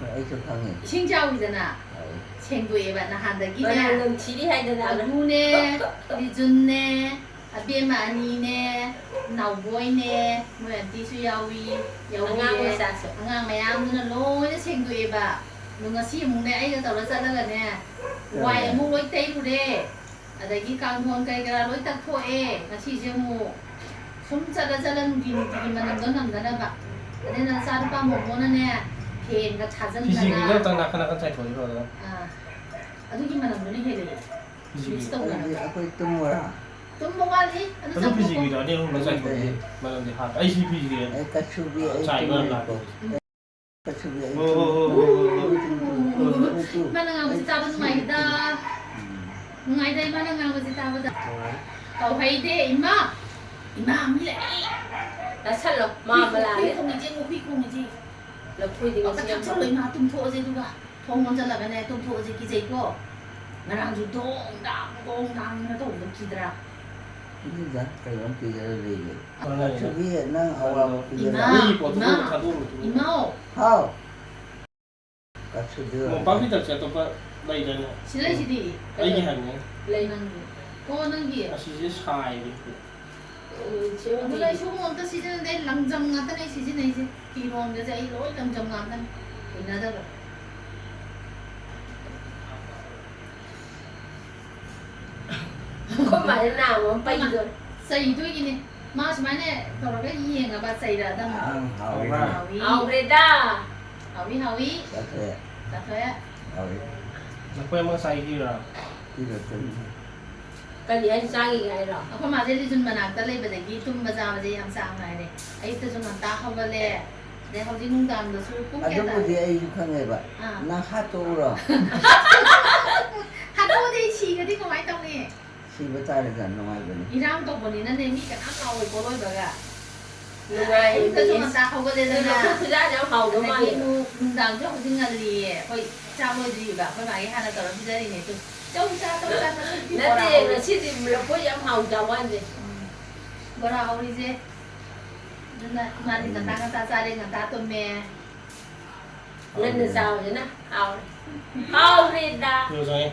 ꯍꯣꯏ, ꯑꯩꯁꯨ ꯈꯪꯉꯦ꯫ ꯏꯁꯤꯡ ꯆꯥꯎꯏꯗꯅ꯫ ꯍꯣꯏ꯫ ꯁꯦꯡꯗꯣꯛꯑꯦꯕ ꯅꯍꯥꯟꯗꯒꯤꯅꯦ꯫ ꯃꯅꯝ ꯅꯝꯊꯤꯔꯤ ꯍꯥꯏꯗꯅ꯫ ꯑꯂꯨꯅꯦ, ꯂꯤꯖꯨꯟꯅꯦ, ꯑꯕꯦꯝꯃ ꯑꯅꯤꯅꯦ, ꯅꯥꯎꯕꯣꯏꯅꯦ, ꯃꯣꯏ ꯑꯟꯇꯤꯁꯨ ꯌꯥꯎꯏ, ꯌꯥꯎꯏꯌꯦ꯫ ꯑꯉꯥꯡ ꯃꯆꯥꯁꯨ꯫ ꯑꯉꯥꯡ ꯃꯌꯥꯝꯗꯨꯅ ꯂꯣꯏꯅ ꯁꯦꯡꯗꯣꯛꯑꯦꯕ꯫ ꯑꯗꯣ ꯉꯁꯤ ꯑꯃꯨꯛꯅꯦ ꯑꯩꯒ ꯇꯧꯔ ꯆꯠꯂꯒꯅꯦ, ꯋꯥꯏ ꯑꯃꯨꯛ ꯂꯣꯏ ꯇꯩꯔꯨꯔꯦ꯫ ꯑꯗꯒꯤ ꯀꯥꯡꯊꯣꯟ ꯀꯩ ꯀꯔꯥ ꯂꯣꯏ ꯇꯛꯊꯣꯛꯑꯦ꯫ ꯉꯁꯤꯁꯦ ꯑꯃꯨꯛ ꯁꯨꯝ ꯆꯠꯂ ꯆꯠꯂ ꯅꯨꯡꯇꯤ ꯅꯨꯡꯇꯤꯒꯤ ꯃꯅꯝꯗꯣ ꯅꯝꯗꯅꯕ꯫ ꯑꯗꯩ ꯅꯆꯥꯅꯨꯄꯥ ꯃꯣꯃꯣꯅꯅꯦ, ꯐꯦꯟꯒ ꯊꯥꯖꯟꯗꯅ꯫ ꯐꯤꯖꯤꯒꯤꯗꯣ ꯑꯝꯇꯪ ꯅꯥꯀꯟ ꯅꯥꯀꯟ ꯆꯥꯏꯊꯣꯛꯑꯁꯤꯔꯣ ꯑꯗꯣ? ꯑꯥ, ꯑꯗꯨꯒꯤ ꯃꯅꯝꯗꯨꯅ ꯍꯦꯜꯂꯦ꯫ ꯐꯤꯖꯤꯒꯤ꯫ Mix ꯇꯧꯗꯅ꯫ ꯑꯗꯨꯗꯤ ꯑꯩꯈꯣꯏ ꯇꯨꯝꯃꯣꯔꯥ? ꯇꯨꯝꯕ ꯋꯥꯠꯂꯤ꯫ ꯑꯗꯨ ꯑꯗꯨ ꯆꯥꯊꯣꯛꯑꯣ꯫ ꯐꯤꯖꯤꯒꯤꯗꯣ ꯑꯅꯤ ꯑꯍꯨꯝꯂꯛ ꯆꯥꯏꯊꯣꯛꯑꯗꯤ ꯇꯨꯝꯗꯦ꯫ ꯃꯅꯝꯗꯤ ꯍꯥꯠ-, ꯑꯩ ꯁꯤ ꯐꯤꯖꯤꯒꯤ ꯑꯩ ꯀꯁꯨꯕꯤ, ꯑꯩ ꯆꯥꯏꯕ ꯌꯥꯝ ꯇꯨꯝꯃꯦꯀꯣ꯫ ꯂꯥꯛꯄꯅꯦ꯫ ꯀꯁꯨꯕꯤ, ꯑꯩ ꯑꯣ, ꯑꯣ, ꯑꯣ, ꯑꯣ, ꯑꯣ, ꯑꯣ, ꯑꯣ꯫ ꯇꯨꯝꯃꯦꯀꯣ꯫ ꯏꯃꯥꯅ ꯉꯥꯡꯕꯁꯤ ꯇꯥꯕ ꯅꯨꯡꯉꯥꯏꯈꯤꯗ꯫ ꯎꯝ꯫ ꯅꯨꯡꯉꯥꯏꯗ ꯏꯃꯥꯅ ꯉꯥꯡꯕꯁꯤ ꯇꯥꯕꯗ꯫ ꯍꯣꯏ꯫ ꯀꯧꯍꯩꯗꯦ ꯏꯃꯥ꯫ ꯏꯃꯥ ꯃꯤ ꯂꯥꯛꯑꯦ꯫ ꯇꯥꯁꯜꯂꯣ, ꯃꯥ ꯑꯃ ꯂꯥꯛꯑꯦ꯫ ꯍꯨꯏ ꯈꯣꯡꯉꯤꯁꯦ ꯌꯦꯡꯉꯨ, ꯍꯨꯏ ꯈꯣꯡꯉꯤꯁꯦ꯫ ꯂꯐꯣꯏꯗꯤ ꯉꯁꯤ ꯌꯥꯝ ꯊꯛꯆꯜꯂꯣ ꯏꯃꯥ, ꯇꯨꯝꯊꯣꯛꯑꯁꯦ ꯑꯗꯨꯒ꯫ ꯊꯣꯡ ꯂꯣꯟꯁꯤꯜꯂꯒꯅꯦ ꯇꯨꯝꯊꯣꯛꯑꯁꯤ, ꯀꯤꯖꯩꯀꯣ꯫ ꯉꯔꯥꯡꯁꯨ ꯗꯣꯡ ꯗꯥꯡ ꯗꯣꯡ ꯗꯥꯡꯅ ꯇꯧꯕꯗꯣ ꯀꯤꯗ꯭ꯔꯥ? ꯀꯤꯗꯦꯗ, ꯀꯩꯅꯣꯝ ꯀꯤꯗꯅ ꯂꯩꯒꯦ꯫ ꯍꯣꯏ꯫ ꯀꯁꯨꯕꯤ, ꯅꯪ ꯑꯋꯥꯕ ꯄꯤꯒꯅꯨ꯫ ꯏꯃꯥ, ꯃꯤꯒꯤ ꯄꯣꯠꯇꯨꯕꯨ ꯏꯃꯥ, ꯊꯥꯗꯣꯛꯎꯔꯣ꯫ ꯏꯃꯥꯎ꯫ ꯍꯥꯎ꯫ ꯀꯁꯨꯕꯤ ꯑꯣꯏꯔꯗꯤ꯫ ꯃꯣꯝꯄꯥꯛ ꯐꯤꯗꯛꯁꯦ ꯑꯇꯣꯞꯄ ꯂꯩꯗꯥꯏꯅꯦ? ꯁꯤ ꯂꯩꯁꯤꯗꯤ꯫ ꯑꯩꯒꯤ ꯍꯥꯏꯕꯅꯦ꯫ ꯂꯩ ꯅꯪꯒꯤ꯫ ꯑꯣ, ꯅꯪꯒꯤ꯫ ꯑꯁꯤꯁꯦ ꯁꯥꯏꯌꯦ꯫ ꯎꯝ, ꯁꯤ ꯑꯗꯨꯅ ꯑꯩ ꯁꯤꯒꯨꯝꯕ ꯑꯝꯇ ꯁꯤꯖꯤꯟꯅꯗꯦ, ꯂꯪꯖꯝ ꯉꯥꯛꯇꯅꯦ ꯑꯩ ꯁꯤꯖꯤꯟꯅꯩꯁꯦ꯫ ꯐꯤꯔꯣꯟꯒꯁꯦ ꯑꯩ ꯂꯣꯏ ꯂꯪꯖꯝ ꯉꯥꯛꯇꯅꯦ꯫ ꯍꯩꯅꯗꯕ꯫ ꯑꯩꯈꯣꯏ ꯃꯥꯁꯦ ꯅꯥꯕ ꯑꯃ ꯄꯩꯗꯣꯔꯦ꯫ ꯆꯩꯗꯣꯏꯒꯤꯅꯦ꯫ ꯃꯥ ꯁꯨꯃꯥꯏꯅ ꯇꯧꯔꯒ ꯌꯦꯡꯉꯕ ꯆꯩꯔꯛꯑꯗꯝꯅꯦ꯫ ꯑꯪ, ꯍꯥꯎꯋꯦ꯫ ꯍꯥꯎꯋꯦ꯫ ꯍꯥꯎꯋꯤ꯫ ꯍꯥꯎꯈ꯭ꯔꯦꯗ꯫ ꯍꯥꯎꯋꯤ, ꯍꯥꯎꯋꯤ꯫ ꯆꯥꯊꯣꯛꯑꯦ꯫ ꯆꯥꯊꯣꯛꯑꯦ꯫ ꯍꯥꯎꯋꯦ꯫ ꯂꯐꯣꯏ ꯑꯃ ꯆꯥꯏꯈꯤꯕ꯭ꯔꯥ? ꯄꯤꯔꯛꯇꯣꯏꯅꯤ꯫ ꯀꯔꯤ ꯍꯥꯏꯅ ꯆꯥꯈꯤꯒꯦ ꯍꯥꯏꯔꯣ? ꯑꯩꯈꯣꯏ ꯃꯥꯁꯦ ꯂꯤꯖꯨꯟ ꯃꯅꯥꯛꯇ ꯂꯩꯕꯗꯒꯤ ꯇꯨꯝꯕ ꯆꯥꯕꯁꯦ ꯌꯥꯝ ꯆꯥꯡ ꯅꯥꯏꯔꯦ꯫ ꯑꯌꯨꯛꯇꯁꯨ ꯉꯟꯇꯥ ꯍꯧꯒꯠꯂꯦ, ꯑꯗꯩ ꯍꯧꯖꯤꯛ ꯅꯨꯡꯗꯥꯡꯗꯁꯨ ꯄꯨꯡ ꯀꯌꯥ ꯑꯗꯨꯕꯨꯗꯤ ꯇꯥꯔꯦ? ꯑꯩꯁꯨ ꯈꯪꯉꯦꯕ꯫ ꯑꯥ꯫ ꯅꯪ ꯍꯥꯠꯇꯣꯛꯎꯔꯣ꯫ ꯍꯥꯠꯇꯣꯛꯑꯗꯤ ꯑꯩ ꯁꯤꯒ꯭ꯔꯗꯤ ꯀꯃꯥꯏꯅ ꯇꯧꯅꯤ? ꯁꯤꯕ ꯇꯥꯔꯦꯗꯅ, ꯅꯨꯡꯉꯥꯏꯕꯅꯤ꯫ ꯏꯔꯥꯡ ꯇꯧꯕꯅꯤꯅꯅꯦ, ꯃꯤ ꯀꯅꯥꯝ ꯂꯥꯛꯑꯣꯏ ꯈꯣꯠꯂꯣꯏꯕꯒ꯫ ꯅꯨꯡꯉꯥꯏꯕꯅꯤ꯫ ꯑꯌꯨꯛꯇꯁꯨ ꯉꯟꯇꯥ ꯍꯧꯒꯠꯂꯦꯗꯅ꯫ ꯑꯗꯨ ꯂꯐꯨ ꯈꯨꯖꯥꯁꯦ ꯌꯥꯝ ꯍꯥꯎꯗꯧ ꯑꯗꯒꯤ ꯃꯥꯜꯂꯦ꯫ ꯑꯃꯨꯛ ꯅꯨꯡꯗꯥꯡꯁꯨ ꯍꯧꯖꯤꯛ ꯉꯜꯂꯤꯌꯦ꯫ ꯑꯩꯈꯣꯏ ꯆꯥꯛ ꯂꯣꯏꯗ꯭ꯔꯤꯕ꯫ ꯑꯩꯈꯣꯏ ꯃꯥꯒꯤ ꯍꯥꯟꯅ ꯇꯧꯔ ꯄꯤꯖꯔꯤꯅꯦ꯫ ꯇꯨ, ꯆꯧ ꯆꯥ, ꯆꯧ ꯆꯥ, ꯆꯧ ꯆꯥ꯫ ꯅꯠꯇꯦ, ꯕꯣꯔꯥ ꯍꯧꯔꯤ꯫ ꯉꯁꯤꯗꯤ ꯂꯐꯣꯏ ꯌꯥꯝ ꯍꯥꯎꯗ ꯋꯥꯅꯦ꯫ ꯎꯝ꯫ ꯕꯣꯔꯥ ꯍꯧꯔꯤꯁꯦ꯫ ꯑꯗꯨꯅ ꯏꯃꯥꯗꯤ ꯉꯟꯇꯥ ꯉꯟꯇꯥ ꯆꯥꯔꯦ, ꯉꯟꯇꯥ ꯇꯨꯝꯃꯦ꯫ ꯉꯟꯅ ꯆꯥꯕꯁꯤꯅ ꯍꯥꯎꯔꯦ꯫ ꯍꯥꯎꯔꯦꯗ꯫ ꯌꯣ ꯆꯪꯉꯦ꯫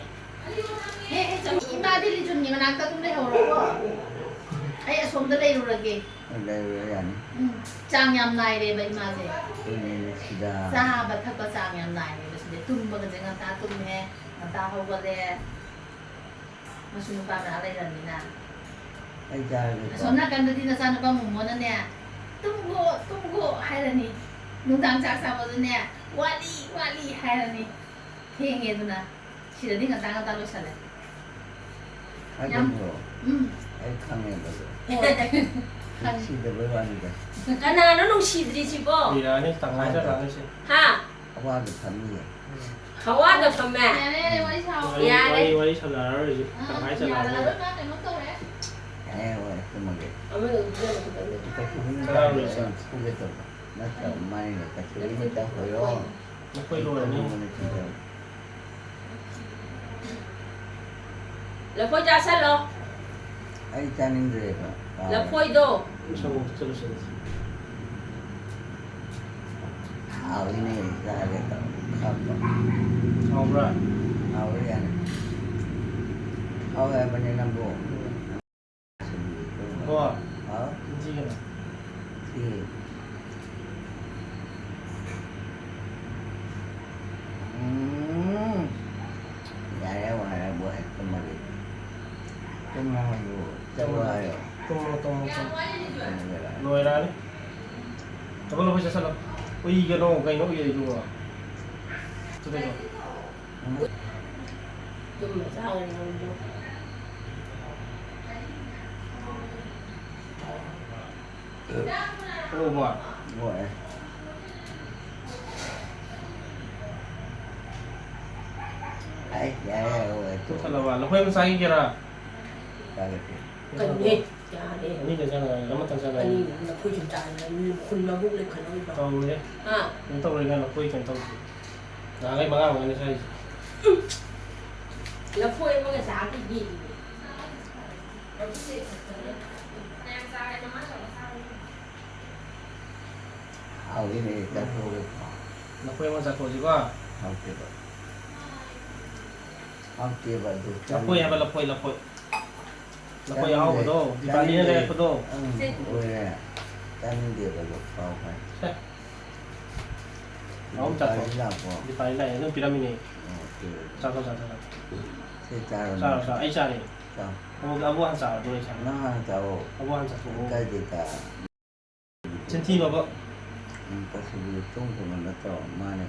ꯍꯦ, ꯍꯦ, ꯆꯪꯉꯦ꯫ ꯏꯃꯥꯗꯤ ꯂꯤꯆꯨꯟꯒꯤ ꯃꯅꯥꯛꯇ ꯑꯗꯨꯝ ꯂꯩꯍꯧꯔꯣꯀꯣ꯫ ꯑꯩ ꯑꯁꯣꯝꯗ ꯂꯩꯔꯨꯔꯒꯦ꯫ ꯂꯩꯔꯨꯔꯦ, ꯌꯥꯅꯤ꯫ ꯎꯝ, ꯆꯥꯡ ꯌꯥꯝ ꯅꯥꯏꯔꯦꯕ ꯏꯃꯥꯁꯦ꯫ ꯑꯗꯨꯅꯦ, ꯁꯤꯗ꯫ ꯆꯥꯕ ꯊꯛꯄ ꯆꯥꯡ ꯌꯥꯝ ꯅꯥꯏꯔꯦꯕ ꯁꯤꯗ꯫ ꯇꯨꯝꯕꯒꯁꯦ ꯉꯟꯇꯥ ꯇꯨꯝꯃꯦ, ꯉꯟꯇꯥ ꯍꯧꯒꯠꯂꯦ꯫ ꯃꯁꯨ ꯅꯨꯄꯥ ꯃꯌꯥꯝ ꯂꯩꯔꯕꯅꯤꯅ꯫ ꯑꯩ ꯆꯥꯔꯒꯦꯀꯣ꯫ ꯑꯁꯣꯝ ꯅꯥꯀꯟꯗꯗꯤ ꯅꯆꯥꯅꯨꯄꯥ ꯃꯣꯃꯣꯅꯅꯦ, "ꯇꯨꯝꯈꯣ, ꯇꯨꯝꯈꯣ" ꯍꯥꯏꯔꯅꯤ꯫ ꯅꯨꯡꯗꯥꯡ ꯆꯥꯛ ꯆꯥꯕꯗꯨꯅꯦ, "ꯋꯥꯠꯂꯤ, ꯋꯥꯠꯂꯤ" ꯍꯥꯏꯔꯅꯤ꯫ ꯊꯦꯡꯉꯦ ꯑꯗꯨꯅ꯫ ꯁꯤꯗꯗꯤ ꯉꯟꯇꯥ ꯉꯟꯇꯥ ꯂꯣꯏꯁꯜꯂꯦ꯫ ꯌꯥꯝ ꯑꯗꯨꯕꯨ ꯎꯝ꯫ ꯑꯩ ꯈꯪꯉꯦꯕ ꯑꯗꯨ꯫ ꯍꯣꯏ꯫ ꯈꯪꯉꯦ꯫ ꯅꯨꯡꯁꯤꯗꯕꯩ ꯋꯥꯅꯤꯗ꯫ ꯀꯅꯥꯅꯣ ꯅꯨꯡꯁꯤꯗ꯭ꯔꯤꯁꯤꯕꯣ? ꯀꯨꯏꯔꯛꯑꯅꯤ, ꯇꯪꯈꯥꯏ ꯆꯠꯂꯛꯑꯅꯤ ꯁꯤ꯫ ꯍꯥ? ꯑꯋꯥꯗ ꯐꯝꯃꯤꯌꯦ꯫ ꯍꯋꯥꯗ ꯐꯝꯃꯦ? ꯌꯥꯔꯦ, ꯌꯥꯔꯦ, ꯋꯥꯔꯤ ꯁꯥꯎ꯫ ꯋꯥꯔꯤ, ꯌꯥꯔꯦ꯫ ꯋꯥꯔꯤ, ꯋꯥꯔꯤ ꯁꯥꯟꯅꯔꯔꯣꯏ ꯍꯧꯖꯤꯛ꯫ ꯑꯥ, ꯇꯪꯈꯥꯏ ꯆꯠꯂꯛꯑꯅꯤ꯫ ꯌꯥꯔꯔꯣꯏ, ꯃꯥ ꯀꯩꯅꯣ ꯇꯧꯔꯦ꯫ ꯑꯦ, ꯍꯣꯏ, ꯇꯨꯝꯃꯒꯦ꯫ ꯑꯃꯗ ꯑꯗꯨꯝ ꯐꯨꯖꯜꯂꯣ ꯈꯤꯇꯪꯗꯤ꯫ ꯀꯩꯁꯨ ꯍꯨꯝ ꯀꯅꯥ ꯂꯣꯏ ꯆꯪ? ꯐꯨꯒꯦ ꯇꯧꯕ꯫ ꯅꯠꯇ꯭ꯔ, ꯃꯥꯅꯤꯅ ꯀꯩꯁꯨ ꯍꯨꯝ ꯇꯧꯍꯣꯏꯔꯣ꯫ ꯅꯈꯣꯏ ꯂꯣꯏꯔꯅꯤ꯫ ꯇꯨꯝꯃꯒꯦ, ꯇꯨꯝꯃꯒꯦ꯫ ꯂꯐꯣꯏ ꯆꯥꯁꯜꯂꯣ꯫ ꯑꯩ ꯆꯥꯅꯤꯡꯗ꯭ꯔꯦꯕ꯫ ꯂꯐꯣꯏꯗꯣ꯫ ꯁꯪꯒꯣꯝ ꯊꯛꯆꯜꯂꯨꯁꯦ꯫ ꯍꯥꯎꯏꯅꯦ, ꯆꯥꯒꯦ ꯇꯧꯔ ꯈꯥꯛꯄ꯫ ꯍꯥꯎꯕ꯭ꯔꯥ? ꯍꯥꯎꯋꯦ ꯌꯥꯅꯤ꯫ ꯍꯥꯎꯋꯦ ꯍꯥꯏꯕꯅꯦ ꯅꯪꯕꯨ꯫ ꯀꯣ? ꯍꯥꯎ? ꯁꯤ ꯀꯩꯅꯣ? ꯁꯤ꯫ ꯎꯝ꯫ ꯌꯥꯔꯦ, ꯋꯥꯔꯦ, ꯕꯣꯏ, ꯇꯨꯝꯃꯒꯦ꯫ ꯇꯨꯝꯃꯣ ꯍꯥꯏꯌꯣ꯫ ꯆꯠꯂꯣ ꯍꯥꯏꯌꯣ꯫ ꯇꯨꯝꯃꯣ, ꯇꯨꯝꯃꯣ, ꯇꯨꯝꯃꯣ꯫ ꯇꯨꯝꯃꯒꯦꯔꯥ? ꯂꯣꯏꯔꯛꯑꯅꯤ꯫ ꯆꯠꯂꯣ, ꯂꯐꯣꯏ ꯆꯥꯁꯜꯂꯣ꯫ ꯎꯏꯒꯅꯣ, ꯀꯩꯅꯣ ꯎꯏꯔꯤꯗꯨꯕꯣ? ꯆꯠꯂꯣ꯫ ꯎꯝ꯫ ꯇꯨꯝꯕ ꯆꯥꯕ ꯉꯝꯗ꯭ꯔꯣ? ꯑꯣ, ꯕꯥ꯫ ꯍꯣꯏ꯫ ꯑꯩ ꯌꯥꯔꯦ, ꯍꯣꯏ, ꯇꯣꯛꯑꯣ꯫ ꯆꯠꯂꯕ? ꯂꯐꯣꯏ ꯑꯃ ꯆꯥꯈꯤꯒꯦꯔꯥ? ꯆꯥꯒꯦ꯫ ꯀꯔꯤꯅꯦ? ꯌꯥꯔꯦ꯫ ꯑꯅꯤꯗ ꯆꯥꯅꯉꯥꯏ, ꯑꯃꯇꯪ ꯆꯥꯅꯉꯥꯏ꯫ ꯑꯅꯤ ꯂꯐꯣꯏ ꯁꯨꯝ ꯆꯥꯗꯅ ꯃꯤ ꯈꯨꯟ ꯃꯕꯨꯛ ꯂꯩꯈꯠꯂꯣꯏꯗ꯭ꯔꯣ? ꯇꯧꯔꯦ꯫ ꯍꯥ? ꯀꯩꯅꯣ ꯇꯧꯔꯦ, ꯅꯪ ꯂꯐꯣꯏ ꯀꯩꯅꯣ ꯇꯧꯗꯦ꯫ ꯅꯍꯥꯟꯈꯩ ꯃꯉꯥ ꯃꯉꯥꯅꯤ ꯆꯥꯏꯁꯦ꯫ ꯎꯝ꯫ ꯂꯐꯣꯏ ꯑꯃꯒ ꯆꯥꯕꯗꯤ ꯌꯦꯡꯉꯤꯅꯦ꯫ ꯍꯥꯎꯏꯅꯦ, ꯆꯥꯊꯣꯛꯑꯒ꯫ ꯂꯐꯣꯏ ꯑꯃ ꯆꯥꯊꯣꯛꯑꯁꯤꯀꯣ꯫ ꯍꯥꯎꯇꯦꯕ꯫ ꯍꯥꯎꯇꯦꯕ ꯑꯗꯨ꯫ ꯂꯐꯣꯏ ꯍꯥꯏꯕ, ꯂꯐꯣꯏ, ꯂꯐꯣꯏ꯫ ꯂꯐꯣꯏ ꯆꯥꯅꯤꯡꯗꯦ꯫ ꯑꯍꯥꯎꯕꯗꯣ, ꯗꯤꯄꯥꯂꯤꯅ ꯆꯥꯅꯤꯡꯗꯦ꯫ ꯂꯩꯔꯛꯄꯗꯣ꯫ ꯎꯝ, ꯑꯣꯏꯔꯦ꯫ ꯆꯥꯅꯤꯡꯗꯦꯕ ꯑꯗꯨ, ꯀꯥꯎꯈ꯭ꯔꯦ꯫ ꯁꯦ꯫ ꯑꯍꯨꯝ ꯆꯥꯊꯣꯛ꯫ ꯗꯤꯄꯥꯂꯤ ꯂꯥꯛꯄ꯭ꯔꯣ? ꯗꯤꯄꯥꯂꯤ ꯂꯥꯛꯑꯦ, ꯑꯗꯨꯝ ꯄꯤꯔꯝꯃꯤꯅꯦ꯫ ꯑꯣꯀꯦ꯫ ꯆꯥꯊꯣꯛ, ꯆꯥꯊꯣꯛ, ꯆꯥꯊꯣꯛ꯫ ꯁꯤ ꯆꯥꯔꯣ ꯆꯥꯔꯣ, ꯅꯪ꯫ ꯆꯥꯔꯣ꯫ ꯑꯩ ꯆꯥꯔꯦ꯫ ꯆꯥꯎ꯫ ꯑꯃꯨꯛ ꯑꯕꯨ ꯍꯥꯟꯅ ꯆꯥꯔꯣ, ꯑꯗꯨꯒ ꯑꯩ ꯆꯥꯔꯦ꯫ ꯅꯪ ꯍꯥꯟꯅ ꯆꯥꯎꯋꯣ꯫ ꯑꯕꯨ ꯍꯥꯟꯅ ꯆꯥꯊꯣꯛꯑꯣ꯫ ꯀꯥꯏꯗꯩ ꯆꯥ? ꯆꯤꯟꯊꯤꯅꯣꯕ꯫ ꯎꯝ, ꯀꯩꯁꯨꯗꯤ ꯇꯨꯝꯈ꯭ꯔꯕ ꯅꯠꯇ꯭ꯔꯣ? ꯃꯥꯅꯦ꯫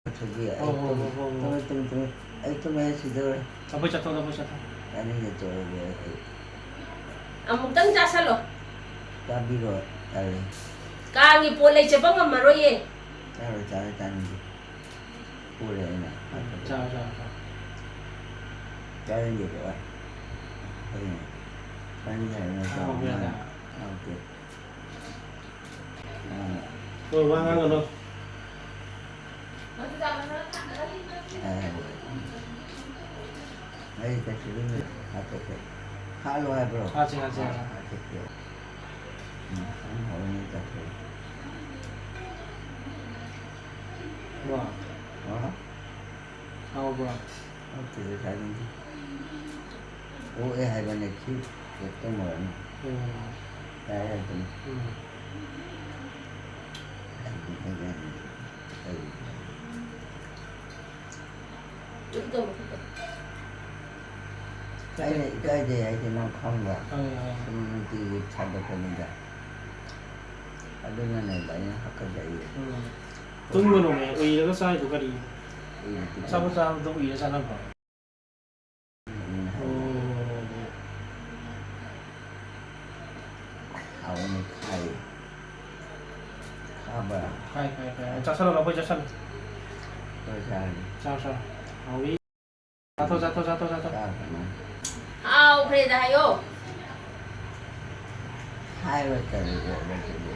ꯀꯩꯁꯨꯗꯤ ꯑꯩ ꯍꯣ, ꯍꯣ, ꯇꯨꯝ-, ꯍꯣ, ꯍꯣ, ꯍꯣ꯫ ꯇꯨꯝꯃꯦ, ꯇꯨꯝꯃꯦ, ꯇꯨꯝꯃꯦ꯫ ꯑꯩ ꯇꯨꯝꯃꯦ ꯍꯥꯏ ꯁꯤꯗꯧꯔꯦ꯫ ꯂꯐꯣꯏ ꯆꯥꯊꯣꯛ, ꯂꯐꯣꯏ ꯆꯥꯊꯣꯛ꯫ ꯆꯥꯅꯤꯡꯗꯦ, ꯇꯣꯛꯑꯒꯦ ꯑꯩ꯫ ꯑꯃꯨꯛꯇꯪ ꯆꯥꯁꯜꯂꯣ꯫ ꯆꯥꯕꯤꯔꯣ, ꯇꯜꯂꯦ꯫ ꯀꯥꯡꯒꯤ ꯄꯣꯠ ꯂꯩ ꯆꯠꯄ ꯉꯝꯃꯔꯣꯏꯌꯦ꯫ ꯆꯥꯔꯣꯏ, ꯆꯥꯔꯣꯏ, ꯆꯥꯅꯤꯡꯗꯦ꯫ ꯄꯨꯔꯦ ꯑꯩꯅ꯫ ꯎꯝ, ꯆꯥꯔꯣ, ꯆꯥꯔꯣ, ꯆꯥꯔꯣ꯫ ꯆꯥꯅꯤꯡꯗꯦ, ꯚꯥꯏ꯫ ꯍꯌꯦꯡ ꯆꯥꯅꯤꯡꯗꯦ ꯍꯥꯏꯕ ꯅꯠꯇ꯭ꯔꯣ? ꯍꯥꯎꯕ꯭ꯔꯥ? ꯃꯥꯅ ꯍꯥꯎꯇꯦ꯫ ꯃꯥꯅ ꯍꯣꯏ, ꯋꯥ ꯉꯥꯡꯒꯅꯨ꯫ ꯑꯩ ꯀꯩꯁꯨ ꯍꯥꯠꯇꯣꯛꯀꯦ꯫ ꯍꯥꯠꯂꯣ ꯍꯥꯏꯕ꯭ꯔꯣ? ꯍꯥꯠꯁꯦ, ꯍꯥꯠꯁꯦ, ꯍꯥꯠꯁꯦ꯫ ꯍꯥꯠꯇꯣꯛꯀꯦ꯫ ꯎꯝ, ꯅꯪ ꯍꯧꯔꯅꯤ ꯆꯠꯈ꯭ꯔꯣ꯫ ꯋꯥ꯫ ꯍꯥ? ꯍꯥꯎꯕ꯭ꯔꯣ? ꯍꯥꯎꯇꯦꯗ, ꯆꯥꯅꯤꯡꯗꯦ꯫ ꯑꯣꯛꯑꯦ ꯍꯥꯏꯕꯅꯦ, ꯁꯤ ꯀꯩꯅꯣ ꯇꯧꯔꯅꯤ꯫ ꯎꯝ꯫ ꯌꯥꯔꯦ ꯑꯗꯨꯝ꯫ ꯎꯝ꯫ ꯑꯩ, ꯑꯩ, ꯑꯩ, ꯑꯩ꯫ ꯑꯩꯅ ꯏꯀꯥꯏꯖꯩ ꯍꯥꯏꯁꯦ ꯅꯪ ꯈꯪꯕ꯭ꯔꯥ? ꯈꯪꯉꯦ, ꯈꯪꯉꯦ꯫ ꯁꯨꯝ ꯅꯨꯡꯇꯤꯒꯤ ꯊꯥꯗꯣꯛꯄꯅꯤꯗ꯫ ꯑꯗꯨꯅꯅꯦꯕ ꯑꯩꯅ ꯍꯥꯀꯠꯆꯩꯁꯦ꯫ ꯎꯝ꯫ ꯇꯨꯝꯒꯅꯣꯃꯦ, ꯎꯏꯔꯒ ꯆꯥꯏꯗꯣ ꯀꯔꯤꯅꯣ? ꯎꯏꯔꯗꯤ ꯑꯆꯥꯄꯣꯠ ꯆꯥꯕꯗꯣ ꯎꯏꯔ ꯆꯥꯅꯕ꯭ꯔꯣ? ꯎꯝ꯫ ꯑꯣ꯫ ꯍꯥꯎꯅꯤ ꯈꯥꯏ꯫ ꯈꯥꯕ꯭ꯔꯥ? ꯈꯥꯏ, ꯈꯥꯏ, ꯈꯥꯏ꯫ ꯆꯥꯁꯜꯂꯣ, ꯂꯐꯣꯏ ꯆꯥꯁꯜꯂꯣ꯫ ꯂꯐꯣꯏ ꯆꯥꯔꯅꯤ꯫ ꯆꯥꯎ, ꯆꯥꯎ꯫ ꯍꯥꯎꯏ꯫ ꯆꯥꯊꯣꯛ, ꯆꯥꯊꯣꯛ, ꯆꯥꯊꯣꯛ, ꯆꯥꯊꯣꯛ꯫ ꯆꯥꯈ꯭ꯔꯅꯤ꯫ ꯍꯥꯎꯈ꯭ꯔꯦꯗ ꯍꯥꯏꯌꯣ꯫ ꯍꯥꯏꯔꯣ ꯀꯔꯤꯒꯤ ꯑꯗꯨꯗꯤ?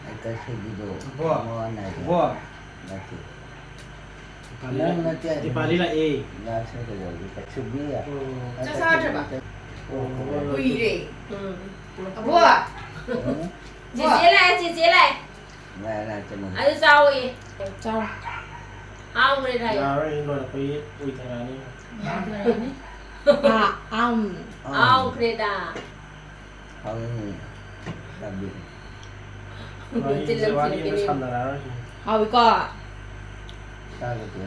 ꯑꯩ ꯀꯩꯁꯨꯒꯤꯗꯣ ꯕꯣ꯫ ꯃꯋꯥ ꯅꯥꯏꯗꯦ꯫ ꯕꯣ꯫ ꯅꯠꯇꯦ꯫ ꯗꯤꯄꯥꯂꯤ ꯅꯪ ꯂꯥꯛ-, ꯅꯠꯇꯦ꯫ ꯗꯤꯄꯥꯂꯤ ꯂꯥꯛꯑꯦ꯫ ꯂꯥꯛꯁꯦ ꯀꯩꯗꯧꯔꯒꯦ? ꯀꯩꯁꯨꯒꯤ꯫ ꯑꯣ꯫ ꯆꯥꯛ ꯆꯥꯗ꯭ꯔꯕ? ꯑꯣ꯫ ꯀꯨꯏꯔꯦ꯫ ꯎꯝ꯫ ꯑꯕꯣ! ꯎꯝ꯫ ꯆꯦꯆꯦ ꯂꯥꯛꯑꯦ, ꯆꯦꯆꯦ ꯂꯥꯛꯑꯦ꯫ ꯉꯥꯏ ꯉꯥꯏ ꯆꯠꯂꯒꯦ꯫ ꯑꯗꯨ ꯆꯥꯎꯋꯦ꯫ ꯆꯥꯎ꯫ ꯍꯥꯎꯈ꯭ꯔꯦ ꯍꯥꯏꯌꯣ꯫ ꯌꯥꯔꯣꯏ, ꯂꯣꯏꯔꯛꯄꯒꯤ ꯎꯏꯊꯔꯛꯑꯅꯤ꯫ ꯑꯥ, ꯑꯝ꯫ ꯑꯥ꯫ ꯍꯥꯎꯈ꯭ꯔꯦꯗ꯫ ꯍꯥꯎꯋꯦ, ꯌꯥꯝ ꯌꯥꯝ ꯋꯥꯔꯤꯁꯦ ꯋꯥꯔꯤ ꯑꯃ ꯁꯥꯟꯅꯔꯛꯑꯔꯣꯏ꯫ ꯍꯥꯎꯋꯤꯀꯣ? ꯆꯥꯒꯗꯤ꯫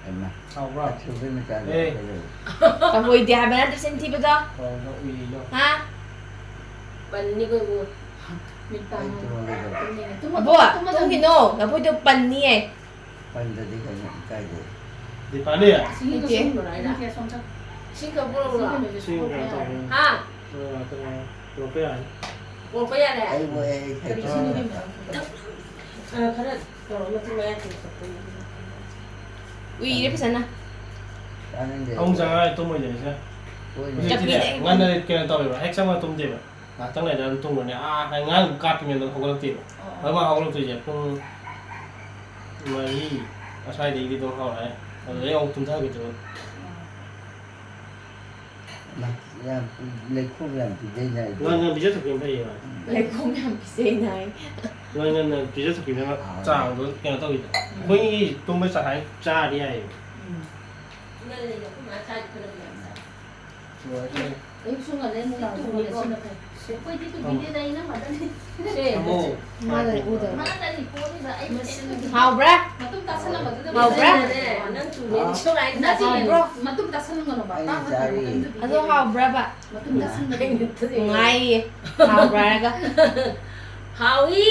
ꯍꯩꯃꯥ꯫ ꯍꯥꯎꯕ꯭ꯔꯣ? ꯑꯊꯨꯕꯩ ꯃꯆꯥꯗꯣ ꯑꯦ꯫ ꯐꯖꯩ꯫ ꯇꯧꯍꯣꯏꯗꯦ ꯍꯥꯏꯕ ꯅꯠꯇ꯭ꯔꯣ ꯆꯤꯟ ꯊꯤꯕꯗꯣ? ꯍꯥꯎꯕ꯭ꯔꯣ? ꯎꯏꯔꯤꯗꯣ? ꯍꯥ? ꯄꯟꯅꯤꯀꯣ ꯏꯕꯨꯡꯉꯣ꯫ ꯃꯤꯠ ꯇꯥꯡ ꯑꯩ ꯇꯨꯝꯃꯒꯦ ꯇꯧꯕ꯫ ꯇꯨꯝꯅꯤꯡꯉꯦ꯫ ꯇꯨꯝꯃꯣ, ꯑꯕꯣ, ꯇꯨꯝꯃꯣ, ꯇꯨꯝꯃꯣ, ꯇꯨꯝꯃꯣ꯫ ꯇꯨꯝꯈꯤꯅꯣ꯫ ꯅꯈꯣꯏꯗꯣ ꯄꯟꯅꯤꯌꯦ꯫ ꯄꯟꯗꯗꯤ ꯀꯩꯅꯣ ꯏꯀꯥꯏꯗꯦ꯫ ꯗꯤꯄꯥꯂꯤ꯫ ꯏꯁꯤꯡꯗꯣ ꯂꯩꯇꯦ꯫ ꯁꯨꯝ ꯂꯣꯏꯔꯦ ꯍꯥꯏꯔ꯫ ꯏꯁꯤꯡ ꯈꯔ ꯄꯨꯔꯛꯎꯔꯣ? ꯏꯁꯤꯡ ꯀꯩꯅꯣ ꯇꯧꯕꯅꯤ꯫ ꯍꯥ? ꯑ, ꯀꯩꯅꯣ, ꯄꯨꯔꯛꯄ ꯌꯥꯅꯤ꯫ ꯄꯨꯔꯛꯄ ꯌꯥꯔꯦ? ꯑꯩꯕꯨ ꯑꯩ ꯀꯔꯤ ꯏꯁꯤꯡ ꯍꯩꯇ꯭ꯔꯣ? ꯏꯕꯦꯝꯃ? ꯑ, ꯈꯔ ꯇꯧꯔꯣ, ꯃꯇꯨꯡ ꯃꯌꯥ ꯇꯧꯔꯣ꯫ ꯎꯏꯔꯦ ꯐꯖꯅ꯫ ꯇꯥꯅꯤꯡꯗꯦ꯫ ꯑꯃꯨꯛ ꯆꯪꯉꯛꯑ ꯇꯨꯝꯃꯣꯏꯗꯣꯏꯅꯦ ꯁꯤꯅ꯫ ꯍꯣꯏꯅꯦ꯫ ꯍꯧꯖꯤꯛꯇꯤꯅꯦ, ꯆꯞꯄꯤꯅꯦ꯫ ꯉꯟꯅ ꯀꯩꯅꯣ ꯇꯧꯋꯦꯕ, ꯍꯦꯛ ꯆꯪꯉꯒ ꯇꯨꯝꯗꯦꯕ꯫ ꯉꯥꯛꯇꯪ ꯂꯩꯔ ꯑꯗꯨꯝ ꯇꯨꯝꯈ꯭ꯔꯅꯤ꯫ ꯑꯥ, ꯑꯉꯥꯡ ꯀꯥꯞꯄꯤꯉꯩꯗ ꯍꯧꯒꯠꯂꯛꯇꯦꯕ꯫ ꯑꯣ꯫ ꯑꯗꯨ ꯃꯥ ꯍꯧꯒꯠꯂꯛꯇꯣꯏꯁꯦ ꯄꯨꯡ ꯃꯔꯤ ꯑꯁ꯭ꯋꯥꯏꯗꯒꯤꯗꯤ ꯑꯗꯨꯝ ꯍꯧꯔꯛꯑꯦ꯫ ꯑꯗꯨꯗꯩ ꯑꯃꯨꯛ ꯇꯨꯝꯊꯈꯤꯗꯣꯏꯕ꯫ ꯑꯣ꯫ ꯌꯥꯝ, ꯂꯩꯈꯣꯝ ꯌꯥꯝ ꯄꯤꯖꯩꯅ ꯑꯩꯗꯤ꯫ ꯉꯟꯅ ꯄꯤꯖꯊꯣꯛꯈꯤꯕꯅ ꯐꯩꯌꯦꯕ꯫ ꯎꯝ꯫ ꯂꯩꯈꯣꯝ ꯌꯥꯝ ꯄꯤꯖꯩꯅ ꯑꯩ꯫ ꯉꯟ-, ꯉꯟꯅ ꯄꯤꯖꯊꯣꯛꯈꯤꯕꯅ ꯍꯥꯎꯋꯦ꯫ ꯆꯥꯡꯗꯣ ꯀꯩꯅꯣ ꯇꯧꯋꯤꯗꯅ꯫ ꯎꯝ꯫ ꯑꯩꯈꯣꯏꯒꯤ ꯇꯨꯝꯕ ꯆꯥꯡ ꯍꯥꯏ ꯆꯥꯔꯗꯤ ꯌꯥꯏꯌꯦꯕ꯫ ꯎꯝ꯫ ꯉꯜꯂꯤꯗ, ꯑꯩꯈꯣꯏ ꯃꯥ ꯆꯥꯗꯤ ꯈꯔ ꯌꯥꯝ ꯆꯥꯏ꯫ ꯅꯨꯡꯉꯥꯏꯇꯦ꯫ ꯑꯌꯨꯛꯁꯨ ꯉꯜꯂꯦ, ꯅꯨꯡꯗꯥꯡꯁꯨ ꯉꯜꯂꯦ, ꯁꯤꯅ ꯐꯩ꯫ ꯑꯩꯈꯣꯏꯗꯤ ꯇꯨꯝꯕꯤꯗꯦꯗ, ꯑꯩ ꯏꯅꯝꯃꯗꯅꯤ꯫ ꯁꯦ꯫ ꯊꯝꯃꯣ꯫ ꯃꯥꯅ ꯎꯗꯕ꯫ ꯃꯥꯅ ꯆꯠꯂꯤ ꯄꯣꯠꯅꯤꯅ ꯑꯩ ꯃꯁꯤ ꯀꯩꯝꯇ ꯍꯥꯎꯕ꯭ꯔꯥ? ꯃꯇꯨꯝ ꯇꯥꯁꯜꯂꯝꯕꯗꯨꯗ ꯍꯥꯎꯕ꯭ꯔꯥ? ꯅꯠꯇꯦꯅꯦ, ꯅꯪ ꯇꯨꯝꯃꯦ, ꯍꯥ? ꯁꯨꯃꯥꯏꯅ ꯅꯠꯇꯦꯅꯦ꯫ ꯍꯥꯎꯕ꯭ꯔꯣ? ꯃꯇꯨꯝ ꯇꯥꯁꯜꯂꯝꯒꯅꯣꯕ꯫ ꯑꯩ ꯇꯥꯕ ꯆꯥꯔꯤ꯫ ꯃꯇꯝꯗ ꯑꯗꯨ ꯍꯥꯎꯕ꯭ꯔꯕ? ꯃꯇꯨꯝ ꯇꯥꯁꯜꯂꯝꯒꯅꯣ꯫ ꯅꯨꯡꯉꯥꯏꯌꯦ꯫ ꯍꯥꯎꯕ꯭ꯔꯥ ꯍꯥꯏꯔꯒ꯫ ꯍꯥꯎꯏ꯫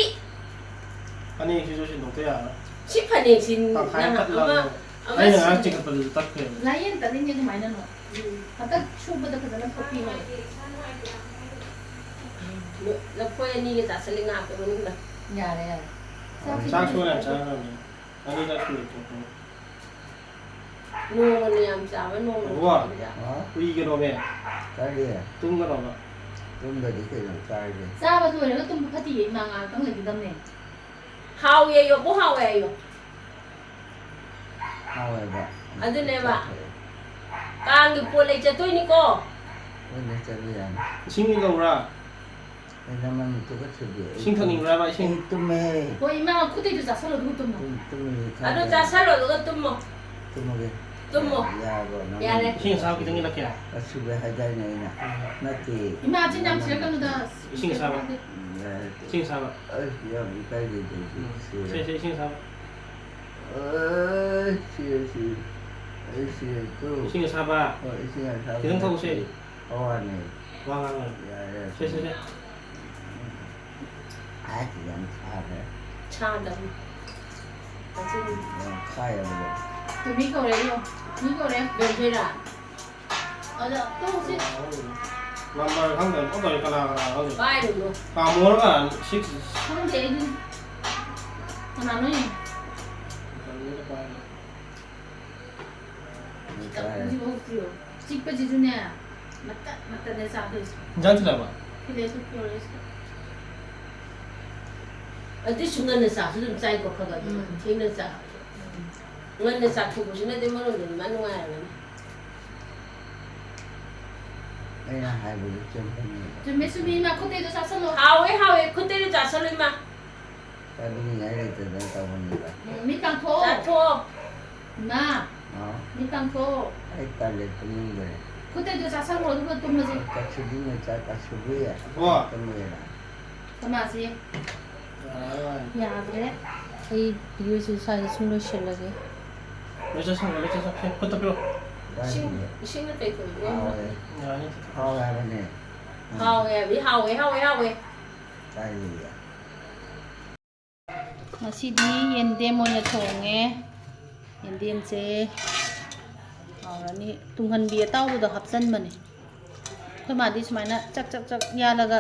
ꯐꯅꯦꯛꯁꯤꯁꯨ ꯁꯤꯟꯗꯣꯛꯇ ꯌꯥꯔꯔꯣꯏ꯫ ꯁꯤ ꯐꯅꯦꯛꯁꯤ ꯇꯪꯈꯥꯏ ꯑꯃ ꯅꯍꯥꯟ ꯇꯠꯂꯕꯅꯦ꯫ ꯑꯃ ꯑꯩꯅ ꯉꯔꯥꯡ ꯁꯤꯟ- ꯆꯤꯡꯈꯠꯄꯗꯁꯨ ꯇꯠꯈ꯭ꯔꯦꯕ꯫ ꯂꯥꯏꯌꯦꯟ ꯇꯠꯅꯤꯡꯉꯦ ꯑꯗꯨꯃꯥꯏꯅ ꯅꯣ꯫ ꯎꯝ꯫ ꯍꯟꯗꯛ ꯁꯨꯕꯗ ꯐꯖꯅ ꯐꯣꯠꯄꯤꯌꯣ꯫ ꯂꯐꯣꯏ ꯑꯅꯤꯒ ꯆꯥꯁꯤꯜꯂꯤ ꯉꯥꯏꯍꯥꯛꯀꯤ ꯃꯅꯨꯡꯗ꯫ ꯌꯥꯔꯦ, ꯌꯥꯔꯦ꯫ ꯆꯥꯛꯁꯨ ꯌꯥꯝ ꯆꯥꯈ꯭ꯔꯕꯅꯦ꯫ ꯑꯅꯤꯔꯛ ꯁꯨꯔꯦ ꯊꯣꯛꯄ꯫ ꯅꯣꯡꯃꯅ ꯌꯥꯝ ꯆꯥꯕ, ꯅꯣꯡꯃꯅ ꯑꯕꯨꯡꯉꯣ, ꯈꯤꯇꯪ ꯆꯥꯕ꯫ ꯎꯏꯒꯅꯣꯃꯦ꯫ ꯀꯔꯤ? ꯇꯨꯝꯒꯅꯣꯕ꯫ ꯇꯨꯝꯗꯗꯤ ꯀꯩꯅꯣ ꯆꯥꯔꯤꯁꯦ? ꯆꯥꯕ ꯂꯣꯏꯔꯒ ꯇꯨꯝꯕ ꯐꯠꯇꯤꯌꯦ, ꯏꯃꯥ ꯉꯥꯏꯍꯥꯛꯇꯪ ꯂꯩꯒꯗꯕꯅꯦ꯫ ꯍꯥꯎꯋꯦꯌꯣ, ꯑꯕꯣꯛ ꯍꯥꯎꯋꯦ ꯍꯥꯏꯌꯣ꯫ ꯍꯥꯎꯋꯦꯕ꯫ ꯑꯗꯨꯅꯦꯕ꯫ ꯆꯥꯊꯣꯛꯑꯦ꯫ ꯀꯥꯡꯒꯤ ꯄꯣꯠ ꯂꯩ ꯆꯠꯇꯣꯏꯅꯤꯀꯣ꯫ ꯍꯣꯏꯅꯦ, ꯆꯠꯂꯨ ꯌꯥꯅꯤ꯫ ꯏꯁꯤꯡꯒꯤ ꯂꯧꯔꯥ? ꯑꯩ ꯅꯃꯥꯏ ꯃꯤꯠꯇꯨꯒ ꯊꯨꯗꯦ꯫ ꯑꯩ ꯏꯁꯤꯡ ꯊꯛꯅꯤꯡꯕ꯭ꯔꯥꯕ, ꯏꯁꯤꯡ? ꯑꯩ ꯇꯨꯝꯃꯦ꯫ ꯍꯣꯏ, ꯏꯃꯥ, ꯈꯨꯠꯇꯩꯗꯨ ꯆꯥꯁꯜꯂꯣ, ꯑꯗꯨꯒ ꯇꯨꯝꯃꯣ꯫ ꯇꯨꯝ-, ꯇꯨꯝꯃꯦ, ꯑꯗꯨ ꯈꯪꯗꯦ꯫ ꯆꯥꯁꯜꯂꯣ, ꯑꯗꯨꯒ ꯇꯨꯝꯃꯣ꯫ ꯇꯨꯝꯃꯒꯦ꯫ ꯇꯨꯝꯃꯣ꯫ ꯌꯥꯔꯕꯣ, ꯅꯃꯥꯏ ꯌꯥꯔꯦ꯫ ꯃꯤꯠꯇꯨꯒ ꯏꯁꯤꯡ ꯑꯁꯥꯕ ꯈꯤꯇꯪ ꯏꯜꯂꯛꯀꯦ? ꯑꯁꯨꯕ ꯍꯥꯏꯗꯥꯏꯅꯦ ꯑꯩꯅ? ꯎꯝ꯫ ꯅꯠꯇꯦ꯫ ꯏꯃꯥ, ꯆꯤꯟ ꯌꯥꯝ ꯊꯤꯔꯛꯀꯅꯨꯗ꯫ ꯏꯁꯤꯡ ꯑꯁꯥꯕ꯫ ꯎꯝ, ꯌꯥꯔꯦ꯫ ꯏꯁꯤꯡ ꯑꯁꯥꯕ꯫ ꯑꯩ ꯌꯥꯝ ꯏꯀꯥꯏꯖꯩ, ꯏꯀꯥꯏꯖꯩ꯫ ꯎꯝ꯫ ꯁꯦ, ꯁꯦ, ꯏꯁꯤꯡ ꯑꯁꯥꯕ꯫ ꯑꯩ ꯁꯤꯔꯦ, ꯁꯤꯔꯦ꯫ ꯑꯩ ꯁꯤꯔꯦꯀꯣ꯫ ꯏꯁꯤꯡ ꯑꯁꯥꯕ꯫ ꯍꯣꯏ, ꯏꯁꯤꯡ ꯑꯁꯥꯕ ꯈꯤꯇꯪ ꯊꯛꯎꯁꯦ꯫ ꯅꯠꯇꯦ꯫ ꯍꯋꯥꯅꯦ꯫ ꯋꯥ ꯉꯥꯡꯒꯅꯨ꯫ ꯌꯥꯔꯦ, ꯌꯥꯔꯦ꯫ ꯁꯦ, ꯁꯦ, ꯁꯦ꯫ ꯑꯁ, ꯌꯥꯝ ꯁꯥꯈ꯭ꯔꯦ꯫ ꯁꯥꯗꯕꯅꯤ꯫ ꯌꯥꯝ ꯈꯥꯏꯌꯦꯕꯀꯣ꯫ ꯇꯨ ꯃꯤ ꯀꯧꯔꯦ, ꯌꯦꯡꯉꯣ꯫ ꯃꯤ ꯀꯧꯔꯦ꯫ ꯕꯦꯝꯊꯣꯏꯔꯥ? ꯑꯗ ꯇꯧꯁꯤ꯫ ꯅꯝꯕꯔ ꯈꯪꯗꯦ, ꯐꯣꯟ ꯇꯧꯔꯤ ꯀꯅꯥ ꯀꯅꯥ ꯈꯪꯗꯦ꯫ ꯄꯥꯏꯔꯨꯅꯨ꯫ ꯇꯥꯃꯣꯔꯒ six꯫ ꯈꯪꯗꯦ ꯑꯩꯗꯤ꯫ ꯀꯅꯥꯅꯣ ꯌꯦꯡꯉꯣ꯫ ꯈꯤꯇꯪꯗꯤ ꯄꯥꯏꯔꯦ꯫ ꯈꯤꯇꯪꯁꯤꯐꯥꯎ ꯊꯤꯌꯣ꯫ ꯆꯤꯛꯄꯁꯤꯁꯨꯅꯦ, ꯃꯇꯠ ꯃꯇꯠꯅꯦ ꯆꯥꯗꯣꯏꯁꯦ꯫ ꯏꯟꯖꯥꯡ ꯊꯤꯜꯂꯛꯑꯕ? ꯊꯤꯜꯂꯛꯑꯦ, ꯊꯤꯜꯂꯛꯑꯦ꯫ ꯑꯗꯨꯏꯁꯨ ꯉꯟꯅ ꯆꯥꯁꯨ ꯑꯗꯨꯝ ꯆꯥꯏꯀꯣ, ꯈꯔ ꯈꯔ ꯑꯗꯨꯝ ꯎꯝ꯫ ꯊꯦꯡꯅ ꯆꯥ꯫ ꯎꯝ꯫ ꯉꯟꯅ ꯆꯥꯊꯣꯛꯄꯁꯤꯅꯗꯤ ꯃꯔꯣꯟꯗꯗꯤ ꯃꯥ ꯅꯨꯡꯉꯥꯏꯔꯝꯒꯅꯤ꯫ ꯑꯩꯅ ꯍꯥꯏꯕꯗꯨ ꯆꯨꯝꯕꯅꯦꯕ꯫ ꯆꯨꯝꯃꯦ, ꯆꯨꯝꯃꯦ, ꯏꯃꯥ, ꯈꯨꯠꯇꯩꯗꯣ ꯆꯥꯁꯜꯂꯣ꯫ ꯍꯥꯎꯋꯦ, ꯍꯥꯎꯋꯦ, ꯈꯨꯠꯇꯩꯗꯣ ꯆꯥꯁꯜꯂꯣ, ꯏꯃꯥ꯫ ꯆꯥꯅꯤꯡꯉꯥꯏ ꯂꯩꯇꯗꯅ ꯇꯧꯕꯅꯦꯕ꯫ ꯎꯝ, ꯃꯤꯠ ꯄꯥꯡꯊꯣꯛꯑꯣ꯫ ꯆꯥꯊꯣꯛꯑꯣ꯫ ꯏꯃꯥ, ꯍꯥꯎ꯫ ꯃꯤꯠ ꯄꯥꯡꯊꯣꯛꯑꯣ꯫ ꯑꯩ ꯇꯜꯂꯦ, ꯇꯨꯝꯅꯤꯡꯗ꯭ꯔꯦ꯫ ꯈꯨꯠꯇꯩꯗꯣ ꯆꯥꯁꯜꯂꯣ, ꯑꯗꯨꯒ ꯇꯨꯝꯃꯁꯤ꯫ ꯀꯛꯁꯨꯕꯤ ꯃꯆꯥ, ꯀꯛꯁꯨꯕꯤ꯫ ꯋꯥ꯫ ꯇꯨꯝꯃꯒꯦꯔꯥ? ꯊꯝꯃꯁꯤ꯫ ꯌꯥꯔꯦ, ꯌꯥꯔꯦ꯫ ꯌꯥꯗ꯭ꯔꯦ꯫ ꯑꯩ ꯚꯤꯗꯤꯑꯣꯁꯤ ꯁ꯭ꯋꯥꯏꯗ ꯁꯨꯝ ꯂꯣꯏꯁꯤꯜꯂꯒꯦ꯫ ꯂꯣꯏ ꯆꯠꯁꯟꯈ꯭ꯔꯣ, ꯂꯣꯏ ꯆꯠꯁꯟꯈ꯭ꯔꯣ꯫ ꯁꯦ, ꯈꯨꯠꯇ ꯄꯤꯔꯛꯑꯣ꯫ ꯏꯁꯤꯡ, ꯀꯥꯏꯗꯒꯤ? ꯏꯁꯤꯡꯅ ꯀꯩ ꯇꯧꯗꯣꯏꯅꯣ? ꯍꯥꯎꯋꯦ꯫ ꯌꯥꯔꯅꯤ, ꯆꯠꯊꯣꯛꯈ꯭ꯔꯣ꯫ ꯍꯥꯎꯋꯦ ꯍꯥꯏꯕꯅꯦ꯫ ꯍꯥꯎꯋꯦ ꯍꯥꯏꯕꯗꯤ ꯍꯥꯎꯋꯦ, ꯍꯥꯎꯋꯦ, ꯍꯥꯎꯋꯦ꯫ ꯀꯥꯏꯗꯒꯤ? ꯉꯁꯤꯗꯤ ꯌꯦꯟꯗꯦꯝ ꯑꯣꯏꯅ ꯊꯣꯡꯉꯦ꯫ ꯌꯦꯟꯗꯦꯝꯁꯦ ꯍꯥꯎꯔꯅꯤ꯫ ꯇꯨꯡꯍꯟꯕꯤ ꯑꯇꯥꯎꯕꯗꯣ ꯍꯥꯞꯆꯟꯕꯅꯦ꯫ ꯑꯩꯈꯣꯏ ꯃꯥꯗꯤ ꯁꯨꯃꯥꯏꯅ ꯆꯛ ꯆꯛ ꯆꯛ ꯌꯥꯜꯂꯒ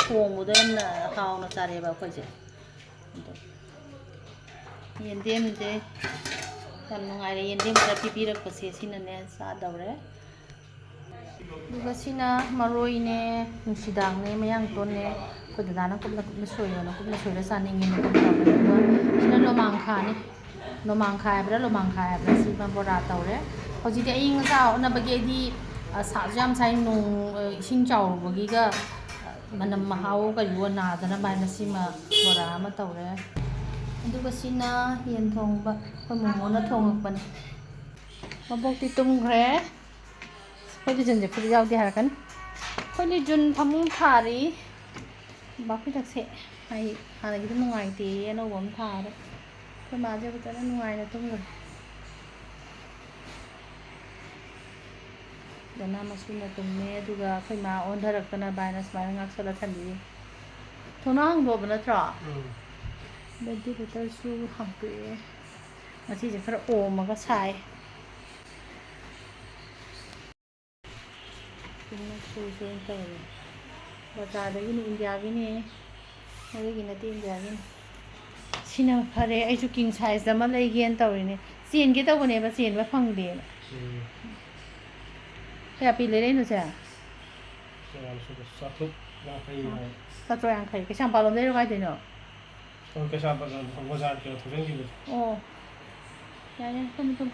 ꯊꯣꯡꯕꯗꯣ ꯌꯥꯝꯅ ꯍꯥꯎꯅ ꯆꯥꯔꯛꯑꯦꯕ ꯑꯩꯈꯣꯏꯁꯦ꯫ ꯑꯗꯣ ꯌꯦꯟꯗꯦꯝꯁꯦ ꯌꯥꯝ ꯅꯨꯡꯉꯥꯏꯔꯦ꯫ ꯌꯦꯟꯗꯦꯝ ꯈꯔ ꯄꯤꯕꯤꯔꯛꯄꯁꯦ ꯁꯤꯅꯅꯦ ꯆꯥꯗꯧꯔꯦ꯫ ꯑꯗꯨꯒ ꯁꯤꯅ ꯃꯔꯣꯏꯅꯦ, ꯅꯨꯡꯁꯤꯗꯥꯛꯅꯦ, ꯃꯌꯥꯡꯇꯣꯟꯅꯦ꯫ ꯑꯩꯈꯣꯏ ꯗꯗꯥꯅ ꯀꯨꯞꯅ ꯀꯨꯞꯅ ꯁꯣꯏꯌꯣꯅ ꯀꯨꯞꯅ ꯁꯣꯏꯔ ꯆꯥꯅꯤꯡꯉꯦꯅ ꯀꯨꯞꯅ ꯇꯧꯔꯦ꯫ ꯑꯗꯨꯒ ꯁꯤꯅ ꯅꯣꯡꯃꯥꯡꯈꯥꯅꯤ꯫ ꯅꯣꯡꯃꯥꯡꯈꯥ ꯍꯥꯏꯕ꯭ꯔꯥ, ꯂꯣꯃꯥꯡꯈꯥ ꯍꯥꯏꯕ꯭ꯔꯥ, ꯁꯤꯃ ꯕꯣꯔꯥ ꯇꯧꯔꯦ꯫ ꯍꯧꯖꯤꯛꯇꯤ ꯑꯏꯪ ꯑꯁꯥ ꯑꯣꯟꯅꯕꯒꯤ ꯑꯩꯗꯤ, ꯑ, ꯁꯥꯁꯨ ꯌꯥꯝ ꯁꯥꯏ, ꯅꯣꯡ, ꯑ, ꯏꯁꯤꯡ ꯆꯥꯎꯔꯨꯕꯒꯤꯒ, ꯑ, ꯃꯅꯝ ꯃꯍꯥꯎ ꯀꯔꯤꯑꯣ ꯅꯥꯗꯅꯕ ꯍꯥꯏꯅ ꯁꯤꯃ ꯕꯣꯔꯥ ꯑꯃ ꯇꯧꯔꯦ꯫ ꯑꯗꯨꯒ ꯁꯤꯅ ꯌꯦꯟ ꯊꯣꯡꯕ, ꯑꯩꯈꯣꯏ ꯃꯣꯃꯣꯅ ꯊꯣꯡꯉꯛꯄꯅꯦ꯫ ꯃꯕꯣꯛꯇꯤ ꯇꯨꯝꯈ꯭ꯔꯦ꯫ ꯑꯩꯈꯣꯏ ꯂꯤꯖꯟꯁꯦ ꯐꯨꯔꯤꯠ ꯌꯥꯎꯗꯦ ꯍꯥꯏꯔꯛꯀꯅꯤ꯫ ꯑꯩꯈꯣꯏ ꯂꯤꯖꯟ ꯐꯃꯨꯡ ꯊꯥꯔꯤ꯫ ꯕꯥꯐꯤꯗꯛꯁꯦ ꯑꯩ ꯍꯥꯟꯅꯒꯤꯗꯤ ꯅꯨꯡꯉꯥꯏꯇꯦꯌꯦ, ꯑꯅꯧꯕ ꯑꯃ ꯊꯥꯔꯦ꯫ ꯑꯩꯈꯣꯏ ꯃꯥꯁꯦ ꯐꯖꯅ ꯅꯨꯡꯉꯥꯏꯅ ꯇꯨꯝꯈ꯭ꯔꯦ꯫ ꯗꯅꯥ ꯃꯁꯨꯅ ꯇꯨꯝꯃꯦ, ꯑꯗꯨꯒ ꯑꯩꯈꯣꯏ ꯃꯥ ꯑꯣꯟꯊꯔꯛꯇꯅꯕ ꯍꯥꯏꯅ ꯁꯨꯃꯥꯏꯅ ꯉꯥꯛꯁꯜꯂ ꯊꯝꯕꯤꯔꯤ꯫ ꯊꯣꯡꯅꯥꯎ ꯍꯥꯡꯗꯣꯛꯑꯕ ꯅꯠꯇ꯭ꯔꯣ? ꯎꯝ꯫ ꯚꯦꯟꯇꯤꯂꯦꯇꯔꯁꯨ ꯍꯥꯡꯇꯣꯛꯑꯦ꯫ ꯉꯁꯤꯁꯦ ꯈꯔ ꯑꯣꯝꯃꯒ ꯁꯥꯏ꯫ ꯁꯨꯁꯦꯅ ꯇꯧꯔꯦ꯫ ꯕꯖꯥꯔꯗꯒꯤꯅꯤ, ꯏꯟꯗꯤꯌꯥꯒꯤꯅꯤ꯫ ꯃꯣꯔꯦꯒꯤ ꯅꯠꯇꯦ, ꯏꯟꯗꯤꯌꯥꯒꯤꯅꯤ꯫ ꯁꯤꯅ ꯐꯔꯦ, ꯑꯩꯁꯨ ꯀꯤꯡ ꯁꯥꯏꯖ ꯑꯃ ꯂꯩꯒꯦꯅ ꯇꯧꯔꯤꯅꯦ꯫ ꯆꯦꯟꯒꯦ ꯇꯧꯕꯅꯦꯕ, ꯆꯦꯟꯕ ꯐꯪꯗꯦꯅ꯫ ꯎꯝ꯫ ꯀꯌꯥ ꯄꯤ ꯂꯩꯔꯛꯏꯅꯣ ꯁꯦ? ꯀꯌꯥꯅꯣ ꯁꯤꯕꯣ? ꯆꯥꯇ꯭ꯔꯨꯛ ꯌꯥꯡꯈꯩ ꯍꯥꯏ꯫ ꯆꯥꯇ꯭ꯔꯨꯛ ꯌꯥꯡꯈꯩ꯫ ꯀꯩꯁꯥꯝꯄꯥꯠ ꯂꯣꯝꯗꯩꯔꯣ, ꯀꯥꯏꯗꯩꯅꯣ? ꯑꯣ, ꯀꯩꯁꯥꯝꯄꯥꯠ ꯂꯣꯝ, ꯕꯖꯥꯔ ꯀꯩꯅꯣ ꯊꯧꯖꯤꯟꯈꯤꯕꯗꯣ꯫ ꯑꯣ꯫ ꯌꯥꯔꯦ, ꯌꯥꯔꯦ, ꯇꯨꯝꯃꯨ, ꯇꯨꯝꯃꯨ꯫